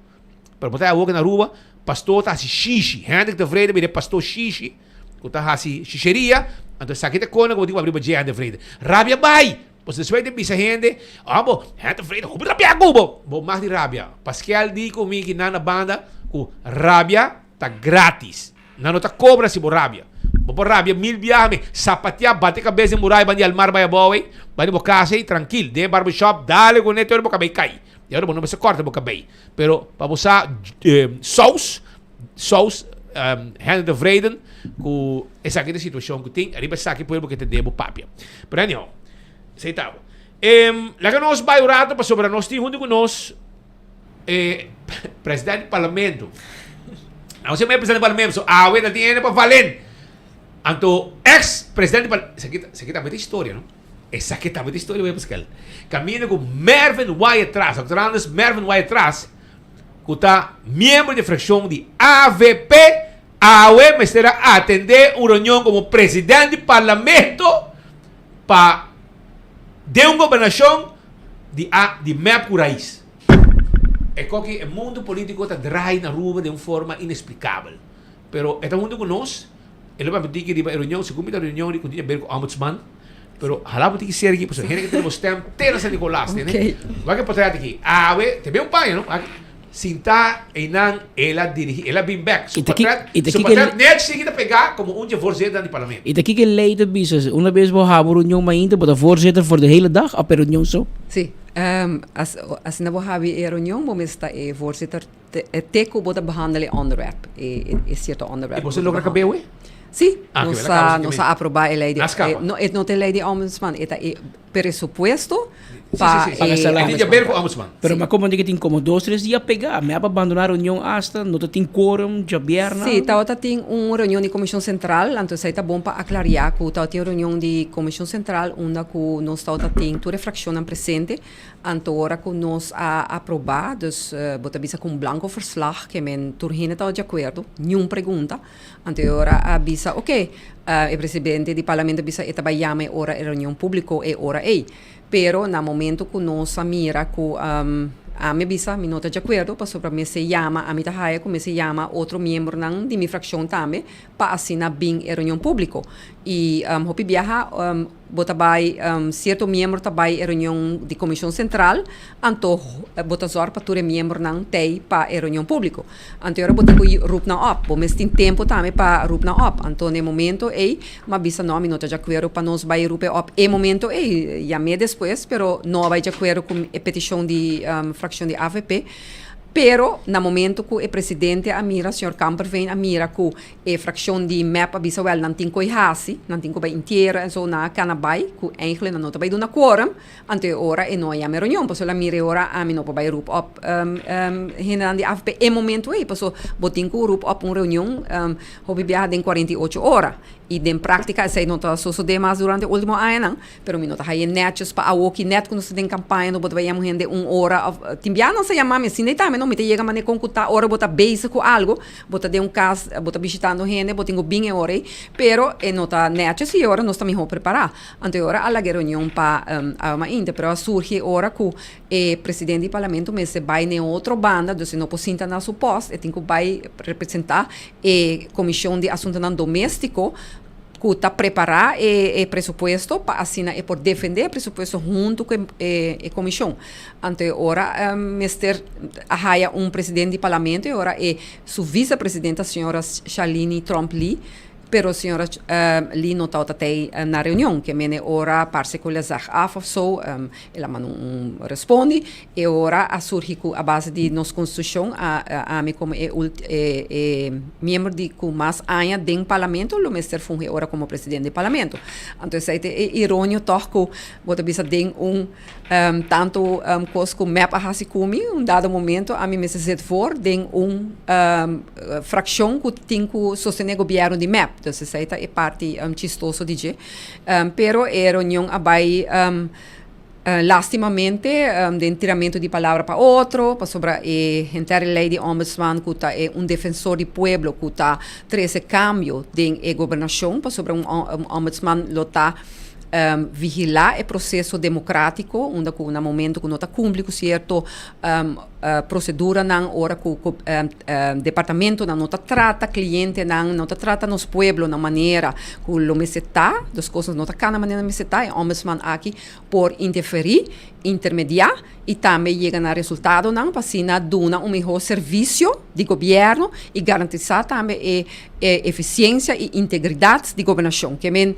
Pero bo ta awor na Aruba, pastor ta hasi shishi. Hendrik Tevreden bira e pastor shishi, ku ta hasi shisheria. Anto esaki ta kona ku bo tin ku abri bo dje Hendrik Tevreden. Rabia bai! Pasobra despues di bisa hende, ah bo, Hendrik Tevreden hopi rabia ku bo! Bo mag di rabia. Paskel di ku mi ki nan na banda ku rabia ta gratis. Nan no ta kobra si bo rabia. Bo por rabia mil biaha mi, sapatia, bati kabes den murai bandi almar bai abou ei, bai na bo kas ei trankil, den e barbershop dale kuné te ora bo kabei kai. I ora bo no mester kòrta bo kabei. Pero pa bo sa sous, sous Henry Tevreden ku esaki ta e situashon ku tin, ariba esaki pueblo ke tende bo papia. Pero anyhow, esei ta bo. Laga nos bai un rato pasobra nos tin huntu ku nos e presidente di parlamento. Nos e presidente di parlamento, so awe ta tin hende pa valen. Anto ex presidente di parlamento, esaki esaki tambe ta historia no. Esaki tambe ta historia wey Pascal. Caminda cu Mervin Wyatt-Ras, Dòkter Anders Mervin Wyatt-Ras, cu ta miembro di fraccion di avp, awe mester a atende un reunion como presidente di parlamento pa den un gobernacion di a di mep cu raiz. E koki e mundo politico ta draai na Aruba den un forma inexplicabel. Pero e ta hunto cu nos. E lo papia tiki riba e reunion, segun mi ta reunion di ku tin haber ku ombudsman, pero hala bo tiki ser aki, pasobra hende ke tene bo stem te na San Nicolas, tende? Okay. Wak e portret aki. Awe, te be un paña, no? Wak, sintá einan, el a dirigí, el a bin bek. Su I ta ki- portret, i ta su ki ke portret nèt sigui ta pegá komo un dje voorzitternan di parlamento. I ta kiko e lei ta bisa? Una bes bo haba un reunion mainta, bo ta voorzitter voor de hele dag of per reunion so? Sí, as asina bo habi e reunion bo mester ta e voorzitter Te ku bo ta behandel e onderwerp, e sierto onderwerp. I bo sa logra kab'é awe? Sí, nos a nos a aprobá e lei di, no e no ta e lei di ombudsman, e ta e presupuesto pa e E tin di aber ku ombudsman. Pero mi a komprendé ku tin komo dos tres dia pegá, mi a bandoná reunion asta, no ta tin quorum djabièrnè. Sí, tabata tin un reunion di Komishon Sentral, anto esei ta bon pa aklariá ku tabatin un reunion di Komishon Sentral unda ku nos tabata tin tur e frakshonnan presente. Anto ora ku nos a aprobá, dus bo ta bisa ku un blanko verslag, ke men tur hende tabata di akuerdo, niun pregunta. Anto e ora a bisa oke, e presidente di parlamento a bisa e ta bai yama e ora e reunion públiko e ora ei. Pero na momento ku nos a mira ku ami a bisa mi no ta di akuerdo pasobra mester yama, ami ta haya ku mester yama otro miembronan di mi frakshon tambe pa asina bin e reunion públiko. I hopi biaha Bo ta bai, sierto miembro ta bai e reunion di Komishon Sentral, anto bo ta zòrg pa tur e miembronan t'ei pa e reunion públiko. Anto e ora bo tin ku rup nan òp. Bo mes tin tempu tambe pa rup nan òp. Anto na e momento ei m'a bisa nò, mi no ta djakuerdo pa nos bai rup e òp e momento ei. Yam'é despues, pero no a bai djakuerdo ku e petishon di frakshon di avp. Pero na momento ku e presidente a mira, señor Kamperveen a mira ku E frakshon di mep a bisa wèl nan tin ku e hasi, nan tin ku bai intiero en so nan a kana bai ku eigenlijk nan no ta bai duna quorum, anto e ora e no a yama e reunion pasobra el a mira e ora ami no por bai rup op hendenan di avp e momento ei paso bo tin ku rup op un reunion hopi biaha den 48 ora i den praktika esei no ta sosode mas durante e ultimo añanan. Pero mi no ta haye netjes pa awoki net ku nos ta den kampaña no bo ta bai yama un hende un ora of tin bia nan sa yama mi asina i tambe no mi ta yega manera kon ku ta ora bo ta bezig ku algo bo ta den un kas bo ta bishitando hende bo tin ku bin e ora ei pero e no ta netjes i e ora nos ta miho prepara anto e ora a laga e reunion pa awe mainta pero a surgi e ora ku e presidente di parlamento mester bai na e otro banda dus e no por sinta na su post e tin ku bai representa e komishon di asuntonan domestiko. ku ta prepará e presupuesto pa asina e por defendé e presupuesto huntu ku e komishon. Anto e ora mester a haya un presidente di parlamento e ora e su visepresidenta señora Shalini Tromp-Lee. Pero señora Lee no tabata tey na reunion, ke mene ora parce cu el a zag af of so, el a manda un respondi. E ora a surgi cu a base di nos constitucion a ami como e e miembro di cu mas aña den parlamento lo mester fungi ora como presidente di parlamento. Anto esey ta e ironio toch cu bo ta bisa den un Tantu kos ku mep a hasi ku mi, un dado momento ami mester zit voor den un frakshon ku tin ku sostené gobièrnu di mep. Dus esei ta e parti chistoso di dje. Pero e reunion a bai lastimamente den tiramentu di palabra pa otro, pasobra e henter e lei di ombudsman ku ta e un defensor di pueblo ku ta trese kambio den e gobernashon, pasobra un ombudsman lo ta vigilá e proseso demokratiko unda ku na momento ku no ta kumpli ku sierto proseduranan ora ku departamentonan no ta trata klientenan, no ta trata nos pueblo na manera ku lo mester ta, dus kosnan no ta kana manera mester ta, e ombudsman aki por interferí, intermediá i tambe yega na resultadonan pa asina duna un mihó servisio di gobièrnu i garantisá tambe e efisiensia i integridat di gobernashon. Ke men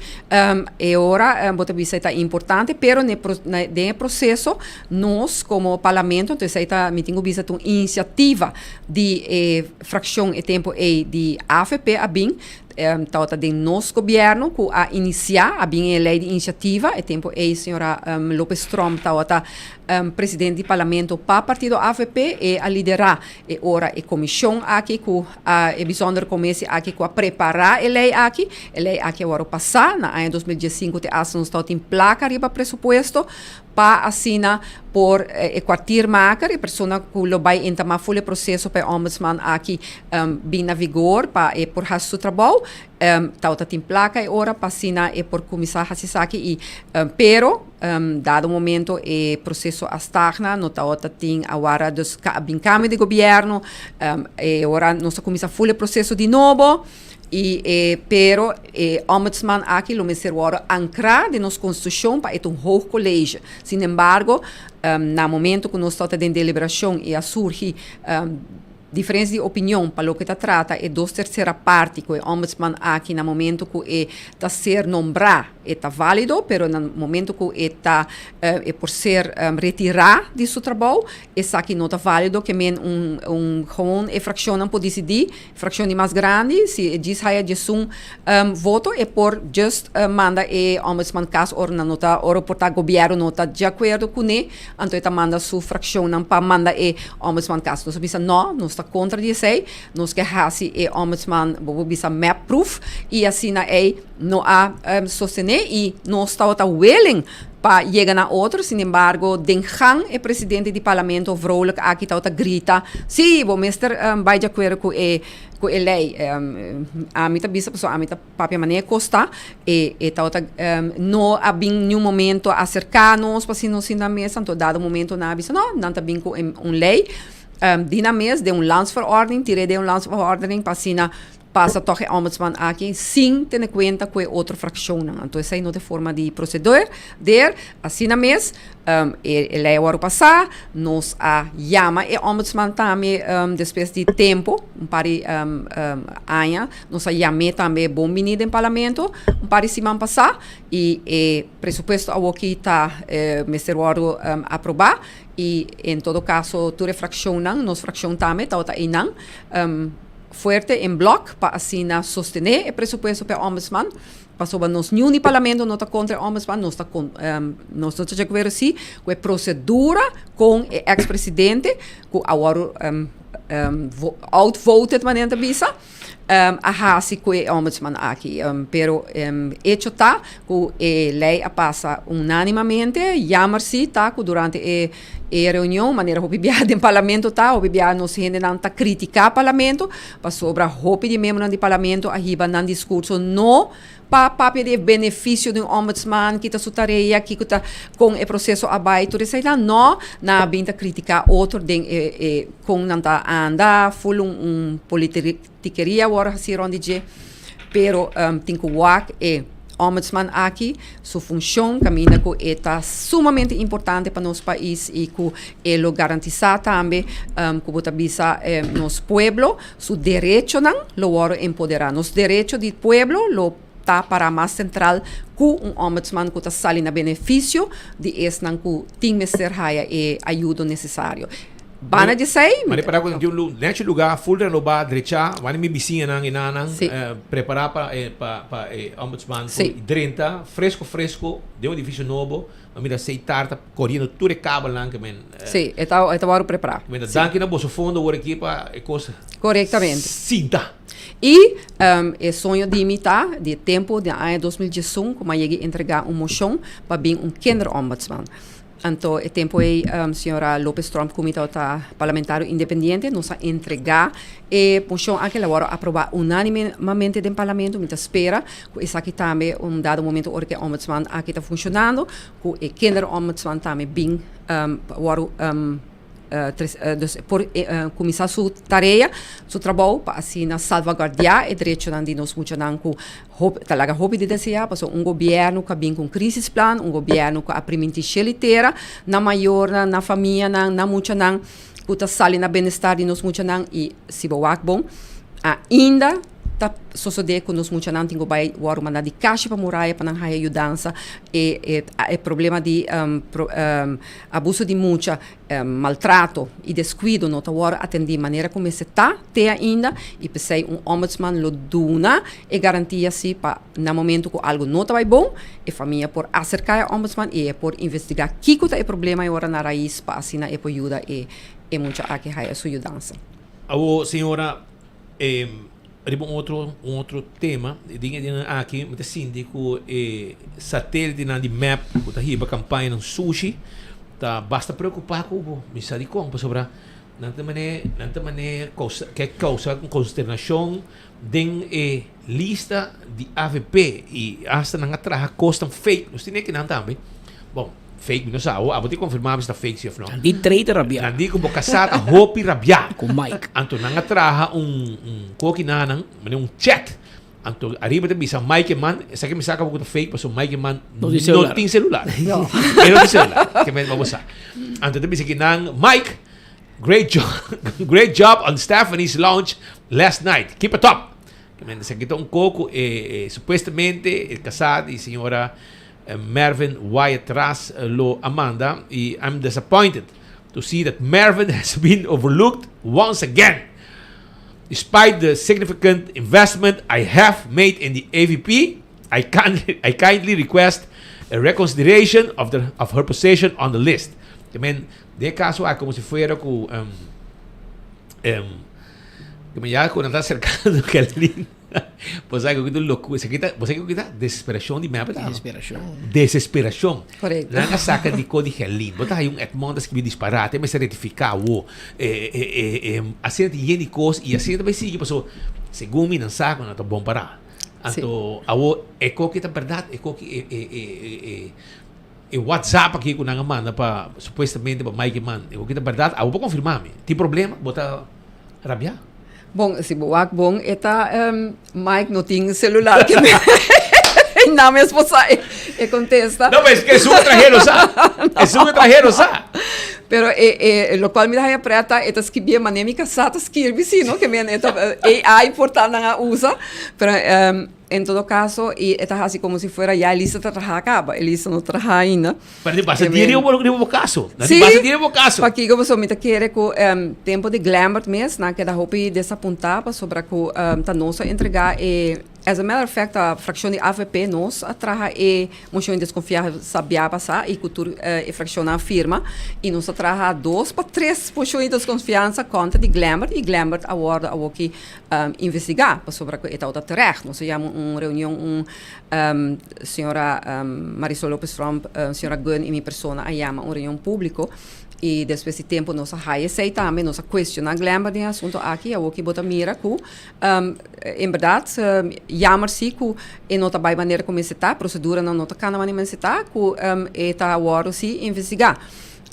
e ora bo ta bisa e ta importante pero den e proseso nos komo parlamento, entonces esei ta mi tin ku bisa ta un inisiativa di e frakshon e tempu ei di avp a bin Tabata den nos gobierno cu a inicia, a bin e ley di iniciativa, e tempo ey señora Lopez Tromp tabata presidente di parlamento pa partido avp, e a lidera e ora e comision aki cu a, e bijzondere commissie aki cu a prepara e ley aki. E ley aki a worde pasa na aña 2015 te hasta nos tabatin placa riba presupuesto pa asina por e kwartiermaker, e persona ku lo bai entamá ful e proseso pa e ombudsman aki bin na vigor pa e por hasi su trabou, tabata tin plaka e ora pa asina e por kuminsá hasi esaki i pero dado momento e proseso a stagna, no tabata tin awara dus bin kambio di gobièrnu, e ora nos a kuminsá ful e proseso di nobo. I e pero e ombudsman aki lo mester wòrdu ankrá den nos konstitushon pa e ta un hoog college. Sin embargo, na momento ku nos tabata den deliberashon i a surgi diferensia di opinion pa loke ta trata e dos tersera parti ku e ombudsman aki na momento ku e ta ser nombrá e ta válido, pero na momento ku e ta e por ser retirá di su trabou esaki no ta válido ke men un un gewoon e frakshonnan por disidí. Fraccion di mas grandi, si e djis haya djesun voto e por just manda e ombudsman cas ora nan no ta, ora por ta gobierno no ta di acuerdo cune, anto e ta manda su fraccionnan pa manda e ombudsman cas. Nos a bisa no, nos ta contra di esey, nos ke haci e ombudsman, bo por bisa map proof, y asina ey no a sostene y nos tabata willing pa yega na otro, sin embargo den gang e presidente di parlamento Vrolijk aki tabata grita, si bo mester bai di acuerdo cu e cu e ley. Ami ta bisa pasobra ami ta papia manera e cos ta, e e tabata no a bin niun momento a acerca nos pa asina nos sinta na mesa, anto dado momento nan a bisa no, nan ta bin cu un ley di nan mes den un landsverordening, tira den un landsverordening pa asina Pasa tòg e ombudsman aki sin tene kuenta ku e otro frakshonnan. Anto esei no ta e forma di proseder. Der, asina mes, e e lei a wòrdu pasá, nos a yama e ombudsman tambe despues di tempu, un par di aña, nos a yam'é tambe bon bini den parlamento un par di siman pasá i e presupuesto awoki ta mester wòrdu aprobá i en todo kaso tur e frakshonnan, nos frakshon tambe tabata einan. Fuerte en blok pa asina sostené e presupuesto pa e ombudsman, pasobra nos niun di parlamento no ta kontra e ombudsman, nos ta nos no ta di akuerdo si ku e prosedura kon e eks presidente ku a wòrdu outvoted manera nan ta bisa a hasi ku e ombudsman aki. Pero echo ta ku e lei a pasa unánimamente, jammer si ta ku durante e E reunion, manera hopi biaha den parlamento ta, hopi biaha nos hendenan ta critica parlamento, pasobra hopi di miembronan di parlamento a hiba nan discurso no pa papia di e beneficio di un ombudsman, kita su tarea, kico ta, con e proceso a bay, tur eseinan, no, nan a bin ta critica otro den e e con nan ta anda, ful un un politikeria awor haci rond di dje, pero tin cu wak e. Ombudsman aki su funcion caminda cu e ta sumamente importante pa nos pais y cu e lo garantisa tambe cu bo ta bisa nos pueblo su derechonan lo worde empodera. Nos derecho di pueblo lo ta para mas central cu un ombudsman cu ta sali na beneficio di esnan cu tin mester haya e ayudo necesario. Banda di esei. Mane para ku tin un nechi lugá full renobá, drechá, wani mi bisiñanan i nannan prepará pa e pa pa e ombudsman por drenta fresco fresco den un edifisio nobo. Mi a mira Seitar ta koriendo tur e kabelnan ke men. Sí, e ta e ta wòrdu prepará. Men ta danki na boso fondo awor aki pa e kos. Korektamente. Sinta. I e soño di mi ta di e tempu den aña 2011 ku mi a yega entregá un moshon pa bin un kinderombudsman. Anto e tempu ei señora Lopez Tromp ku mi tabata parlamentario independiente nos a entregá e moshon aki el a wòrdu aprobá unánimemente den parlamento. Mi ta spera ku esaki tambe un dado momento ora ku e ombudsman aki ta funshonando ku e kinderombudsman tambe bin wòrdu Dus e por kuminsá su tarea, su trabou pa asina salvaguardiá e derechonan di nos muchanan ku hopi ta laga hopi di deseá pasobra un gobièrnu ku a bin ku un krisisplan, un gobièrnu ku a primintí shel i tera na mayornan, na famianan, na muchanan ku ta sali na benestar di nos muchanan i si bo wak bon ainda ta sosodé ku nos muchanan tin ku bai wòrdu mandá di kashi pa muraya pa nan haya yudansa e e problema di Abuso di mucha, maltrato i deskuido no ta wòrdu atendí manera ku mester ta te ainda i p'esei un ombudsman lo duna e garantia si pa na momentu ku algu no ta bai bon e famia por aserká e ombudsman i e por investigá kiko ta e problema e ora na rais pa asina e por yuda e e mucha aki haya su yudansa. Awor señora Riba un otro un otro tema, den e dianan aki mi ta sinti ku e satelitenan di mep ku ta hiba kampañanan sushi ta basta preokupá ku bo. Mi sa dikon, pasobra nan ta manera nan ta manera kousa ke kousa konsternashon den e lista di avp i asta nan a traha kosnan fake. Nos tene kinan tambe. Bon. Fake mi no sa abo tin confirma si ta fake si of no. Nan di trei ta rabia. Nan di ku bo kasá ta hopi rabia. Ku Mike. Anto nan a traha un un koki nanan mane un chat. Anto ariba ta bisa Mike Eman esaki mi sa kaba ku ta fake pasobra Mike Eman No tin celular. no tin celular. E no tin celular. Ke men bo sa. Anto ta bisa kinan Mike great job great job on Stephanie's launch last night. Keep it up. Ke men esaki ta un koko e supuestamente e kasá di señora Mervin Wyatt Ras lo a manda y I'm disappointed to see that Mervin has been overlooked once again. Despite the significant investment I have made in the AVP, I, can, I kindly request a reconsideration of, the, of her position on the list. I mean, de caso a como si fuera cu um, um, ya cu nan ta acercando Kelly. Bo sa ku ta loku, esaki ta, bo sa ku ta desesperacion di mep ta. Desesperacion. Desesperacion. Correcto. Nan a saca di ko di Gelin. Bo ta hay un Edmond ta scribi disparate, mester rectifica awo. Eh, eh, eh, eh, asina ta yen di cos y asina ta bay sigui paso segun mi nan sa cu nan ta bon para. Anto awo e koki ta berdad, e koki e e e e e WhatsApp aki ku nan a manda pa supuestamente pa Mike Eman, e koki ta berdad, awo bo confirma mi. Tin problema? Bo ta rabia? Bon, si bo wak bon e ta Mike no tin celular ke na mi esposa e, e contesta. No, pero es que esun extranhero sa. Esun extranhero sa. Pero e, e, lo cual mi ta haya preta, e ta skibie mane mi casá ta skirbi si, no? Ke men e ta AI por ta nan a usa. Pero um, en todo caso, e, e ta hasi como si fuera ya e lista ta traha caba. E lista no traha ainda. Pero di basa di riba riba bo caso. Na di Sí, basa di riba bo caso. Pakico pasobra mi ta kere cu tempo di Glambert mes nan keda hopi desapunta pasobra cu ta nos a entrega e as a matter of fact ta fraccion di avp nos a traha e mocion di desconfiansa bia pasa y cu tur e fraccionnan a firma y nos a traha dos pa tres mocion di desconfiansa contra di Glambert y Glambert a wordo awoki investiga pasobra cu e tabata terecht. Nos a yama un reunion un Señora Marisol Lopez Tromp, señora Gunn y mi persona a yama un reunion publico y despues di tempo nos a haya esey tambe, nos a cuestiona Glenber den e asunto aki y awoki bo ta mira cu en berdad jammer si cu e no ta bay manera cu mester ta, proceduranan no ta cana manera mester ta, cu e ta wordo si investiga.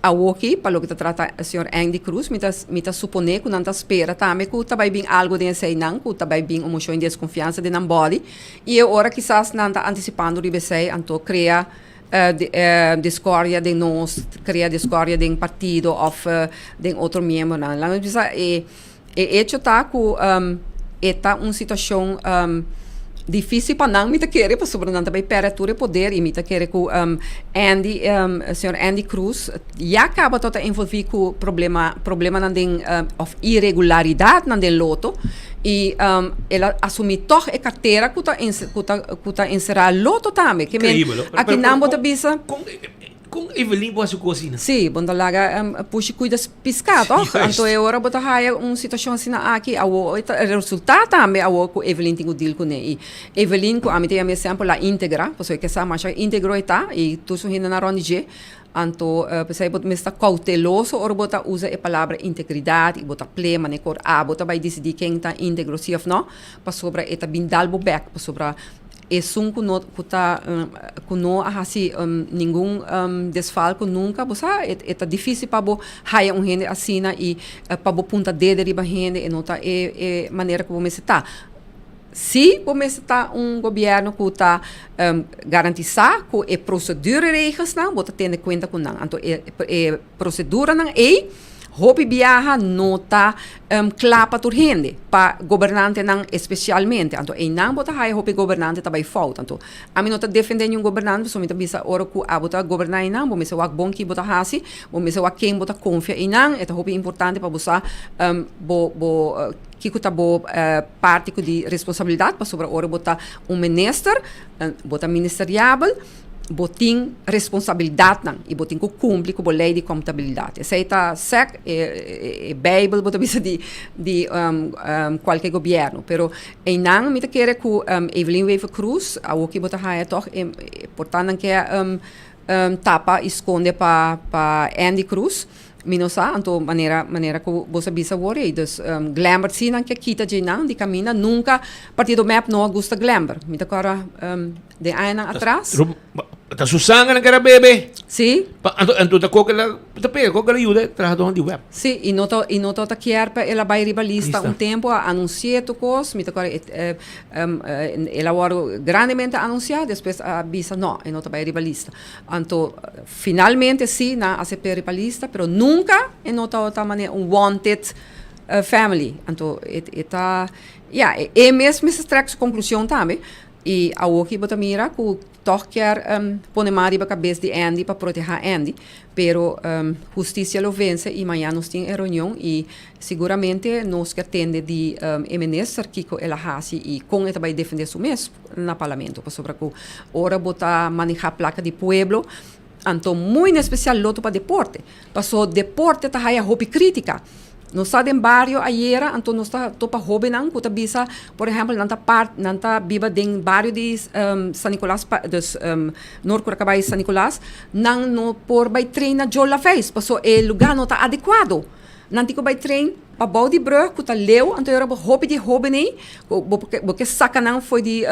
Awoki, pa loke ta trata señor Andy Croes, mi ta mi ta supone ku nan ta spera tambe ku ta bai bin algu den eseinan, ku ta bai bin un moshon di deskonfiansa den nan body, i e ora kisas nan ta antisipando riba esei, anto krea diskordia den nos, krea diskordia den partido òf den otro miembronan. Laga nos bisa e E echo ta ku e ta un situashon difísil pa nan, mi ta kere, pasobra nan ta bai pèrdè tur e poder i mi ta kere ku Andy, señor Andy Croes ya kaba ta ta envolví ku problema, problemanan den òf iregularidatnan den Lotto i el a asumí tòg e kartera ku ta ku ta ku ta enserá Lotto tambe. Ke men aki nan bo ta bisa. Kon Evelyn por hasi un kos asina? Sí, bo no ta laga pushi kuida piská, tòg? Anto e ora bo ta haya un situashon asina aki, awor e ta resultá tambe awor ku Evelyn tin ku deal kuné. I Evelyn, ku ami ta yama e semper la íntegra, pasobra e ke sa masha íntegro e ta i tur su hendenan rònt di dje. Anto p'esei bo mester ta kouteloso ora bo ta usa e palabra integridat i bo ta ple manera ku abo ta bai disidí ken ta íntegro sí òf nò, pasobra e ta bin dal bo bèk, pasobra Esun ku no ku ta ku no a hasi ningun desfalko nunka, bo sa e e ta difísil pa bo haya un hende asina i pa bo punta dede riba hende e no ta e e manera ku bo mester ta. Si bo mester ta un gobièrnu ku ta garantisá ku e prosedureregelsnan bo ta tene kuenta ku nan. Anto e e proseduranan ei Hopi biaha no ta kla pa tur hende, pa gobernantenan espesialmente. Anto einan bo ta haya hopi gobernante ta bai fout. Anto ami no ta defende niun gobernante pasobra mi ta bisa ora ku abo ta goberná einan bo mester wak bon ki bo ta hasi, bo mester wak ken bo ta konfia einan. E ta hopi importante pa bo sa bo bo kiko ta bo parti ku di responsabilidat pasobra ora bo ta un minister bo ta ministeriabel. Bo tin responsabilidatnan i bo tin ku kumpli ku bo lei di kontabilidat. Esei ta sèk e beibel bo ta bisa di di kualke gobièrnu. Pero einan mi ta kere ku Evelyn Wever Croes awoki bo ta haña tòg e por ta nan ke tapa i skonde pa pa Andy Croes. Mi no sa, anto manera manera ku bo sa bisa awor ei. Dus Glenbert si nan ke kita djeinan di kaminda. Nunka partido mep no a gusta Glenbert. Mi ta kòrda den añanan atras. Ta su sanger nan kere bebe. Si. Pa anto anto ta koke la ta pega koke la yuda e trahadónan di web. Si, i no ta i no ta kier pa el a bai riba lista un tempu a anunsi'é tur kos. Mi ta kòrda e el a wòrdu grandemente anunsiá despues a bisa no e no ta bai riba lista. Anto finalmente si nan a acept'é riba lista pero nunca e no tabata manera un wanted family. Anto e e ta ya e mes mester trek su conclusion tambe y awoki bo ta mira cu tog kier pone man riba cabes di Andy pa proteha Andy pero husticia lo vence y mañana nos tin e reunion y siguramente nos kier tende di e minister kico el a haci y con e ta bay defende su mes. na parlamento pasobra cu ora bo ta maneha placa di pueblo anto muy en especial loto pa deporte paso deporte ta haya hopi critica nos ta den bario ayera anto nos ta topa hobennan cu ta bisa por ehempel nan ta part nan ta biba den bario di San Nicolas dus Noord Curacabai San Nicolas nan no por bay train na Joe Laveist paso e lugar no ta adecuado. Nan tin ku bai train pa bou di brug ku ta leu, anto ora bo hopi di e hoben ei, ku bo bo ke saka nan for di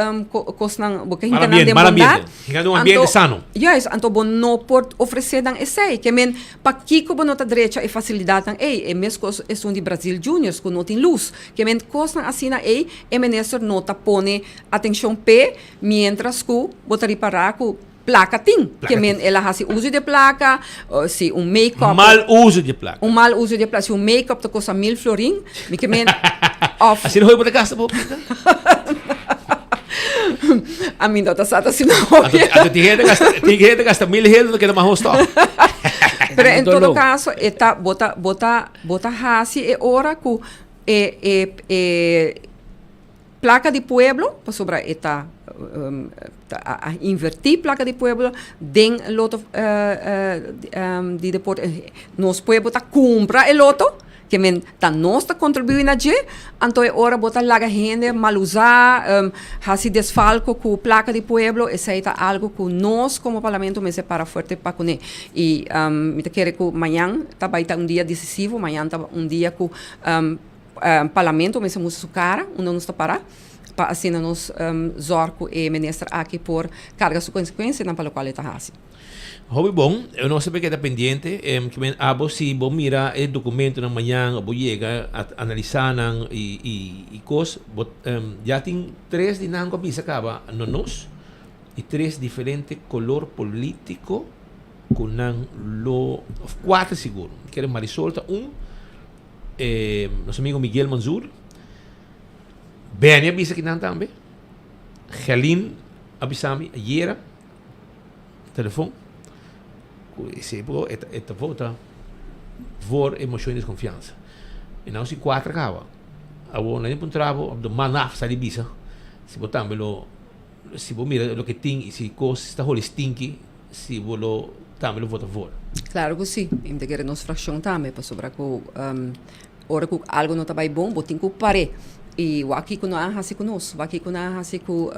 kosnan, bo ke hinka nan den bondat. Hinka den un ambiente sano. Juist, anto bo no por ofresé nan esei. Ke men, pakiko bo no ta drecha e fasilidatnan ei? E mes kos esun di Brazil Juniors ku no tin lus. Ke men kosnan asina ei e minister no ta pone atenshon p'e, miéntras ku bo ta ripará ku Plaka tin. Ke men el a hasi uso di e plaka, si un make-up. Mal uso di e plaka. Un mal uso di e plaka. Si un make-up ta kosta mil florin, mi ke men òf. Asina hopi bo ta gasta pa bo pinta? Ami no ta sa ta asina hopi. Anto tin hende gasta, tin hende gasta mil hende ta keda mahos tòg. Pero en todo kaso e ta, bo ta, bo ta, bo ta hasi e ora ku e e e. Placa di pueblo, pasobra e ta a inverti placa di pueblo den loto di deporte. Nos pueblo ta cumpra e loto, ke men ta nos ta contribui na dje, anto e ora bo ta laga hende mal usa, haci desfalco cu placa di pueblo, esey ta algo cu nos como parlamento mester para fuerte pa cune. Y mi ta kere cu mañan ta bay ta un dia decisivo, mañan ta un dia cu. Parlamento mester mustra su cara unda nos ta para. pa asina nos zorg ku e minister aki por karga su konsekuensianan pa lokual e ta hasi. Hopi bon, nos ta keda pendiente. Ke men abo si bo mira e dokumentonan mañan o bo yega a analisá nan i i kos, bo ya tin tres di nan ku a bisa kaba no nos i tres diferente kolor polítiko ku nan lo, òf kuater sigur. Mi kere Marisol ta un, nos amigo Miguel Manzur, Benny a bisa kinan tambe, Gelin a bisa mi ayera. Telefon ku esei por e e ta vota voor e mocion di desconfiansa. E nan si kuater kaba. Awor nan puntra bo de man af sali bisa si bo tambe lo si bo mira loke tin i si kos ta holi stinki si bo lo tambe lo vota voor. Claro ku si. I mi ta kere nos frakshon tambe pasobra ku Ora ku algu no ta bai bon, bo tin ku par'é. I wak kiko nan a hasi ku nos, wak kiko nan a hasi ku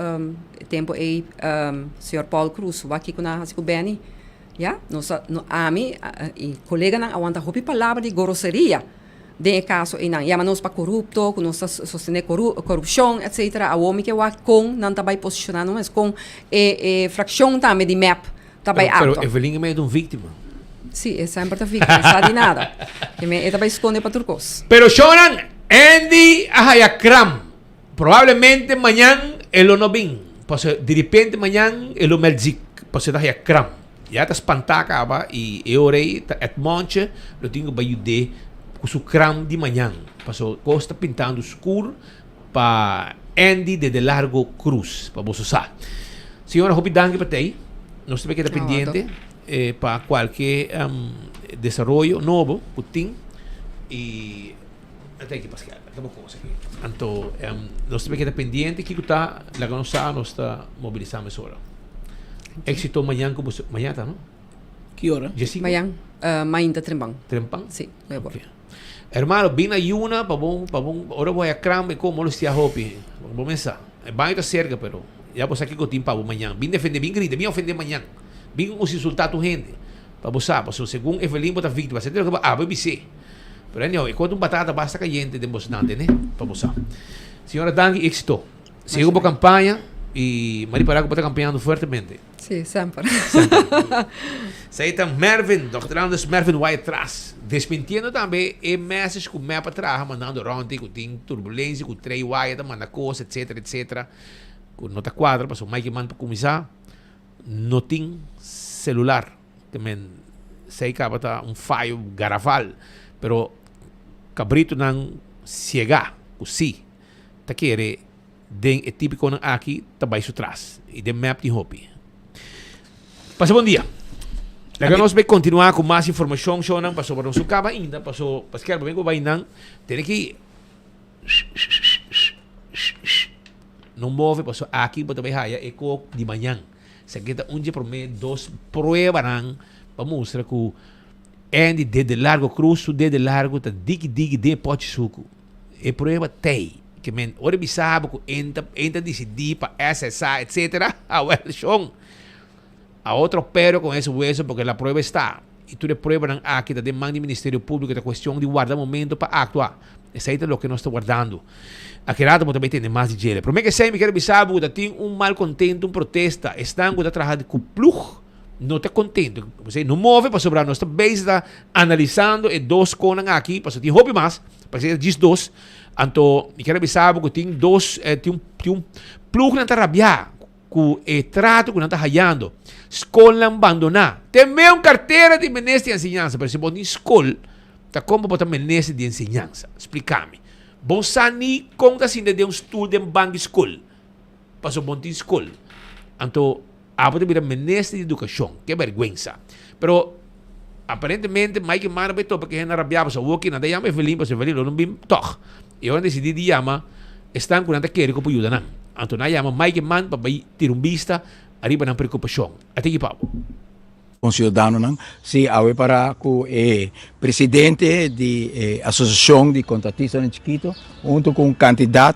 e tempu ei señor Paul Croes, wak kiko nan a hasi ku Benny. Ya, nos a, ami i koleganan a wanta hopi palabra di goroseria den e kaso einan. Yama nos pa korupto, ku nos ta sostené korupshon, etsetera. Awor mi ke wak kon nan ta bai posishoná nan mes, kon e frakshon tambe di mep ta bai Pero actua. Evelyn e medio un víctima. Sí, e semper ta víctima, e sa di nada. E me e ta bai sconde pa tur cos. Pero shownan, Andy a haya kram. Probablemente mañan e lo no bin. Pasobra diripente mañan e lo meld ziek. Pasobra e ta haya kram. Ya ta spantá kaba i e ora ei ta Edmondje lo tin ku bai yud'é ku su kram di mañan. Pasobra kos ta pintando skur Pa Andy de De Largo Cruz, pa boso sa. Señora, hopi danki pa tei. Nos ta bay keda pendiente pa cualke desaroyo nobo cu tin. Y ta aki Pascal, ta bo cosa aki. Anto nos ta bay keda pendiente kico ta laga nos sa, nos ta mobilisa mesora. Exito mañan cu boso, mañan ta no? Ki ora? Djesinku? Mañan, mainta trempan. Trempan? Si, nuebe ora. Hermano, bin na yuna pa bo, pa bo, ora bo haya kramp e ko molestia hopi. Bo mesa. E baño ta serka, pero ya bo sa kiko tin pa bo mañan. Bin defende, bin grita, bin ofende mañan. Bin ku insulta tur hende. Pa bo sa, pasobra segun Evelyn bo ta víktima. Senti loke bo abo e bis'é. Pero anyhow, e ko ta un batata basta kayente den bosnan, tende? Pa bo sa. Señora, danki, éxito. Sigui ku bo kampaña i m'a ripará ku bo ta kampañando fuertemente. Sí, semper. Semper. Esei ta Mervin, Dòkter Anders Mervin Wyatt-Ras, desmintiendo tambe e message ku mep a traha mandando rònt ku tin turbulensia, ku Trey Wyatt a manda kos, etcetera, etcetera, ku no ta kuadra pasobra Mike Eman pa kuminsá no tin selular. Te men esei kaba ta un fayo garafal, pero kabritonan siegá ku sí ta kere den e típikonan aki ta bai su tras i den mep tin hopi. Pasa bon dia. Laga nos bai kontinuá ku mas informashon shownan pasobra nos no kaba ainda paso paskera bo ku bai nan tene ki no move paso aki bo ta bai haya e kok di mañan. Esaki ta un dje promé dos pruebanan pa mustra ku Andy dede largo Cruz su dede largo ta diki diki den e pochi suku. E prueba t'ei. Ke men ora bisa bo ku en ta en ta disidí pa SSA etcetera, awel shon. A otro pero con ese hueso porque la prueba está. I tur e pruebanan aki ta den man di Ministerio Públiko, ta kuestion di warda momento pa aktua. Esei ta loke nos ta wardando. Aki rato bo ta bai tende mas di djele. Promé ke esei mi kier bisa bo ku ta tin un malkontento, un protesta. Esnan ku ta traha ku plug no ta kontento. Esei no move pasobra nos ta bezig ta analisando e dos konan aki, pasobra tin hopi mas. Parece djis dos. Anto mi kier a bisa bo ku tin dos, tin un tin un plugnan ta rabiá ku e trato ku nan ta hayando. Skolnan bandoná. Te me un kartera di minister di enseñansa, pero si bo tin skol, ta kon bo por ta minister di enseñansa? Splika mi. Bo sa ni kon ta sinta den un stul den bank di skol, pasobra bo no tin skol. Anto Abo ta bira minister di educacion. Ke berguensa. Pero aparentemente Mike Eman a bay topa ke hende a rabia pasobra awor ki nan ta yama Evelyn pasobra Evelyn lo no bin tog. I awor nan decidi di yama esnan ku nan ta kere ku por yuda nan. Anto nan a yama Mike Eman pa bay tira un bista ariba nan preocupacion. Ata aki pa bo. Conciudadanonan. Si awe para cu e presidente di e Asociacion di Contratistanan Chikito hunto cu un cantidad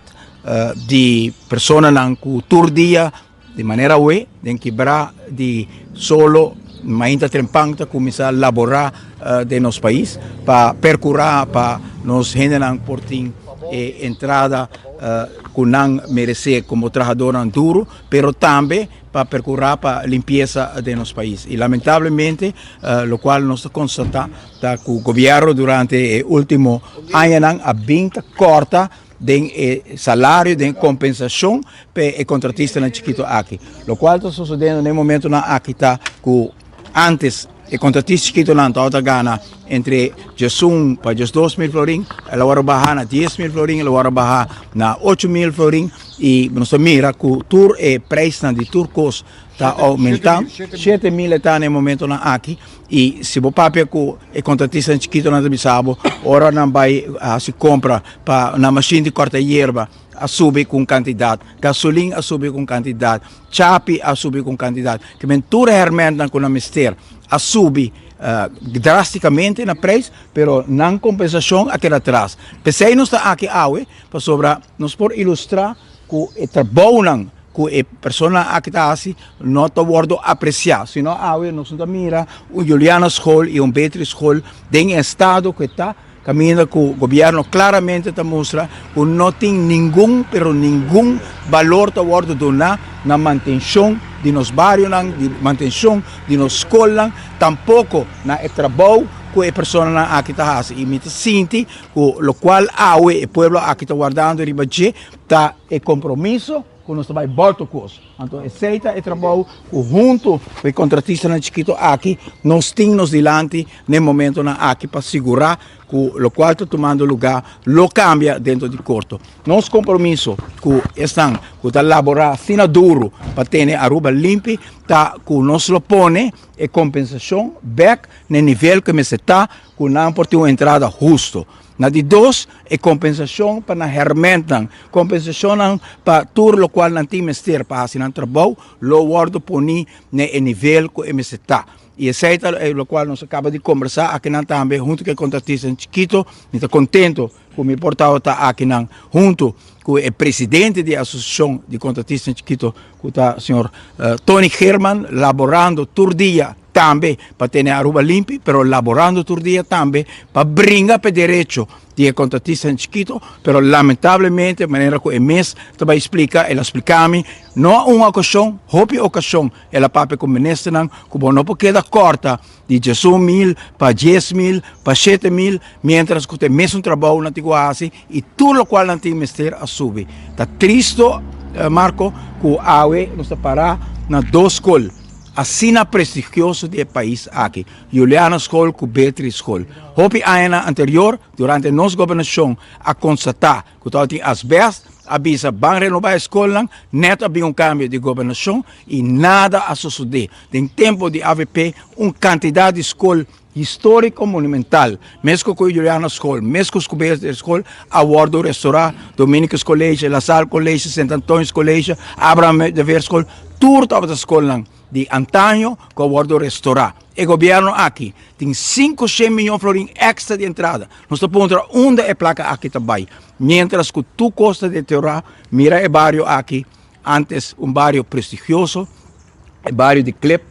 di personanan cu tur dia Di manera awe den kibrá di solo mainta trempan ta kuminsá laborá den nos pais pa perkurá pa nos hendenan por tin e entrada. ku nan meresé komo trahadornan duru, pero tambe pa perkurá pa limpiesa den nos pais. I lamentablemente lokual nos ta konstatá ta ku gobièrnu durante e último añanan a bin ta kòrta den e salario, den e kompensashon pa e kontratistanan chikitu aki. Lokual ta sosodiendo den e momentunan aki ta ku Antes e kontratista chikitonan tabata gana entre 11 pa 12 mil florin, el a wòrdu baha na 10 mil florin, el a wòrdu baha na 8 mil florin i nos ta mira ku tur e preisnan di tur kos ta oumentá. Shete mil e ta na e momentonan aki i si bo papia ku e kontratistanan chikitonan ta bisa bo ora nan bai hasi kompra pa nan mashin di kòrta yerba a subi ku un kantidat, gasolin a subi ku un kantidat. Chapi a subi ku un kantidat. Ke men tur e hèrmèntnan ku nan mester a subi drástikamente na preis, pero nan kompensashon a keda atras. P'esei nos ta aki awe, pasobra nos por ilustrá ku e trabounan ku e personanan aki ta hasi no ta wòrdu apresiá. Si no awe nos no ta mira un Juliana School i un Beatrice School den e estado ku e ta. Caminda cu gobierno claramente ta mustra cu no tin ningun, pero ningun balor ta wordo duna na mantencion di nos barionan, di mantencion di nos scolnan, tampoco na e trabou cu e personanan aki ta haci. Y mi ta sinti cu locual awe e pueblo aki ta wardando riba dje ta e compromiso cu nos ta bay bolto cos. Anto esey ta e trabou cu hunto cu e contratistanan chikito aki nos tin nos dilanti n'e momentonan aki pa sigura cu locual ta tumando lugar lo cambia dentro di corto. Nos compromiso cu esnan cu ta labora asina duro pa tene Aruba limpi ta cu nos lo pone e compensacion bek n'e nivel cu mester ta cu nan por tin un entrada husto. Na di dos, e kompensashon pa nan hèrmèntnan, kompensashonnan pa tur lokual nan tin mester pa hasi nan trabou, lo wòrdu poní na e nivel ku e mester ta. I esei ta lokual nos a kaba di kombersá akinan tambe huntu ku e kontratistanan chikito. Mi ta kontento ku mi por tabata akinan huntu ku e presidente di e asosiashon di kontratistanan chikito ku ta señor Tony Geerman, laborando tur dia. Tambe pa tene Aruba limpi, pero laborando tur dia tambe pa bringa p'e derecho di e contratistanan chikito, pero lamentablemente manera cu e mes ta bay splica, el a splica mi, no a un ocasion, hopi ocasion el a papia cu ministernan cu bo no por keda corta di 11000 pa 10000 pa 7000 mientras cu ta e mesun trabou nan tin cu haci y tur locual nan tin mester a subi. Ta tristo Marco cu awe nos ta para na dos scol. Asina prestigioso di e pais aki, Juliana School ku Beatrice School. Hopi añanan anterior, durante nos gobernashon a konstatá ku tabatin asbèst, a bisa ban renobá e skolnan, nèt a bin un kambio di gobernashon i nada a sosodé. Den tempu di avp un kantidat di skol históriko monumental, meskos ku Juliana School, meskos ku Beatrice School, a wòrdu restorá, Dominicus College, La Salle College, Sint Antonius College, Abraham de Veer School, tur tabata skolnan di antaño ku a wòrdu restorá. E gobièrnu aki tin 500 miyon florin èkstra di entrada. Nos ta puntra unda e plaka aki ta bai, miéntras ku tur kos ta deteriorá. Mira e bario aki, antes un bario prestigioso, E bario di Klip,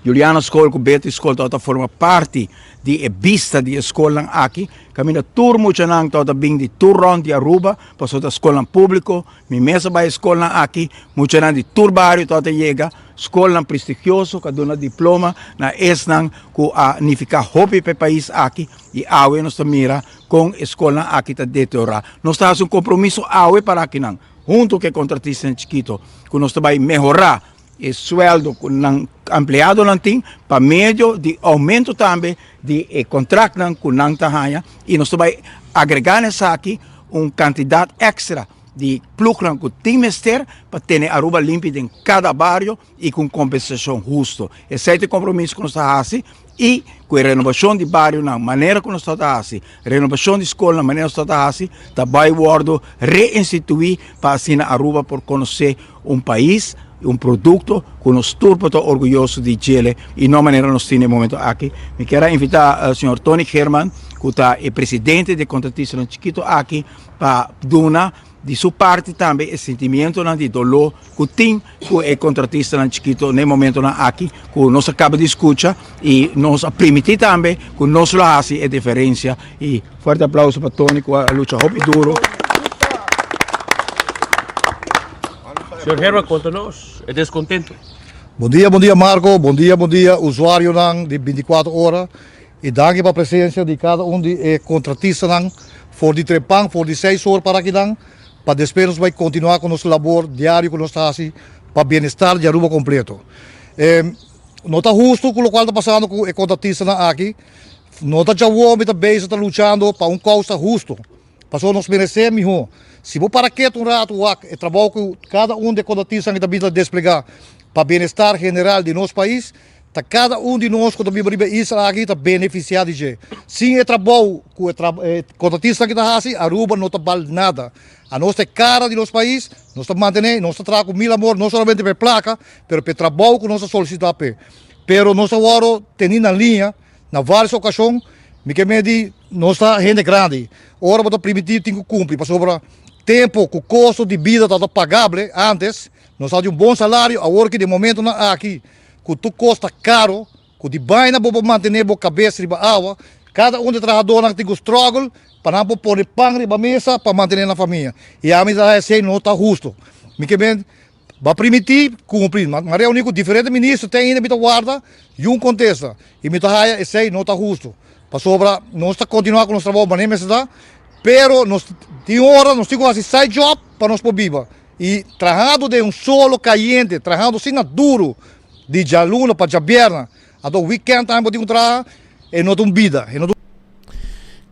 Juliana School ku Beatrice School tabata forma parti di e bista di e skolnan aki. Kaminda tur muchanan tabata bin di tur rònt di Aruba pasobra ta skolnan públiko. Mi mes a bai e skolnan aki. Muchanan di tur bario tabata yega. Skolnan prestigioso ku a duna diploma na esnan ku a nifiká hopi pa e pais aki. I awe nos ta mira kon e skolnan aki ta deteriorá. Nos ta hasi un kompromiso awe para akinan huntu ku e kontratistanan chikito ku nos ta bai mehorá E sueldo ku nan empleadonan tin pa medio di oumento tambe di e kontraktnan ku nan ta haña i nos ta bai agregá na esaki un kantidat èkstra di plugnan ku tin mester pa tene Aruba limpi den kada bario i ku un kompensashon husto. Esei ta e kompromiso ku nos ta hasi i ku e renobashon di barionan manera ku nos ta hasi, renobashon di skolnan manera nos ta hasi ta bai wòrdu reinstituí pa asina Aruba por konosé un pais y un producto cu nos tur por ta orguyoso di djele y no manera nos tin e momento aki. Mi kier a invita señor Tony Geerman cu ta e presidente di e contratistanan chikito aki pa duna di su parti tambe e sentimientonan di dolor cu tin cu e contratistanan chikito na e momentonan aki cu nos a caba di scucha y nos a primiti tambe cu nos lo haci e diferencia y fuerte aplauso pa Tony cu a lucha hopi duro. Señor Herman, konta nos e descontento. Bon dia, bon dia Marco, bon dia, bon dia usuarionan di 24 ora y danki pa presencia di cada un di e contratistanan for di trempan, for di seis or para akinan pa despues nos bay continua cu nos labor diario cu nos ta haci pa bienestar di Aruba completo. E no ta husto cu locual ta pasando cu e contratistanan aki, no ta djawo mi ta bezig ta luchando pa un causa husto. Pasobra nos meresé mihó. Si bo para ketu un ratu wak e trabou ku kada un di e kontratistanan ta bin ta desplegá pa bienestar general di nos pais, ta kada un di nos ku ta biba riba e isla aki ta benefisiá di dje. Sin e trabou ku e kontratistanan aki ta hasi, Aruba no ta bal nada. Anos ta e kara di nos pais, nos ta mantené i nos ta traha ku mil amor no solamente pa e plaka, pero pa e trabou ku nos ta solisitá p'e. Pero nos ta wòrdu tení na liña Na varios ocasion mi ke medi nos ta hende grandi. Ora bo ta primiti tin ku kumpli pasobra tempo ku kosto di bida tabata pagable antes, nos tabatin un bon salario, awor ki den momentonan aki ku tur kos ta karo, ku di baina bo por mantene bo kabes riba awa, kada un di e trahadornan tin ku struggle pa nan por pone pan riba mesa pa mantene nan famia. I ami ta esei no ta husto. Mi ke men Bo a primiti cumpli. Ma a reuni cu diferente minister te ainda mi ta warda yun contesta. Y mi ta haya esey no ta husto. Pasobra nos ta continua cu nos trabao manera mester ta, pero nos tin ora nos tin cu haci side job pa nos por biba. Y trahando den un solo cayente, trahando asina duro di djaluna pa djabierna, Anto weekend tambe bo tin ku traha, e no ta un bida, e no ta un.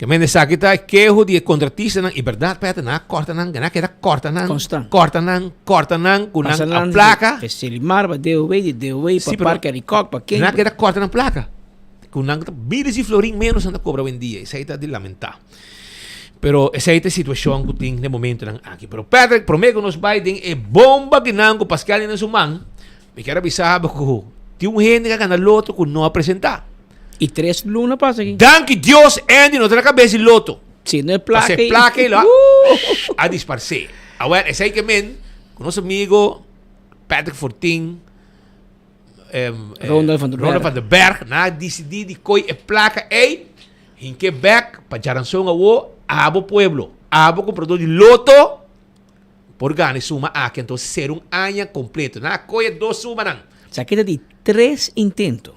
Ke men esaki ta e keho di e kontratistanan i bèrdat Peter nan a kòrta nan, nan a keda kòrta nan, kòrta nan, kòrta nan ku nan a plaka. Pa Selimar, pa DOW, di DOW pa Parke Arikok, pa ken. Nan a keda kòrta nan plaka ku nan ta miles di florin ménos nan ta kobra awendia, esei ta di lamentá. Pero esei ta e situashon ku tin den momentonan aki. Pero Patrick, promé ku nos bai den e bomba kinan ku Pascal tin den su man, Mi kier a bisa bo ku tin un hende ku a gana loto ku no a presentá. I tres luna pasa aki. Danki Dios Andy no ta na kabes di loto. Si no e plaka ei. Pase plaka ei lo a disparsé. Awel esei ke men ku nos amigo Patrick Fortin Ronald van der Berg. Ronald van der Berg nan a disidí di koi e plaka ei hink'é bèk pa djaranson awo abo pueblo abo kompradó di loto. Por gana e suma aki anto ser un aña completo. Nan a coge dos sumanan. Esaki ta di tres intento.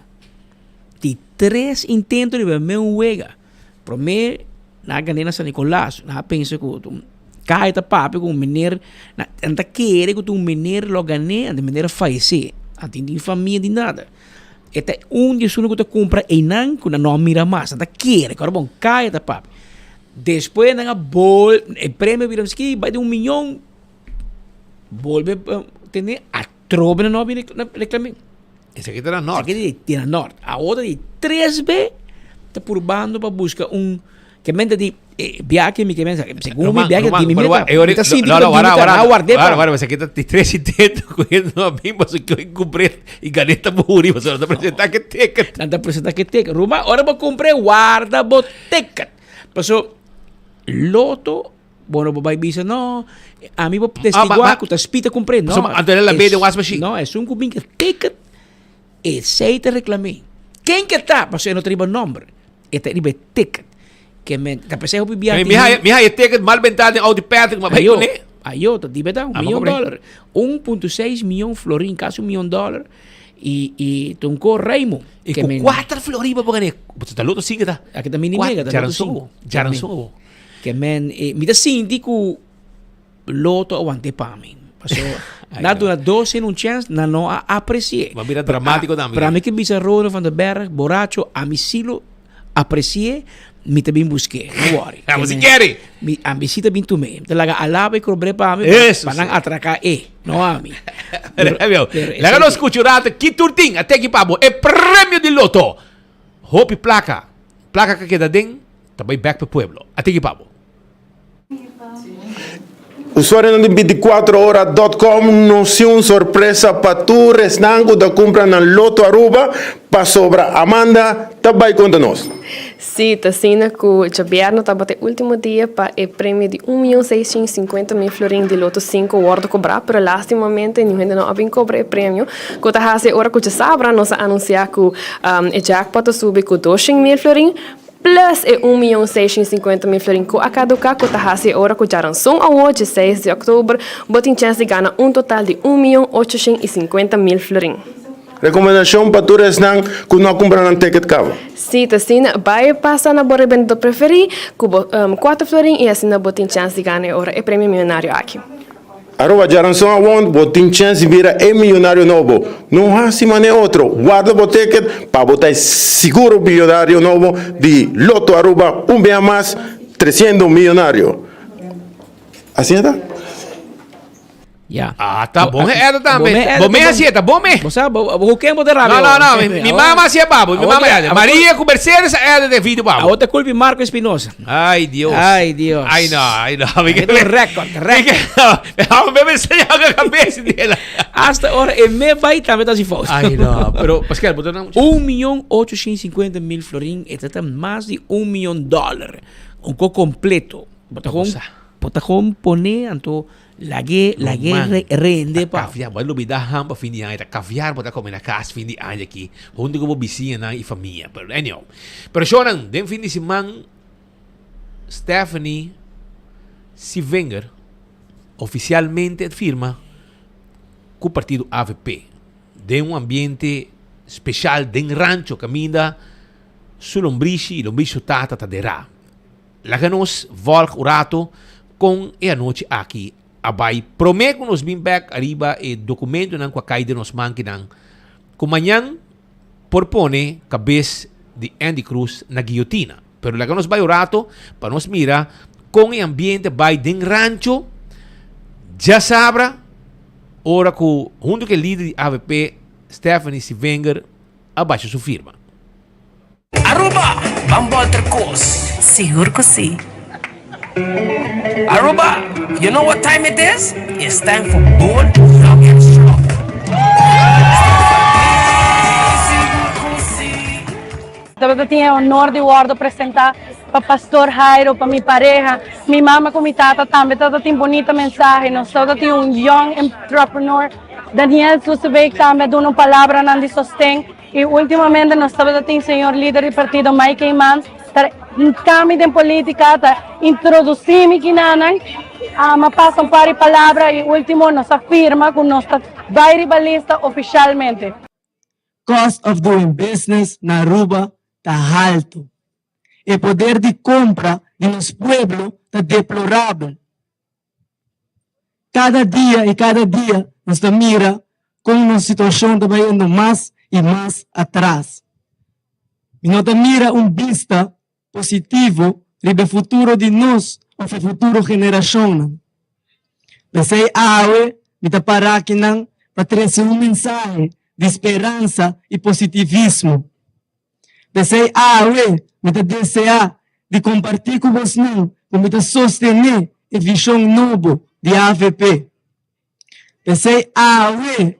Di tres intento riba e meun wega. Prome nan a gane na San Nicolas. Nan a pensa cu Kai ta papia cu un meneer. Nan ta kere cu ta un meneer lo gane anto e meneer a fayece. A tin tin famia di nada. E ta un di esun cu ta cumpra eynan cu nan no a mira mas. Nan ta kere cu ora bon Kai ta papia. Despues nan a bol e premio bira miski bai di un miyon bolbe tene atrobe nan no a bini reclame. Esaki ta na nort. Esaki ta na nort. Awor ta di tres be ta purbando pa buska un ke men ta di biaha mi ke men segun mi biaha di mi meta mi ta sinti ku ta di mi meta nan a ward'é pa. Wara esaki ta di tres intento ku e no a bin pasobra ku e kumpr'é i gané ta muri pasobra nan ta presentá ke ticket. Nan ta presentá ke ticket. Ruman ora bo kumpr'é warda bo ticket. Paso loto, bo no por bai bisa no, ami por testiguá ku ta spita kumpr'é. No, Anto el a bende was machine. No, esun ku bin ke ticket, esei ta reklam'é. Ken ke ta? Paso e no ta riba nòmber, e ta riba e ticket. Ke men, ta p'esei hopi bia Mi haya, mi haya e ticket mal bentá den Audi Patrick, ma bai kuné. Ayo, ta di berdad, un miyon dòler. 1.6 miyon florin, kasi un miyon dòler. I, i Tunko Raimo. I ku kuater florin bo por gané. Bo ta loto sinke ta. Aki ta mini mega, ta loto sinku. Djaranson abo. Ke men, mi ta sinti ku loto a want'é pa mi. Paso, na duna dos hende un chèns, nan no a apresi'é. Bo a bira dramátiko tambe. Pero ami ke bisa Ronald van der Berg, boracho, ami si lo apresi'é, mi ta bin busk'é. No worry. Abo si kere. Mi, ami si ta bin tum'é. Mi ta laga alaba i krobr'é pa mi, pa nan atraká e, no ami. Pero, Laga nos skucha un rato ki tur tin a teki pa bo e premio di loto. Hopi plaka, plaka ka keda den, ta bai bek pa e pueblo. A teki pa bo. Usuarionan di binticuatro ora dot com nos tin un sorpresa pa tur esnan cu ta cumpra nan Lotto Aruba pasobra Amanda ta bay conta nos. Sí, ta asina cu djabièrnè tabata e ultimo dia pa e premio di un mion seishent i sinkuenta mil florin di Lotto sinku wòrdu kobrá, pero lastimamente niun hende no a bin kobra e premio. Ku ta hasi ora ku djasabra nos a anunsiá ku e jackpot a subi ku doshent mil florin. Plus e 1.650.000 florin ku a kaduká ku ta hasi e ora ku djaranson awo, dieseis di òktober, bo tin chèns di gana un total di 1.850.000 florin. Rekomendashon pa tur esnan ku no a kumpra nan ticket kaba. Si ta asina, bai pasa na bo rebendedor preferí ku bo kuater florin i asina bo tin chèns di gana e ora e premio miyonario aki. Aruba, djaranson awor bo tin chèns di bira e miyonario nobo. No hasi manera otro. Warda bo ticket pa bo ta e siguro miyonario nobo di Lotto Aruba un bia mas tresiendo miyonario. Asina ta? Ya. Ah, ta bon e Eda tambe. Bo me hasié, ta bon me. Bo sa, bo ku ken bo ta rabia? No, no, no, mi, mi mama hasié pa bo, mi mama Eda. Maria ku Mercedes a Eda den video pa bo. Awor ta kulpi Marco Espinosa. Ay, Dios. Ay, Dios. Ay, no, ay, no. Mi ke record, record. Mi me enseña ka kabes dela. Hasta ora e me bai tambe ta hasi fout. Ay, no. Pero, Pascal, bo ta na 1.850.000 florin, e ta ta mas di un miyon dollar. Un ko kompleto. Bo ta kon, bo ta kon pone anto Lag'é, lag'é Ruman, rende ta pa. kaviar, bo a lubida ham pa fin di aña, ta kaviar bo ta kome na kas fin di aña aki, huntu ku bo bisiñanan i famia. Pero anyhow, pero shownan, den fin di siman Stephanie Sievinger ofisialmente a firma ku partido avp den un ambiente speshal den Rancho kaminda su lombrishi i lombrishi su tata ta derá. Laga nos volg un rato con e anochi aki a bay prome cu nos bin bek ariba e documentonan cu a cay den nos mankinan cu mañan por pone cabes di Endy Croes na guillotina. Pero laga nos bay un rato pa nos mira con e ambiente bay den Rancho djasabra ora cu hunto cu e lider di avp Stephanie Sievinger a basha su firma. Aruba, ban bolter cos. Sigur cu si. Aruba, you know what time it is? It's time for bold, young and strong. Tabata tin e honor di wordo presenta pa Pastor Jairo, pa mi pareha, mi mama cu mi tata tambe tabata tin bonita mensahe. Nos tabata tin un young entrepreneur, Daniel Susebeek tambe a duna un palabranan di sosten. Y ultimamente nos tabata tin señor lider di partido Mike Eman ta hinca mi den politica, ta introduci mi kinanan, a pasa un par di palabra y ultimo nos a firma cu nos ta bay riba lista oficialmente. Cost of doing business na Aruba ta halto. E poder di compra di nos pueblo ta deplorabel. Kada dia i kada dia nos ta mira kon nos situashon ta bayendo mas i mas atras. Mi no ta mira un bista positivo riba e futuro di nos òf e futuro generashonnan. P'esei awe mi ta para akinan pa trese un mensahe di speransa i positivismo. P'esei awe mi ta deseá di kompartí ku bosnan ku mi ta sostené e vishon nobo di avp. P'esei awe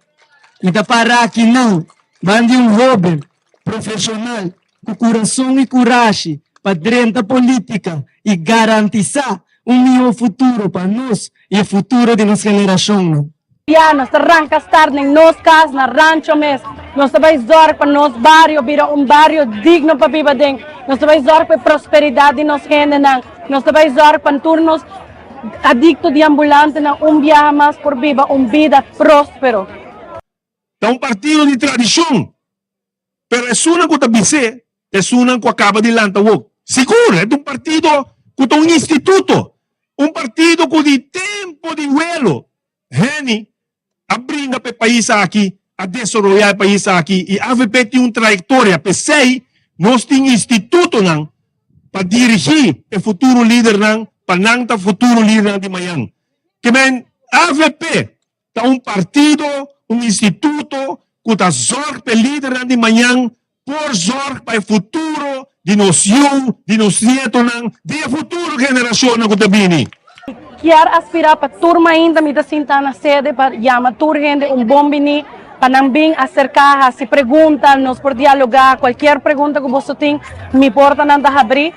mi ta pará akinan ban di un hóben profeshonal ku kurason i kurashi pa drenta polítika i garantisá un mihó futuro pa nos i e futuro di nos generashonnan. Ya nos ta ranka start den nos kas na Rancho mes. Nos ta bai zorg pa nos bario bira un bario digno pa biba den. Nos ta bai zorg pa e prosperidat di nos hendenan. Nos ta bai zorg pa tur nos adikto di ambulantenan un biaha mas por biba un bida prospero. Ta un partido di tradishon, pero esunnan ku ta bis'é ta esunnan ku a kaba di lanta wok. Sigur, e ta un partido ku ta un instituto, un partido ku di tempu di welo Henny a bringa pa e pais aki, a desaroyá e pais aki i avp tin un trayektoria. P'esei nos tin institutonan pa dirigí e futuro lidernan pa nan ta futuro lidernan di mañan. Ke men avp ta un partido, un instituto ku ta zòrg pa e lidernan di mañan por zòrg pa e futuro di nos yu, di nos nietonan, di e futuro generashonnan ku ta bini. Kier aspirá pa tur mainta mi ta sinta na sede pa yama tur hende un bon biní pa nan bin aserká hasi pregunta, nos por dialogá, kualkier pregunta ku boso tin mi portanan ta habrí.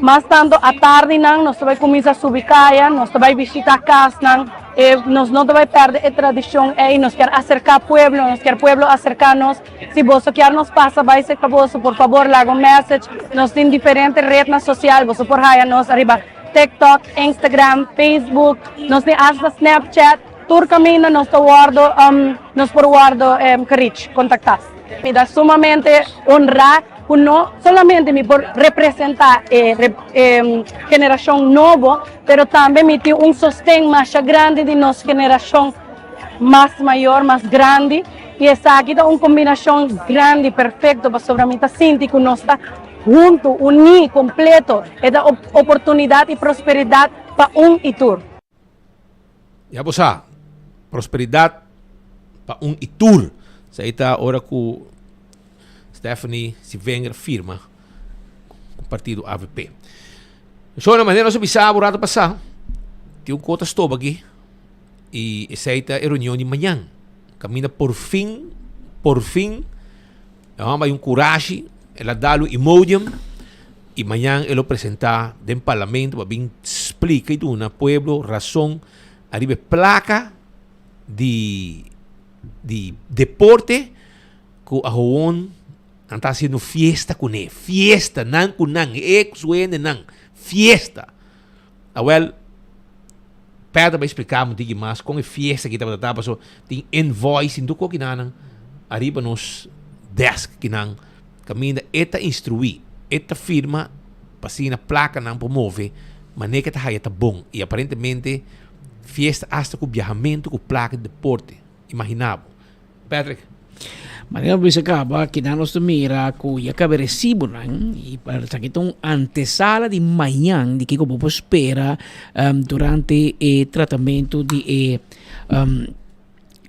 Mas tanto atardinan nos ta bai kuminsá subi kaya, nos ta bai bishitá kasnan. E nos no ta bai perde e tradicion ey, nos kier acerca pueblo, nos kier pueblo acerca nos. Si boso kier nos pasa bai cerca boso, por favor laga un message. Nos tin diferente rednan social, boso por haya nos ariba TikTok, Instagram, Facebook, nos tin hasta Snapchat. Tur caminda nos ta wordo, nos por wordo gereach, contacta. Mi ta sumamente honra cu no solamente mi por representa e generacion nobo, Pero tambe mi tin un sosten masha grandi di nos generacion mas mayor, mas grandi, y esaki ta un combinacion grandi, perfecto, pasobra mi ta sinti cu nos ta hunto, uní, completo. E ta oportunidad y prosperidad pa un y tur. Ya bo sa, prosperidad pa un y tur. Esei ta ora cu Stephanie Sivenger firma cu partido avp. Shona, manera nos a bisa bo rato pasá, tin un kos ta stoba aki i esei ta e reunion di mañan. Kaminda por fin, por fin, e hòmber hay un kurashi, el a dal un imodium i mañan e lo presentá den parlamento pa bin splika i duna pueblo rason ariba e plaka di di deporte ku a howon Nan ta haciendo fiesta cuné, fiesta, nan cu nan, e cu su hendenan, fiesta. Awel, Pedro bai explica un tiki mas con e fiesta aki tabata ta, paso tin invoice, tin tur cu kinanan ariba nos desk kinan, caminda e ta instrui, e ta firma pa asina placanan por move manera ke ta haya ta bon. Y aparentemente fiesta hasta cu biahamento cu placa di deporte, imagina bo. Patrick. Manera bo bisa kaba, kinan nos ta mira ku ya kaba e resibonan i esaki ta un antesala di mañan di kiko bo por spera durante e tratamentu di e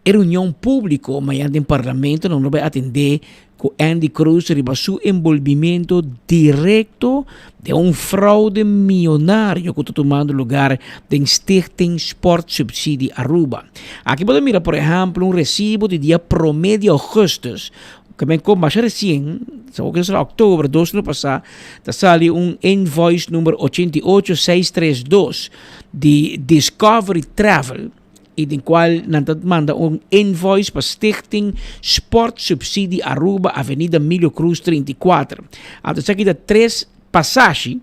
e reunion públiko mañan den parlamento nan lo bai atendé ku Andy Croes riba su enbolbimento direkto den un fraude mionario ku ta tumando lugar den Stichting Sport Subsidie Aruba. Aki bo ta mira por ehèmpel un resibo di dia promé di ougùstùs, ku men kon masha resien, sa oke será òktober dos luna pasá, ta sali un invoice number 88632 di Discovery Travel, y den cual nan ta manda un invoice pa Stichting Sport Subsidie Aruba, Avenida Milio Cruz 34. Anto esaki ta tres pasashi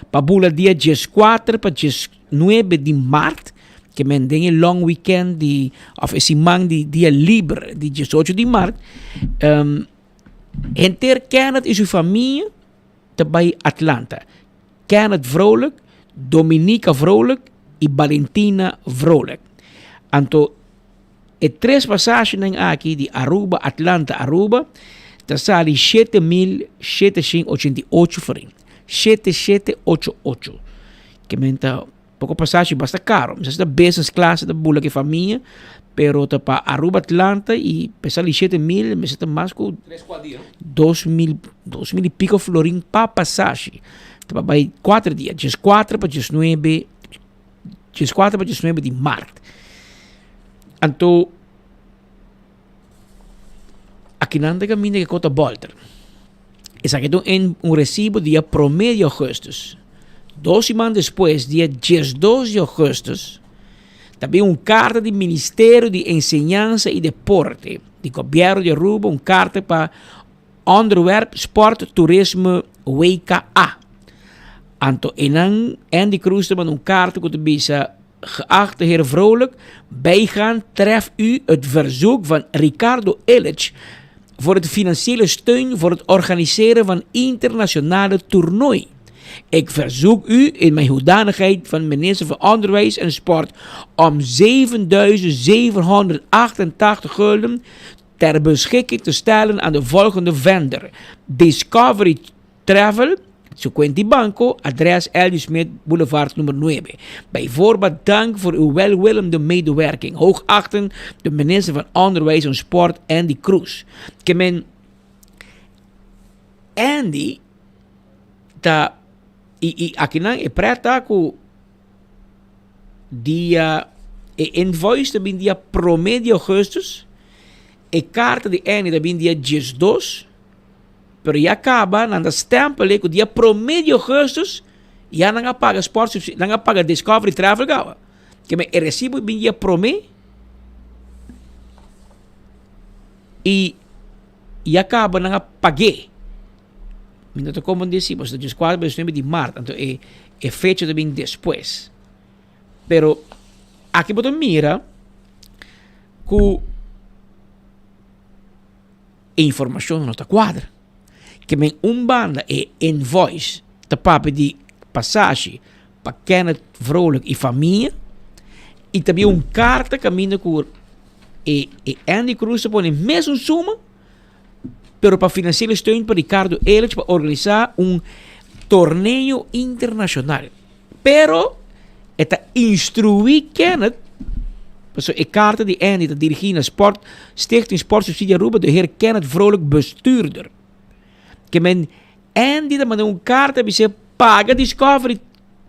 pa bula dia 14 pa 19 di maart, ke men den e long weekend di, of e siman di dia liber di 18 di maart, um, henter Kenneth y su famia ta bai Atlanta. Kenneth Vrolijk, Dominica Vrolijk y Balentina Vrolijk. Anto e tres pasashinan aki di Aruba, Atlanta, Aruba ta sali 7788 florin. 7788. Ke men ta Poko pasashi basta karo. Mi sa si ta business class ta bula ku e famia, pero ta pa Aruba Atlanta i pa sali 7000 mester ta mas ku 2000, 2000 i piko florin pa pasashi. Ta pa bai kuater dia, 14 pa 19, 14 pa 19 di mart. Anto akinan ta kaminda ku kota bòlter. Esaki ta un un resibo dia promé di ougùstùs. Dos siman despues, dia 12 di ougùstùs, ta bin un karta di Ministerio di Enseñansa i Deporte di Gobièrnu di Aruba, un karta pa Onderwerp Sport Toerisme WKA. Anto einan Andy Croes ta manda un karta ku ta bisa, Geachte heer Vrolijk, bijgaand treft u het verzoek van Ricardo Illich voor het financiële steun voor het organiseren van internationale toernooi. Ik verzoek u in mijn hoedanigheid van minister van Onderwijs en Sport om 7.788 gulden ter beschikking te stellen aan de volgende vendor. Discovery Travel, su cuenta di banco, adres L. Smith Boulevard nummer 9. Bij voorbaat dank voor uw welwillende medewerking. Hoogachtend de minister van Onderwijs en Sport Andy Croes. Ke men Andy ta i i akinan e pret ta ku dia e invoice ta bin dia prome di augustus, e karta di Andy ta bin dia 12. Pero ya caba nan ta stempel e cu dia prome di augustus ya nan a paga sport subsidie, nan a paga Discovery Travel gawa. Ke men e resibo bin dia promé i ya kaba nan a pag'é. Mi no ta komprendé si pasobra dieskuater pa diesnuebe di mart, anto e e fecha ta bin despues. Pero aki bo ta mira ku e informashon no ta kuadra. Ke men un banda e invoice ta papia di pasashi pa Kenneth Vrolijk i famia i ta bin un karta kaminda ku e e Andy Cruz ta pone mesun suma pero pa finansiele steun pa Ricardo Elich pa organisa un torneo internashonal. Pero e ta instruí Kenneth, pasobra e karta di Andy ta dirigí na Sport Stichting Sport Subsidie Aruba de heer Kenneth Vrolijk bestuurder. Ke men Andy ta manda un karta bis'é paga Discovery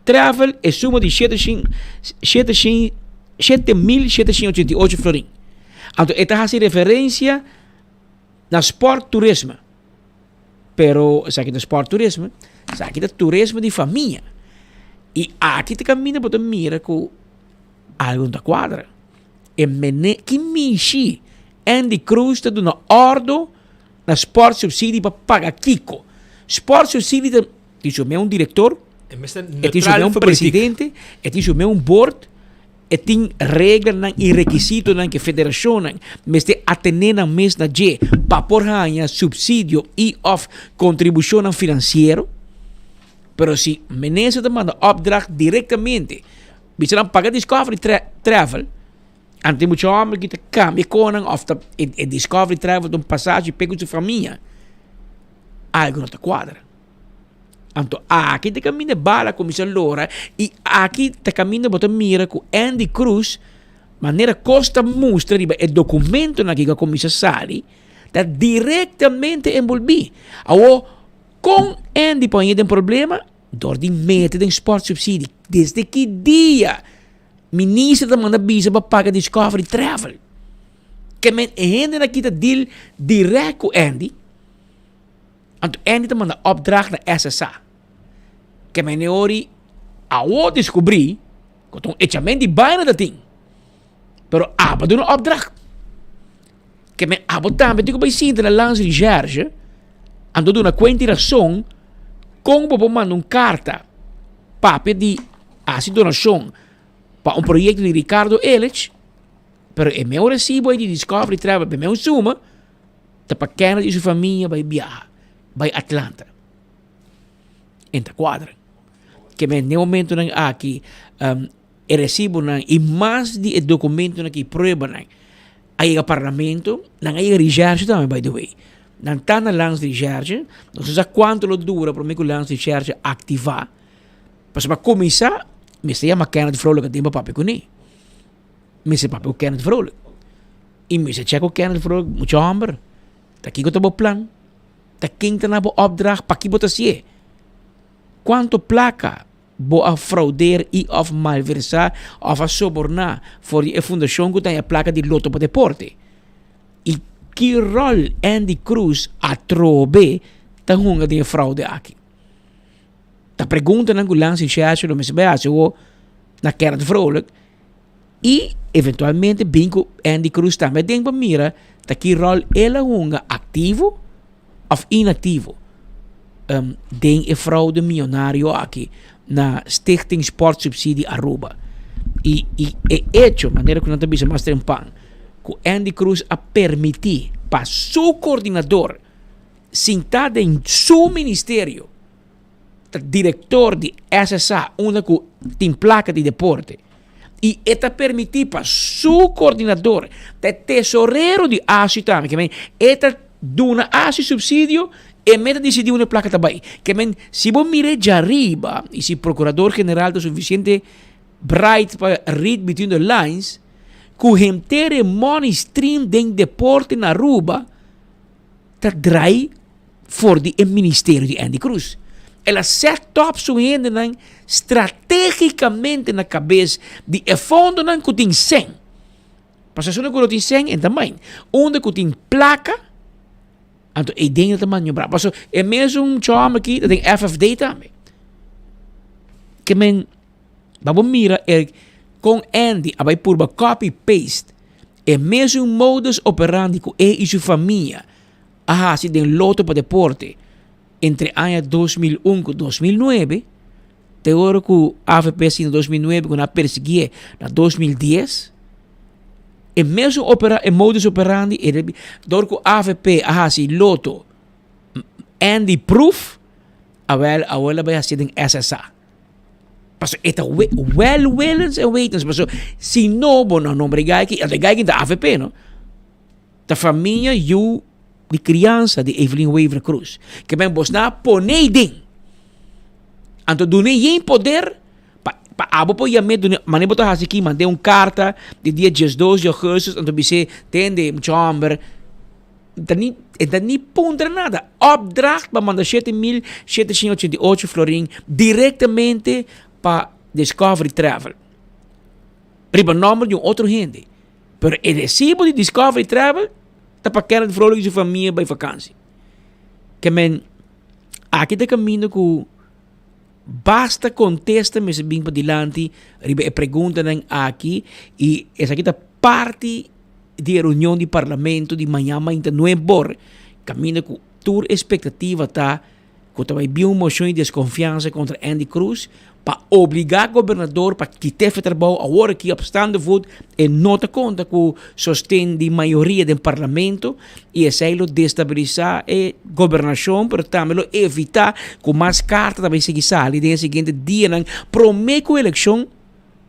Travel e suma di shete shin shete shin 7788 florin. Anto e ta hasi referensia na Sport Turisme. Pero esaki ta sport turisme, esaki ta turisme di famia. I aki ta kaminda bo ta mira ku algu no ta kuadra. E mene ki mishi Andy Cruz ta duna ordo na Sport Subsidie pa paga kiko. Sport Subsidie ta tin su mes un direktor, e tin su mes un presidente, e tin su mes un board. E tin reglanan i rekisitonan ku e federashonnan mester atené nan mes na dje pa por haña supsidio i òf kontribushonnan finansiero. Pero si minister ta manda opdracht direktamente, bisa nan paga Discovery Travel, anto e mucha hòmber ki ta kambia konan òf ta e Discovery Travel ta un pasashi p'e ku su famia, algu no ta kuadra. Anto aki ta kaminda e bala kuminsá lora i aki ta kaminda bo ta mira ku Andy Cruz manera kos ta mustra riba e dokumentonan ku a kuminsá sali ta direktamente enbolbí. Awor kon Andy por haña den problema? Dor di mete den sportsubsidie. Desde ki dia minister ta manda bisa pa paga Discovery Travel? Ke men e hendenan aki ta deal dirèkt ku Andy. Anto Andy ta manda opdracht na SSA. Ke meneori awo descubri ku ta un echament di baina ta tin. Pero abo duna opdracht. Ke men abo tambe tin ku bai sinta na Landsrecherche anto duna kuenta i rason kon bo por manda un karta papia di hasi donashon pa un proyekto di Ricardo Elich, pero e meu resibo ei di Discovery Travel pa e meu suma. Ta pa Kenneth i su famia bai biaha bai Atlanta. En ta kuadra. Ke men den momentonan aki e resibonan i mas di e dokumentonan ki pruebanan a yega parlamento, nan a yega recherche tambe by the way. Nan ta na landsrecherche, no sa kuantu lo dura prome ku landsrecherche aktivá. Pasobra pa kuminsá mester yama Kenneth Vrolijk a tin pa papia kuné. Mester papia ku Kenneth Vrolijk. I mester check ku Kenneth Vrolijk, mucha homber, ta kiko ta bo plan? Ta ken ta na bo opdracht? Paki bo ta hasié? Kuantu plaka bo a fraudeer i òf malversá òf a soborná for di e fundashon ku ta haña plaka di Lotto pa Deporte? I ki ròl Andy Cruz atrobe ta hunga den e fraude aki? Ta preguntanan ku Lance Recherche lo mester bai hasi awor na Kenneth Vrolijk. I eventualmente bin ku Andy Cruz tambe aden pa mira ta ki ròl el a hunga aktivo òf inaktivo den e fraude mionario aki na Stichting Sport Subsidie Aruba. I i e echo, manera ku nan ta bisa mas trempan, ku Andy Cruz a permití pa su koordinador sintá den su ministerio, ta director di SSA unda cu tin placa di deporte y e ta permiti pa su coordinador ta e tesorero di ASU tambe ke men e ta duna ASU subsidio e men ta dicidi unda e placa ta bay ke men si bo mira e djariba y si procurador general ta suficiente bright pa read between the lines cu henter e money stream den deporte na Aruba ta draai for di e ministerio di Andy Cruz. El a set up su hendenan strategicamente na cabes di e fondonan cu tin cen. Pasobra esun cu no tin cen e ta main. Unda cu tin placa, anto e den ta maniobra. Pasobra e mesun chom aki ta den FFD tambe. Ke men, ba bo mira e. Kon Andy a bai purba copy paste e mesun modus operandi ku e i su famia a hasi den Lotto pa Deporte entre aña 2001 ku 2009, te ora ku avp a sinta 2009 ku nan a persiguié na 2010, e mesun opera e modus operandi e dor ku avp a hasi Lotto Andy proof, awel awor el a bai hasié den SSA. Paso e ta wel willens en wetens. Paso si no bo no nombra e guy aki, e guy aki ta avp no. Ta famia yu di criansa di Evelyn Wever Croes. Ke men bos na pone e den. Anto dune yen poder pa pa abo por yam'é dune mane bo ta hasi aki mand'é un karta di dia diesdos di augustus anto bis'é tende mucha homber ta ni e ta ni puntra nada opdracht pa manda 7788 florin directamente pa Discovery Travel riba nomber di un otro hende. Pero e recibo di Discovery Travel ta pa Kenneth Vrolijk y su famia bay vakantie. Ke men aki ta caminda cu basta contesta mester bin padilanti riba e preguntanan aki y esaki ta parti di e reunion di parlamento di mañan mainta nuebor caminda cu tur expectativa ta ku ta bai bin un moshon di deskonfiansa kontra Endy Croes pa obligá gobernador pa kit'é fe trabou awor aki op staande voet e no ta konta ku sosten di mayoria den parlamento i esei lo destabilisá e gobernashon pero tambe lo evitá ku mas karta ta bai sigui sali den e siguiente dianan promé ku elekshon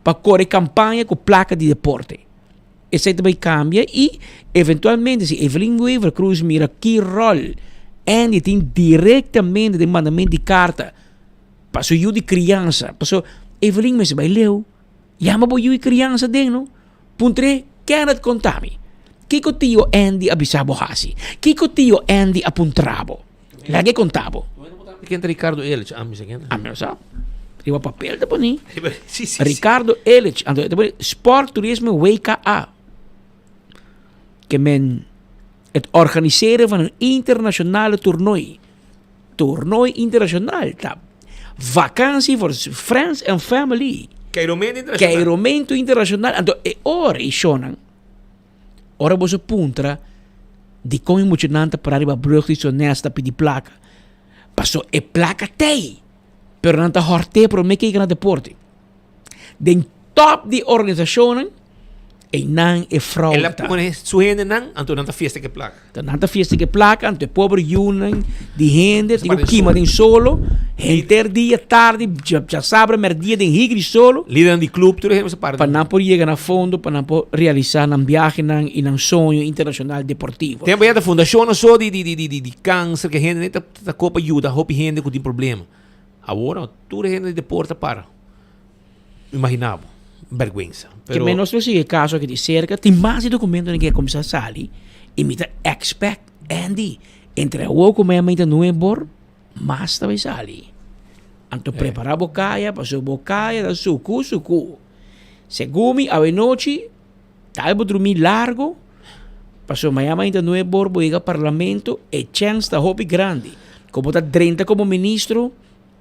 pa kore kampaña ku plaka di deporte. Esei ta bai kambia i eventualmente si Evelyn Wever Croes mira ki ròl Andy tin direktamente den mandamentu di karta pa su yu di kriansa. Pasobra Evelyn mester bai leu. Yama bo yu di kriansa den no. Puntr'é, Kenneth konta mi, kiko tio Andy a bisa bo hasi? Kiko tio Andy a puntra bo? Laga e konta bo. Ken ta Ricardo Elich? Ami sa ken. Ami no sa. Riba papel ta poni. Sí, sí, sí. Ricardo Elich. Anto ta poni Sport Toerisme WKA. Ke men het organiseren van een internationale toernooi. Toernooi internacional ta vakantie voor friends and family. Keiromento internacional. Keiromento internacional. Anto e ora i shownan. Ora boso puntra dikon e muchanan ta para riba brug di Sonesta ta pidi plaka, paso e plaka t'ei, pero nan ta hòrt'é promé ke yega na deporte. Den tòp di organisashonnan, einan e frou El a ta. pone su hendenan, anto nan ta fiesta ku e plaka. Ta nan ta fiesta ku e plaka, anto e pober yunan di hende tin ku kima den solo henter dia, tardi, djasabra, merdia den higri solo. Lidernan di club tur e hende mester para. Pa nan por yega na fondo, pa nan por realisa nan biahenan i nan soño internashonal deportivo. Tempo ya ta fundashonnan so di di di di kanser ke hende ta ta kopa yuda hopi hende ku tin problema. Awor tur e hende di deporte a para. Imagina bo, bergwensa. Ke men nos lo sigui e kaso aki di serka, tin mas di dokumentonan ke a kuminsá sali i mi ta expect Andy, entre awor ku mei ta nuebor, mas ta bai sali. Anto prepara bo kaya, pasobra bo kaya ta suku suku. Segun mi awenochi tal bo drumi largo, pasobra mañana mainta nuebor bo yega parlamento, e chèns ta hopi grandi ku bo ta drenta komo ministro.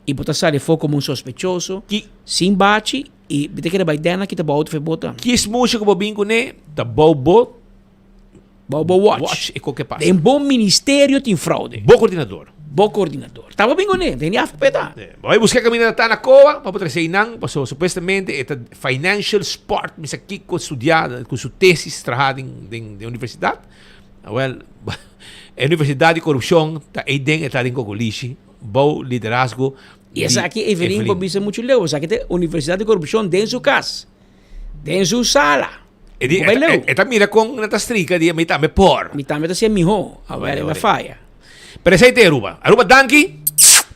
I bo ta sali afó komo un sospechoso, sin bachi, i bo ta kere bai dena kita bo outo fe bota. Ki smusha ku bo bin kuné ta bou bo Bou bo watch. Watch e koke pasa. Den bo ministerio tin fraude. Bo koordinador. Bo koordinador. Ta bo bin kuné, den di afp ta. Bo bai buska kaminda ta na koa pa bo trese einan, pasobra supuestamente e ta financial sport, mi sa kiko studia ku su tesis traha den den universidat. Awel, e universidat di korupshon ta eiden e ta den kokolishi. Bou liderazgo di Esaki Evelyn por bisa muchu leu. Esaki ta universidad di corupcion den su cas. Den su sala. E di, e, e ta mira con nan ta strika di mi tambe por. Mi tambe ta hacia miho. Awor el a faya. Pero esei ta Aruba. Aruba danki.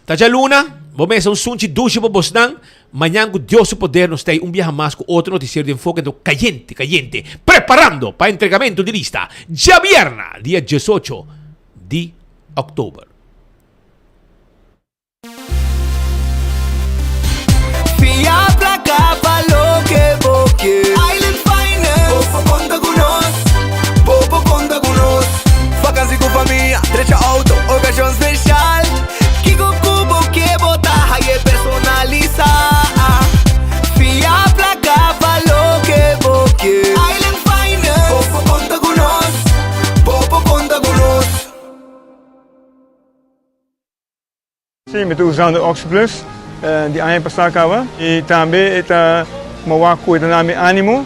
Ta djaluna. Bo mesa un sunchi dushi pa bosnan. Mañan cu Dios su poder nos ta ei un biaha mas cu otro noticiero di Enfoke Ento cayente, cayente. Preparando pa entregamento di lista. Djabierna, dia 18 di oktober. Fia placa pa loke bo kier. Island Finance. Bo por conta cu nos. Bo por conta cu nos. Vakantie cu famia, drecha auto, ocasion special. Kico cu bo kier bo ta haye personalisa. Fia placa pa loke. Sí, mi ta usando OxyPlus di aña pasá kaba i tambe e ta mawá ku e ta na mi ánimo,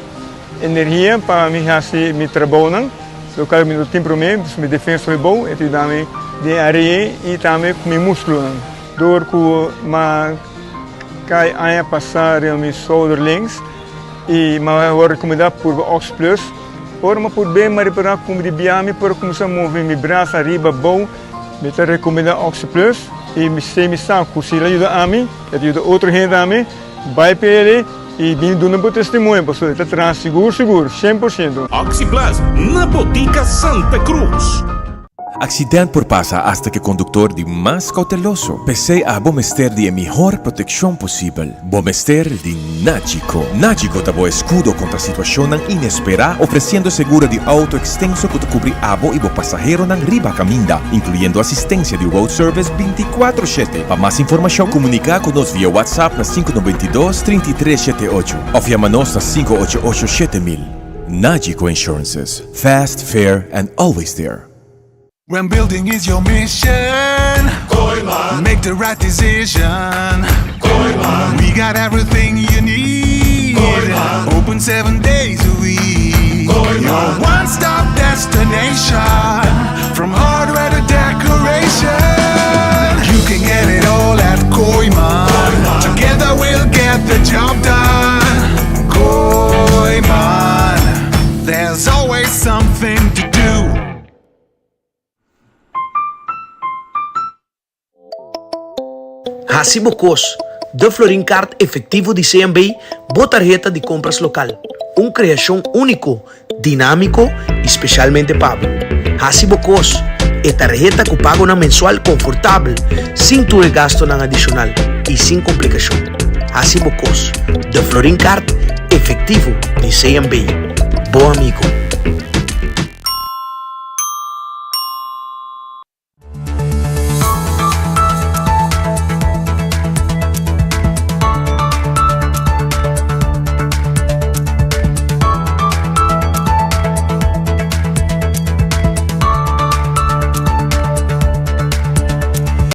energia pa mi hasi mi trabounan, lokal mi no tin promé, pues mi defensa hopi bou, e ta yuda mi den e área ei i tambe ku mi múskulonan. Dor ku m'a kai aña pasá riba mi shouder links i m'a wòrdu rekomendá purba OxyPlus, ora m'a purb'é m'a ripará ku mi di bia mi por kuminsá move mi brasa ariba abou. Mi ta recomenda OxyPlus y mi sé mi sa cu si el a yuda ami, el ta yuda otro hende tambe, bay p'e y bin duna bo testimonio pasobra e ta traha sigur sigur, 100%. OxyPlus na Botica Santa Cruz. Accident por pasa hasta cu e conductor di mas cauteloso. P'esey abo mester di e mihor proteccion posibel. Bo mester di Nagico. Nagico ta bo escudo contra situacionnan inespera, ofreciendo seguro di auto extenso cu ta cubri abo y bo pasaheronan riba caminda, incluyendo asistencia di road service binticuatro shete. Pa mas informacion, comunica cu nos via WhatsApp na sinku noventa i dos, trinta i tres shete ocho of yama nos na sinku ocho ocho 7000. Nagico Insurances, fast, fair and always there. When building is your mission, Kooyman. Make the right decision. Kooyman. We got everything you need. Kooyman. Open seven days a week. Kooyman. Your one-stop destination. From hardware to decoration. You can get it all at Kooyman. Kooyman. Together we'll get the job done. Kooyman. There's always something to do. Hasi bo kos, De Florin Card Efectivo di CMB, bo tarheta di compras local. Un creacion unico, dinamico y specialmente pa bo. Hasi bo kos, e tarheta cu pagonan mensual confortabel, sin tur e gastonan adicional y sin complicacion. Hasi bo kos, De Florin Card Efectivo di CMB. Bo amigo.